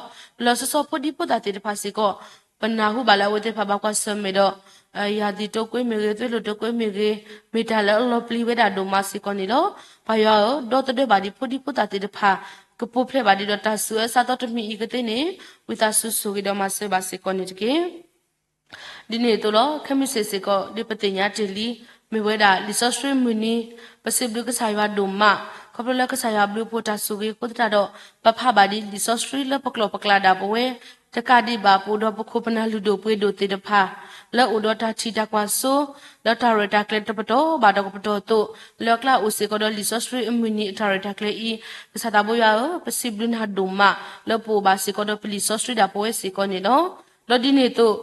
လီၤဆီဆီဖိဒံဖိသၣ်သ့ၣ်တဖၣ်စ့ၢ်ကီး ပနၢ်ဟူဘၣ်လၢအဝဲသ့ၣ်တဖၣ်ဘၣ်ကွၢ်ဆၢၣ်မဲာ်ဒီး ယၤသံၣ်တိာ်ကွဲမ့ၢ်ဂ့ၤ, သွဲၣ်လိာ်တိာ်ကွဲမ့ၢ်ဂ့ၤ, မ့ၢ်တၢ်လၢအလီၤပျံၤဝဲဒၣ်ဒိၣ်မးစ့ၢ်ကီးန့ၣ်လီၤ. ပၢ်ယွၤဧၢ, ဒီသဒၢဘၣ်ဒံးဖိဒံဖိသၣ်သ့ၣ်တဖၣ် ကပူၤဖျဲးဘၣ်ဒံးဒီးတၢ်ဆူးအၢဆါသီတမံၤအံၤကသ့န့ၣ် ဝံသးစူၤဆိၣ်ဂ့ၤဒီးမၤစၢၤဘၣ်စ့ၢ်ကီးန့ၣ်တက့ၢ်. ဒ်န့ၣ်အသိးလီၤ. ခဲမုၢ်ဆ့ၣ်စ့ၢ်ကီး ဒ်ပသ့ၣ်ညါတ့ၢ်လံ, မ့ၢ်ဝဲဒၣ်လံာ်စီဆှံမုၢ်နံၤ, ပစံးဘျုးကစၢ်ယွၤဒိၣ်မး, ခီဖျိလၢကစၢ်ယွၤဘျုးဖှိၣ်တၢ်ဆိၣ်ဂ့ၤအဃိသတးဒီး ပဖးဘၣ်ဒ်လံာ်စီဆှံလၢပကျိာ်ပကျါဒၣ်ပဝဲ, တကးဒံးဘၣ် ပအိၣ်ဒီးပခိၣ်ပနၢ်လုၢ်ဒိၣ်ပှ့ၤဒိၣ်သ့ၣ်တဖၣ် လၢအိၣ်ဒီးတၢ်ထံၣ်တၢ်ကွၢ်စိ လၢတၢ်ရဲၣ်တၢ်ကျဲၤတပတီၢ်ဘၣ်တပတီၢ်အသိး, လၢအကျါအိၣ်စ့ၢ်ကီးဒီးလံာ်စီဆှံအမုၢ်နံၤအတၢ်ရဲၣ်တၢ်ကျဲၤအံၤ, ကစၢ်သးဘိယွၤဧၢ, ပစံးဘျုးနၤဒိၣ်မး လၢပအိၣ်ဘၣ်စ့ၢ်ကီးဒီးပလံာ်စီဆှံဒၣ်ပဝဲစ့ၢ်ကီးန့ၣ်လီၤ. ဒီးဒ်န့ၣ်အသိး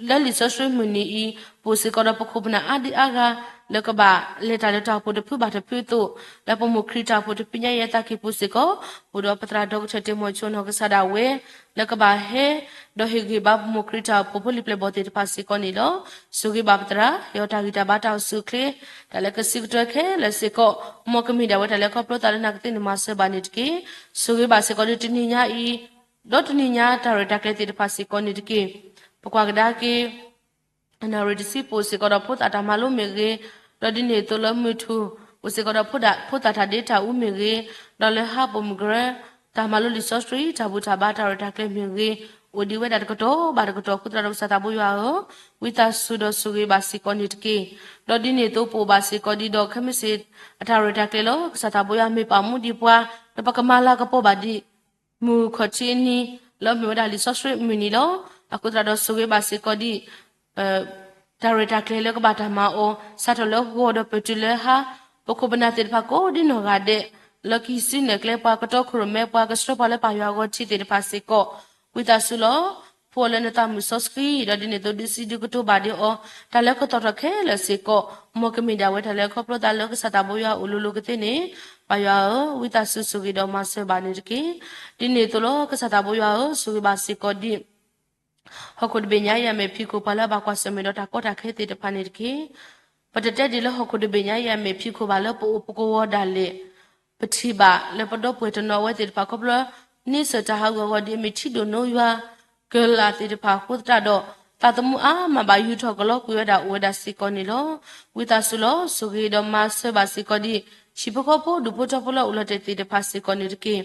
လၢလံာ်စီဆှံမုၢ်နံၤအံၤ ပအိၣ်စ့ၢ်ကီးဒီးပခိၣ်ပနၢ်အါဒံအါဂၤ လၢကဘၣ်လဲၤတၢ်လၢတၢ်အိၣ်ဖှိၣ်တဖုဘၣ်တဖုအသိး, လၢပမိၢ်ခရံာ်တၢ်အိၣ်ဖှိၣ်တဖုညါယဲသးကံၢ်ပူၤစ့ၢ်ကီး, ပအိၣ်ဒီးပသရၣ်ဒီကထၢၣ်တ့ၢ်မီၤဆိနီၢ်ကစၢ်ဒၣ်ဝဲ လၢကဘၣ်ဟဲ ဒီးဟ့ၣ်ဂံၢ်ဘါပမိၢ်ခရံာ်တၢ်အိၣ်ဖှိၣ်ဖိလံၤပျဲၢ်ဘီၣ်သ့ၣ်တဖၣ်စ့ၢ်ကီးန့ၣ်လီၤ. ဆိၣ်ဂ့ၤဘၣ်ပသရၣ်, ဟ့ၣ်အီၤတၢ်ဂံၢ်တၢ်ဘါတၢ်အိၣ်ဆူၣ်အိၣ်ချ့, တၢ်လၢကစံးကတၢၢ်ခဲလၢာ်စ့ၢ်ကီး, မ်ကမ့ၢ်ဒၣ်ဝဲတၢ်လဲၤခီဖျိသးလၢနၤကသ့န့ၣ်မၤစၢၤဘၣ်န့ၣ်တက့ၢ်. ဆိၣ်ဂ့ၤဘၣ်စ့ၢ်ကီးဒ်တနံၤညါအံၤ ဒီးတနံၤညါတၢ်ရဲၣ်တၢ်ကျဲၤသ့ၣ်တဖၣ်စ့ၢ်ကီးန့ၣ်တက့ၢ်. ပကွၢ်ကဒါက့ၤ နၣ်ရံၣ်တဆံပအိၣ်စ့ၢ်ကီးဒီးဖိသၣ်တၢ်မၤလိမ့ၢ်ဂ့ၤ, ဒီးဒ်န့ၣ်အသိးလၢမုၢ်ထူၣ် အိၣ်စ့ၢ်ကီးဒီးဖိသၣ်တၢ်ဒ့တၢ်အူမ့ၢ်ဂ့ၤ, ဒီးလၢဟါပိာ်မုၣ်ကရၢ တၢ်မၤလိလံာ်စီဆှံ တၢ်ဘူၣ်တၢ်ဘါတၢ်ရဲၣ်တၢ်ကျဲၤမ့ၢ်ဂ့ၤ, အိၣ်ဒံးဝဲဒၣ်တကတီၢ်ဘၣ်တကတီၢ်အဃိသတးဒီးကစၢ်သးဘိယွၤဧၢ, ဝံသးစူၤဒီးဆိၣ်ဂ့ၤဘၣ်စ့ၢ်ကီးန့ၣ်တက့ၢ်. ဒီးဒ်န့ၣ်အသိးပအိၣ်ဘၣ်စ့ၢ်ကီးဒ်ဒီးခဲမုၢ်ဆ့ၣ် အတၢ်ရဲၣ်တၢ်ကျဲၤလီၤ. ကစၢ်သးဘိယွၤမ့ၢ်ပာ်မူဒံးပှၤ ဒီးပကမၤလၤကပီၤဘၣ်ဒံး မုၢ်ခီၣ်ထံးအနံၤ လၢအမ့ၢ်ဝဲဒၣ်လံာ်စီဆှံမုၢ်နံၤလီၤ. အဃိသတးဒီးဆိၣ်ဂ့ၤဘၣ်စ့ၢ်ကီးဒ် တၢ်ရဲၣ်တၢ်ကျဲၤလၢကဘၣ်တၢ်မၤအီၤ စးထီၣ်လၢဂီၤဒီးပတုၤလၢဟါ, ပခိၣ်ပနၢ်သ့ၣ်တဖၣ်ကိးဒ်နီၢ်ဂၤဒဲး လၢကဟံးစုနဲၣ်ကျဲပှၤ ကတီခိၣ်ရိၣ်မဲပှၤ ကဆှၢပှၤလၢပၢ်ယွၤအဂီၢ်ထံးသ့ၣ်တဖၣ်စ့ၢ်ကီး, ဝံသးစူၤလီၤ. ဖှူအီၤလၢနသးမုာ်စီဆှံ, ဒီးဒ်န့ၣ်အသိးဒုးစံးဒုးကတိၤဘၣ်ဒံးအီၤ တၢ်လၢကသီၣ်ထီၣ်ခဲလၢာ်စ့ၢ်ကီး, မ်ကမ့ၢ်ဒၣ်ဝဲတၢ်လၢခီဖျိသးလၢကစၢ်သးဘိယွၤအအိၣ်လိၤလိၤကသ့န့ၣ်, ပၢ်ယွၤဧၢ, ဝံသးစူၤဆိၣ်ဂ့ၤဒီးမၤစၢၤဘၣ်န့ၣ်တက့ၢ်. ဒ်န့ၣ်အသိးလီၤ. ကစၢ်သးဘိယွၤဧၢ, ဆိၣ်ဂ့ၤဘၣ်စ့ၢ်ကီးဒ် ဟီၣ်ခိၣ်တဘ့ၣ်ညါအံၤအမဲာ်ဖံးခိၣ် ပှၤလၢအဘၣ်ကွၢ်ဆၢၣ်မဲာ်ဒီးတၢ်ကီတၢ်ခဲသ့ၣ်တဖၣ်န့ၣ်တက့ၢ်. ပတတဲဒ်လၢဟီၣ်ခိၣ်တဘ့ၣ်ညါအံၤအမဲာ်ဖံးခိၣ်ဘၣ် လၢပအိၣ်ပကဝီၤဒၣ်လဲာ် ပထံၣ်ဘၣ်လၢပဒီပုၢ်ဝဲၢ်တနီၤအဝဲသ့ၣ်တဖၣ် ခီဖျိန့ဆၢၣ်တၢ်ဟးဂီၤအဂီၢ် ဒ်အမ့ၢ်ထံဒိၣ်နိယွၤကလာ်သ့ၣ်တဖၣ်အဃိသတးဒီး သးသမူအါမးဘၣ်ယူၢ်ထီၣ်ကလီကွံာ်ဝဲဒၣ်အိၣ်ဝဲဒၣ်စ့ၢ်ကီးန့ၣ်လီၤ. ဝံသးစူၤလီၤ ဆိၣ်ဂ့ၤဒီးမၤစၢၤဘၣ်စ့ၢ်ကီးဒ် ဟံၣ်ဖိဃီဖိဒူၣ်ဖိထၢဖိလၢအိၣ်လီၤတဲာ်သ့ၣ်တဖၣ်စ့ၢ်ကီးန့ၣ်တက့ၢ်.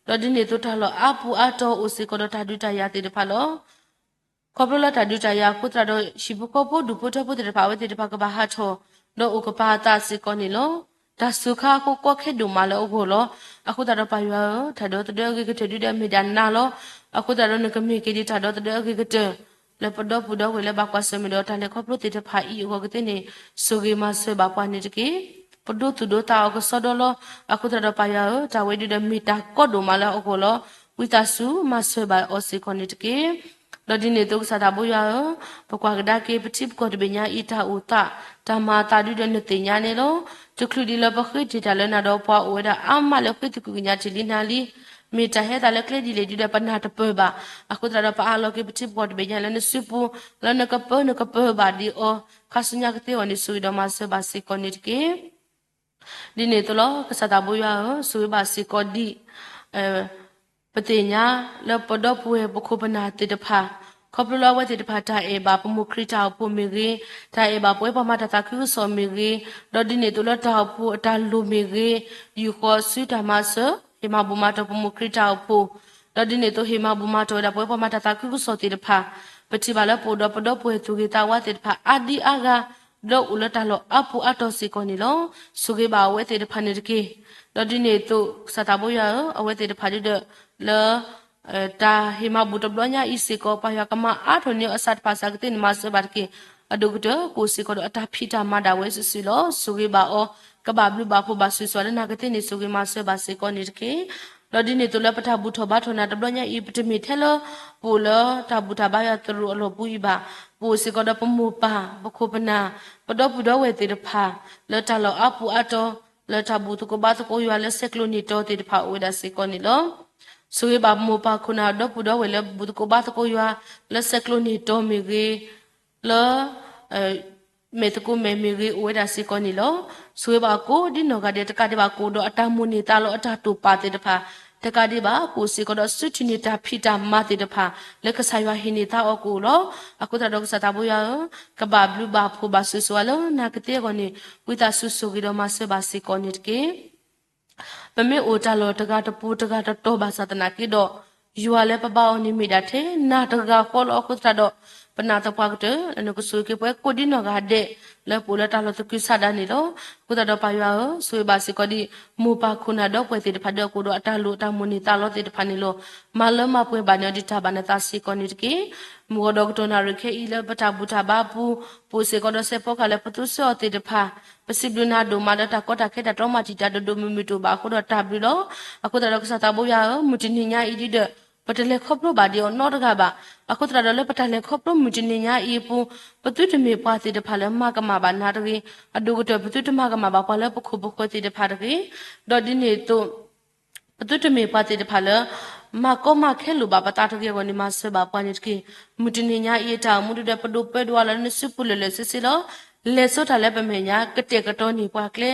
ဒီးဒ်န့ၣ်အသိးတၢ်လီၢ်အါပူၤအါတီၤအိၣ်စ့ၢ်ကီးဒီး တၢ်ဒုးတၢ်ယၤသ့ၣ်တဖၣ်လီၤ. ခီဖျိလၢတၢ်ဒုးတၢ်ယၤအဃိသတးဒီး ဟံၣ်ဖိဃီဖိဒူၣ်ဖိထၢဖိသ့ၣ်တဖၣ် အဝဲသ့ၣ်တဖၣ်ကဘၣ်ဟးထီၣ် ဒီးအိၣ်ကပၤအသးစ့ၢ်ကီးန့ၣ်လီၤ. တၢ်စူၤခါအဃိကီခဲဒိၣ်မးလၢအဂီၢ်လီၤ. အဃိသတးဒီးပၢ်ယွၤဧၢ, တၢ်ဒီသဒၢအဂ့ၤကတၢၢ်ဒုဒီးမ့ၢ်ဒၣ်နၤလီၤ. အဃိသတးဒီးနကမ့ၢ်က့ၤဒံးတၢ်ဒီသဒၢအဂ့ၤကတၢၢ် လၢပဒီပုၢ်ဒီဝဲၢ်လၢဘၣ်ကွၢ်ဆၢၣ်မဲာ်ဒီးတၢ်လဲၤခီဖျိသ့ၣ်တဖၣ်အံၤအဂီၢ်ကသ့န့ၣ် ဆိၣ်ဂ့ၤမၤစၢၤဘၣ်ပှၤန့ၣ်တက့ၢ်. ပဒိသူၣ်ဒိသးအီၤကစီဒီလီၤ. အဃိသတးဒီးပၢ်ယွၤဧၢ, တၢ်ဝဲဒုဒီးမ့ၢ်တၢ်ကီဒိၣ်မးလၢအဂီၢ်လီၤ. ဝံသးစူၤမၤစၢၤဘၣ်အီၤစ့ၢ်ကီးန့ၣ်တက့ၢ်. ဒီးဒ်န့ၣ်အသိးကစၢ်သးဘိယွၤဧၢ, ပကွၢ်ကဒါက့ၤ ပထံပကီၢ်တဘ့ၣ်ညါအံၤ တၢ်အိၣ်သး တၢ်မၤအသးဒုဒီးနသ့ၣ်ညါန့ၣ်လီၤ. တချုးဒံးလၢပဃ့တ့ၢ်တၢ်လၢနၤဒီးပှၤအိၣ်ဝဲဒၣ်အါမးလၢဃ့သကွံာ်ကညးထံၣ်လံနၤလံ. မ့ၢ်တၢ်ဟဲသးလၢကျဲဒ်လဲၣ်ဒုဒီးပနၢ်တပၢၢ်ဘၣ်. အဃိသတးဒီးပအၢၣ်လီၤက့ၤပထံပကီၢ်တဘ့ၣ်ညါလၢနစုပူၤ လၢနကပၢနကပၢၢ်ဘၣ်ဒံးအီၤ ခါဆူညါကသ့အဂီၢ်န့ၣ် ဆိၣ်ဂ့ၤဒီးမၤစၢၤဘၣ်စ့ၢ်ကီးန့ၣ်တက့ၢ်. ဒ်န့ၣ်အသိးလီၤ ကစၢ်သးဘိယွၤဧၢ, ဆိၣ်ဂ့ၤဘၣ်စ့ၢ်ကီးဒံး ပသ့ၣ်ညါလၢပဒီပုၢ်ဝဲၢ်ပခိၣ်ပနၢ်သ့ၣ်တဖၣ်, ခီဖျိလၢအဝဲသ့ၣ်တဖၣ်တၢ်အဲၣ်ဘၣ်ပမိၢ်ခရံာ်တၢ်အိၣ်ဖှိၣ်မ့ၢ်ဂ့ၤ, တၢ်အဲၣ်ဘၣ်ပဝဲပှၤမၤတၢ်သးခုကစီၣ်မ့ၢ်ဂ့ၤ, ဒီးဒ်န့ၣ်အသိးလၢတၢ်အိၣ်ဖှိၣ်အတၢ်လိၣ်မ့ၢ်ဂ့ၤ, ယူာ်ဃီၤဆူတၢ်မၤစၢၤ ဟ့ၣ်မၤဘူၣ်မၤတီၢ်ပမိၢ်ခရံာ်တၢ်အိၣ်ဖှိၣ်, ဒီးဒ်န့ၣ်အသိးဟ့ၣ်မၤဘူၣ်မၤတီၢ်ဝဲဒၣ်ပဝဲပှၤမၤတၢ်သးခုကစီၣ်သ့ၣ်တဖၣ်, ပထံၣ်ဘၣ်လၢပအိၣ်ဒီးပဒီပုၢ်ဝဲၢ်သူၣ်ဂ့ၤသးဝါသ့ၣ်တဖၣ်အါဒံအါဂၤ ဒီးအိၣ်လၢတၢ်လီၢ်အါပူၤအါတီၤစ့ၢ်ကီးန့ၣ်လီၤ. ဆိၣ်ဂ့ၤဘၣ်အဝဲသ့ၣ်တဖၣ်န့ၣ်တက့ၢ်. ဒီးဒ်န့ၣ်အသိး ကစၢ်သးဘိယွၤဧၢ, အဝဲသ့ၣ်တဖၣ်ဒုဒီး လၢ တၢ်ဟ့ၣ်မၤဘူၣ်တဘျီညါအံၤစ့ၢ်ကီး ပၢ်ယွၤကမၤအါထီၣ်န့ၢ်အီၤအစးတဖၣ်စးကသ့ၣ်န့ၣ် မၤစၢၤဘၣ်တက့ၢ်. အဒိၣ်ကတၢၢ်ကအိၣ်စ့ၢ်ကီးဒီးအတၢ်ဖံးတၢ်မၤဒၣ်ဝဲစုာ်စုာ်လီၤ. ဆိၣ်ဂ့ၤဘၣ်အီၤ ကဘၣ်ဘျုးဘၣ်ဖှိၣ်ဘၣ်စုာ်စုာ်လၢနၤကသ့ၣ်န့ၣ် ဆိၣ်ဂ့ၤမၤစၢၤဘၣ်စ့ၢ်ကီးန့ၣ်တက့ၢ်. ဒီးဒ်န့ၣ်အသိးလၢပတၢ်ဘူၣ်ထီၣ်ဘါထီၣ်နၤတဘျီညါအံၤ ပတမ့ၢ်ထဲလၢ ပအိၣ်လၢတၢ်ဘူၣ်တၢ်ဘါယွၤသရိာ်အလီၢ်ပူၤအံၤဘၣ်. ပအိၣ်စ့ၢ်ကီးဒီးပမိၢ်ပၢ် ပခိၣ်ပနၢ် ပဒီပုၢ်ဒီဝဲၢ်သ့ၣ်တဖၣ် လၢတၢ်လီၢ်အါပူၤအါတီၤ လၢတၢ်ဘူၣ်သကိးဘါသကိးယွၤလၢဆဲးကျိးန့ၢ်တီၤသ့ၣ်တဖၣ်အိၣ်ဝဲဒၣ်စ့ၢ်ကီးန့ၣ်လီၤ. ဆိၣ်ဂ့ၤဘၣ်ပမိၢ်ပၢ်ခိၣ်နၢ် ဒီပုၢ်ဒီဝဲၢ်လၢဘူၣ်သကိးဘါသကိးယွၤ လၢဆဲးကျိးန့ၢ်တီၤမ့ၢ်ဂ့ၤ, လၢ မဲာ်သကိးမဲာ်မ့ၢ်ဂ့ၤ အိၣ်ဝဲဒၣ်စ့ၢ်ကီးန့ၣ်လီၤ. ဆိၣ်ဂ့ၤဘၣ်ကိးဒ်နီၢ်ဂၤဒဲး တကးဒံးဘၣ်ကအိၣ်ဒီးအတၢ်မိၣ်န့ၢ်သးလီအတၢ်တိာ်ပာ်သ့ၣ်တဖၣ်, တကးဒံးဘၣ်ကအိၣ်စ့ၢ်ကီးဒီးစုထုးန့ၢ်တၢ်ဖံးတၢ်မၤသ့ၣ်တဖၣ် လၢကစၢ်ယွၤဟ့ၣ်န့ၢ်သးအီၤကအိၣ်လီၤ. အဃိသတးဒီးကစၢ်သးဘိယွၤဧၢ, ကဘၣ်ဘျုးဘၣ်ဖှိၣ်ဘၣ်စုာ်စုာ်လၢနၤကသ့အဂီၢ်န့ၣ် ဝံသးစူၤဆိၣ်ဂ့ၤဒီးမၤစၢၤဘၣ်စ့ၢ်ကီးန့ၣ်တက့ၢ်. ပမ့ၢ်အိၣ်တၢ်လီၢ်တဂၤတပူၤတဂၤတတီၤဘၣ်ဆၣ်သနာ်က့ဒီး, ယွၤလၢပဘါအီၤန့ၣ်မ့ၢ်ဒၣ်ထဲနၤတဂၤဃီလီၤ. အဃိသတးဒီး ပနာ်သပှၢ်ကတၢၢ် လၢနကဆိၣ်ဂ့ၤက့ၤပှၤကိးဒ်နီၢ်ဂၤဒဲး လၢပအိၣ်လၢတၢ်လီၢ်သကုၤဆးဒးန့ၣ်လီၤ. အဃိသတးဒီးပၢ်ယွၤဧၢ, ဆိၣ်ဂ့ၤဘၣ်စ့ၢ်ကီးဒံး မိၢ်ပၢ်ခိၣ်နၢ်ဒီပုၢ်ဝဲၢ်သ့ၣ်တဖၣ်ဒီး ကအိၣ်ဒီးအတၢ်လိၣ်အတၢ်မိၣ်န့ၢ်သးလီသ့ၣ်တဖၣ်န့ၣ်လီၤ. မၤလၢမၤပှဲၤဘၣ်န့ၢ်အီၤဒံးတၢ်ဘၣ်နသးစ့ၢ်ကီးန့ၣ်တက့ၢ်. မုၢ်ဂီၤဒီးကတီၢ်နၣ်ရံၣ်ခဲအံၤလၢပတၢ်ဘူၣ်တၢ်ဘါအပူၤ, ပအိၣ်စ့ၢ်ကီးဒီးစဲးဖီကဟၣ်လၢပသူစၢအီၤသ့ၣ်တဖၣ်, ပစံးဘျုးနၤဒိၣ်မးလၢတၢ်ကီတၢ်ခဲတၢ်တြီမၤတံာ်တာ်ဒိၣ်ဒိၣ်မုၢ်မုၢ်တအိၣ်ဘၣ်အဃိဒီးတၢ်ဘျုးလီၤ. အဃိသတးဒီးကစၢ်သးဘိယွၤဧၢ, မုၢ်တနံၤညါအံၤဒ်ဒီး ပတလဲၤခီဖျိဘၣ်ဒံးအီၤနီတဂၤဘၣ်. အဃိသတးဒီးလၢပတၢ်လဲၤခီဖျိမုၢ်တနံၤညါအံၤအပူၤ, ပသုတမ့ၢ်ပှၤသ့ၣ်တဖၣ်လၢမၤကမၣ်ဘၣ်နၤတဂ့ၤ, အဒိၣ်ကတၢၢ်ပသုတမၤကမၣ်ဘၣ်ပှၤလၢပခိၣ်ပဃၢၤသ့ၣ်တဖၣ်တဂ့ၤ, ဒီးဒ်န့ၣ်အသိး ပသုတမ့ၢ်ပှၤသ့ၣ်တဖၣ်လၢ မၤကီမၤခဲလိာ်ဘၣ်ပသးတဂ့ၤအဂီၢ်န့ၣ် မၤစၢၤဘၣ်ပှၤန့ၣ်တက့ၢ်. မုၢ်တနံၤညါအံၤအတၢ်အိၣ်မူဒုဒီး ပဒိၣ်ပၢဒိၣ်အီၤလၢနစုပူၤလၢာ်လၢာ်ဆ့ဆ့လီၤ. လဲၤစိတၢ်လၢပမဲာ်ညါ ကတဲာ်ကတီၤန့ၢ်ပှၤကျဲ,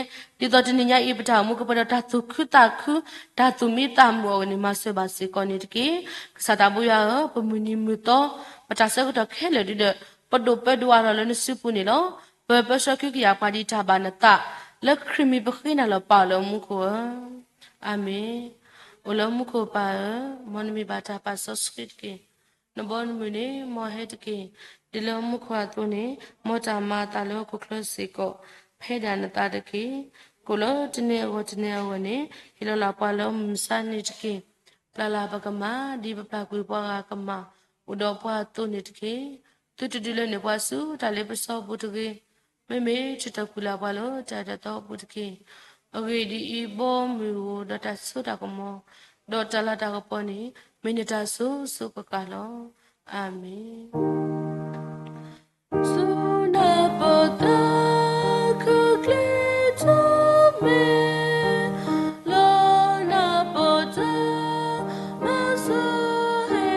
ဒ်သိးတနံၤညါအံၤပတၢ်အိၣ်မူကပှဲၤဒီးတၢ်သူၣ်ခုသးခု, တၢ်သူၣ်မံသးမုာ်အဂီၢ်န့ၣ် မၤစၢၤဘၣ်စ့ၢ်ကီးန့ၣ်တက့ၢ်. ကစၢ်သးဘိယွၤဧၢ, ပမုၢ်နံၤမုၢ်သီ, ပတၢ်ဆၢကတီၢ်ခဲလၢာ်ဒုဒီး ပဒိၣ်ပၢဒိၣ်အီၤလီၤလၢနစုပူၤန့ၣ်လီၤ. ပၢပၢဆှၢကဟုကယာ်ပှၤဒ်တၢ်ဘၣ်နသး, လၢခရံာ်မံၤပဃ့နၤလီၤပၢ်အိၣ်လၢမူခိၣ်ဧၢ. အၤမ့ၣ်. အိၣ်လၢမူခိၣ်ပၢ်ဧၢ, မ်နမံၤဘၣ်တၢ်ပာ်စီဆှံတက့ၢ်. နဘီနမုၢ်န့ၣ် မ်ဟဲတက့ၢ်. ဒ်လၢမူခိၣ်အသိးန့ၣ် မ်တၢ်မၤအသးလၢဟီၣ်ခိၣ်ချၢစ့ၢ်ကီး ဖဲဒၣ်နသးတက့ၢ်. ကိၣ်လၢတနံၤအဂီၢ်တနံၤအဂီၢ်န့ၣ် ဟ့ၣ်လီၤလၢပှၤလၢမုၢ်မဆါန့ၣ်တက့ၢ်. ပျၢ်လၢပကမၤ ဒ်ပပျၢ်ကွံာ်ပှၤဂၤကမၤ အိၣ်ဒီးပှၤအသိးန့ၣ်တက့ၢ်. သုတဒုးလဲန့ၢ်ပှၤဆူတၢ်လ့ပစီပူၤတဂ့ၤ. မ့မ့ၢ်ထုးထီၣ်ကွံာ်လၢပှၤလၢတၢ်အဲၣ်တၢ်သီအပူၤတက့ၢ်. အဂ့ၢ်ဒ်အံၤ, ဘီမုၢ်ဧိၤ, ဒီးတၢ်စိတၢ်ကမီၤ, ဒီးတၢ်လၤတၢ်ကပီၤန့ၣ် မ့ၢ်နတၢ်စိၤစိၤဃၣ်ဃၣ်လီၤ. အၤမ့ၣ်. ဆူနၢ်ပၢၢ်သးခုကျ့ထီၣ်မဲာ်, လၢနၢ်ပၢၢ်တၢ်မၤစၢၤဟဲ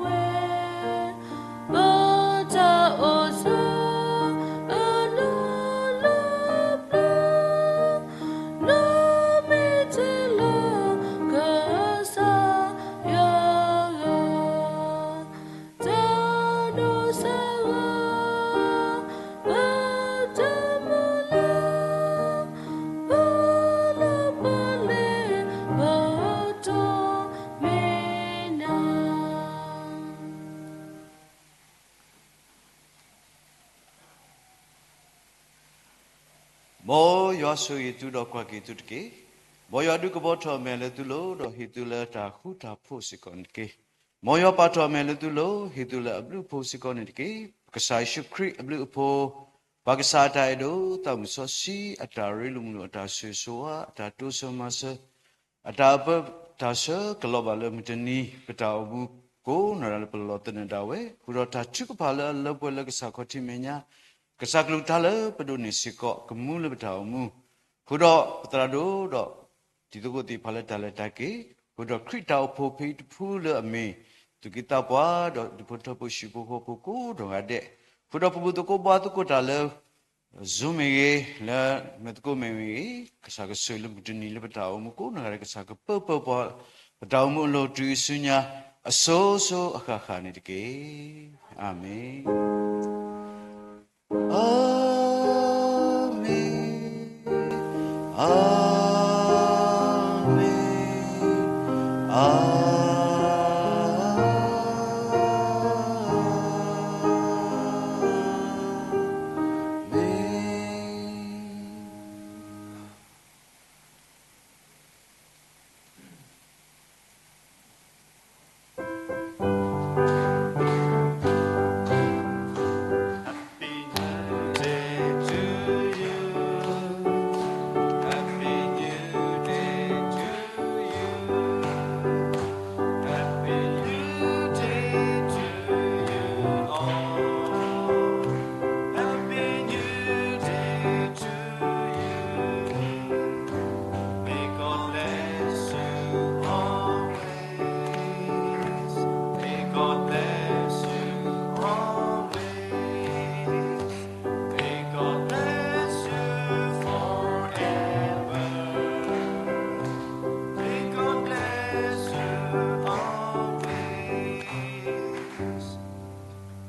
ဝဲ, ပတၢ်အိၣ်ဆူအနီၢ်လၢပျၢၤ, နီၢ်မ့ၢ်တ မ်ယွၤဆိၣ်ဂ့ၤသုဒီးကွၢ်က့ၤသုတက့ၢ်. မ်ယွၤဒုးကဘီထီၣ်အမဲာ်လၢသုလိၤ, ဒီးဟ့ၣ်သုလၢတၢ်ဃူတၢ်ဖိးစ့ၢ်ကီးန့ၣ်တက့ၢ်. မ်ယွၤပာ်ထီၣ်အမဲာ်လၢသုလိၤ, ဟ့ၣ်သုလၢအဘျုးအဖှိၣ်စ့ၢ်ကီးန့ၣ်တက့ၢ်. ပကစၢ်ယ့ၣ်ၡူးခရံာ်အဘျုးအဖှိၣ်, ပၢ်ကစၢ်အတၢ်အဲၣ်ဒိး, သးမုၢ်စီဆှံအတၢ်ရ့လိာ်မုာ်လိာ်, အတၢ်ဆိၣ်ဂ့ၤဆိၣ်ဝါ, အတၢ်တိစၢၤမၤစၢၤ, အတၢ်အၢပၢတၢ်ဆၢကလီၤဘၣ်လၢမုၢ်တနံၤ ပတၢ်အိၣ်မူကိးနီၢ်ဒဲးလၢပလီၢ်သနၢၣ်ဒၣ်ဝဲ, ဃုာ်ဒီးတၢ်ထုကဖၣ်လၢအလၢပှဲၤလၢကစၢ်ခီၣ်ထံးမဲာ်ညါ, ကစၢ်ကလုၢ်ကထါလၢပဒိးန့ၢ်စ့ၢ်ကီး ကမူလၢပတၢ်အိၣ်မူ, ဃုာ်ဒီးပသရၣ်ဒိၣ်ဒီး တံၤသကိးသ့ၣ်တဖၣ်လၢတၢ်လဲၤတၢ်က့ၤ, ဃုာ်ဒီးခရံာ်တၢ်အိၣ်ဖှိၣ်ဖဲအံၤတဖုလၢအမ့ၢ် သူၣ်က့သးပှၢ် ဒီးဒူၣ်ဖိထၢဖိဟံၣ်ဖိဃီဖိကိးနီၢ်ဂၤဒဲး, ဃုာ်ဒီးပဘူၣ်သကိးဘါသကိးတၢ်လၢ Zoom မ့ၢ်ဂ့ၤ, လၢမ့ၢ်သကိးမ့ၢ်ဂ့ၤ, ကစၢ်ကဆိၣ်ဂ့ၤလၢမုၢ်တနံၤလၢပတၢ်အိၣ်မူကိးနီၢ်ဂၤဒဲး, ကစၢ်ကပၢပၢပှၤ ပတၢ်အိၣ်မူအလီၢ်တုၤအစုညါ အစိၤစိၤအဃၣ်ဃၣ်န့ၣ်တက့ၢ်. အၤမ့ၣ်. အၤမ့ၣ်, အၤမ့ၣ်, အၤမ့ၣ်.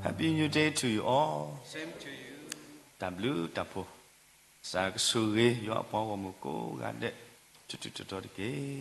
Happy New Day to you all. တၢ်ဘျုးတၢ်ဖှိၣ်, ကစၢ်ကဆိၣ်ဂ့ၤယွၤအပှၤဂီၢ်မုၢ်ကိးဂၤဒဲး ထူးထူးတီၤတီၤတက့ၢ်.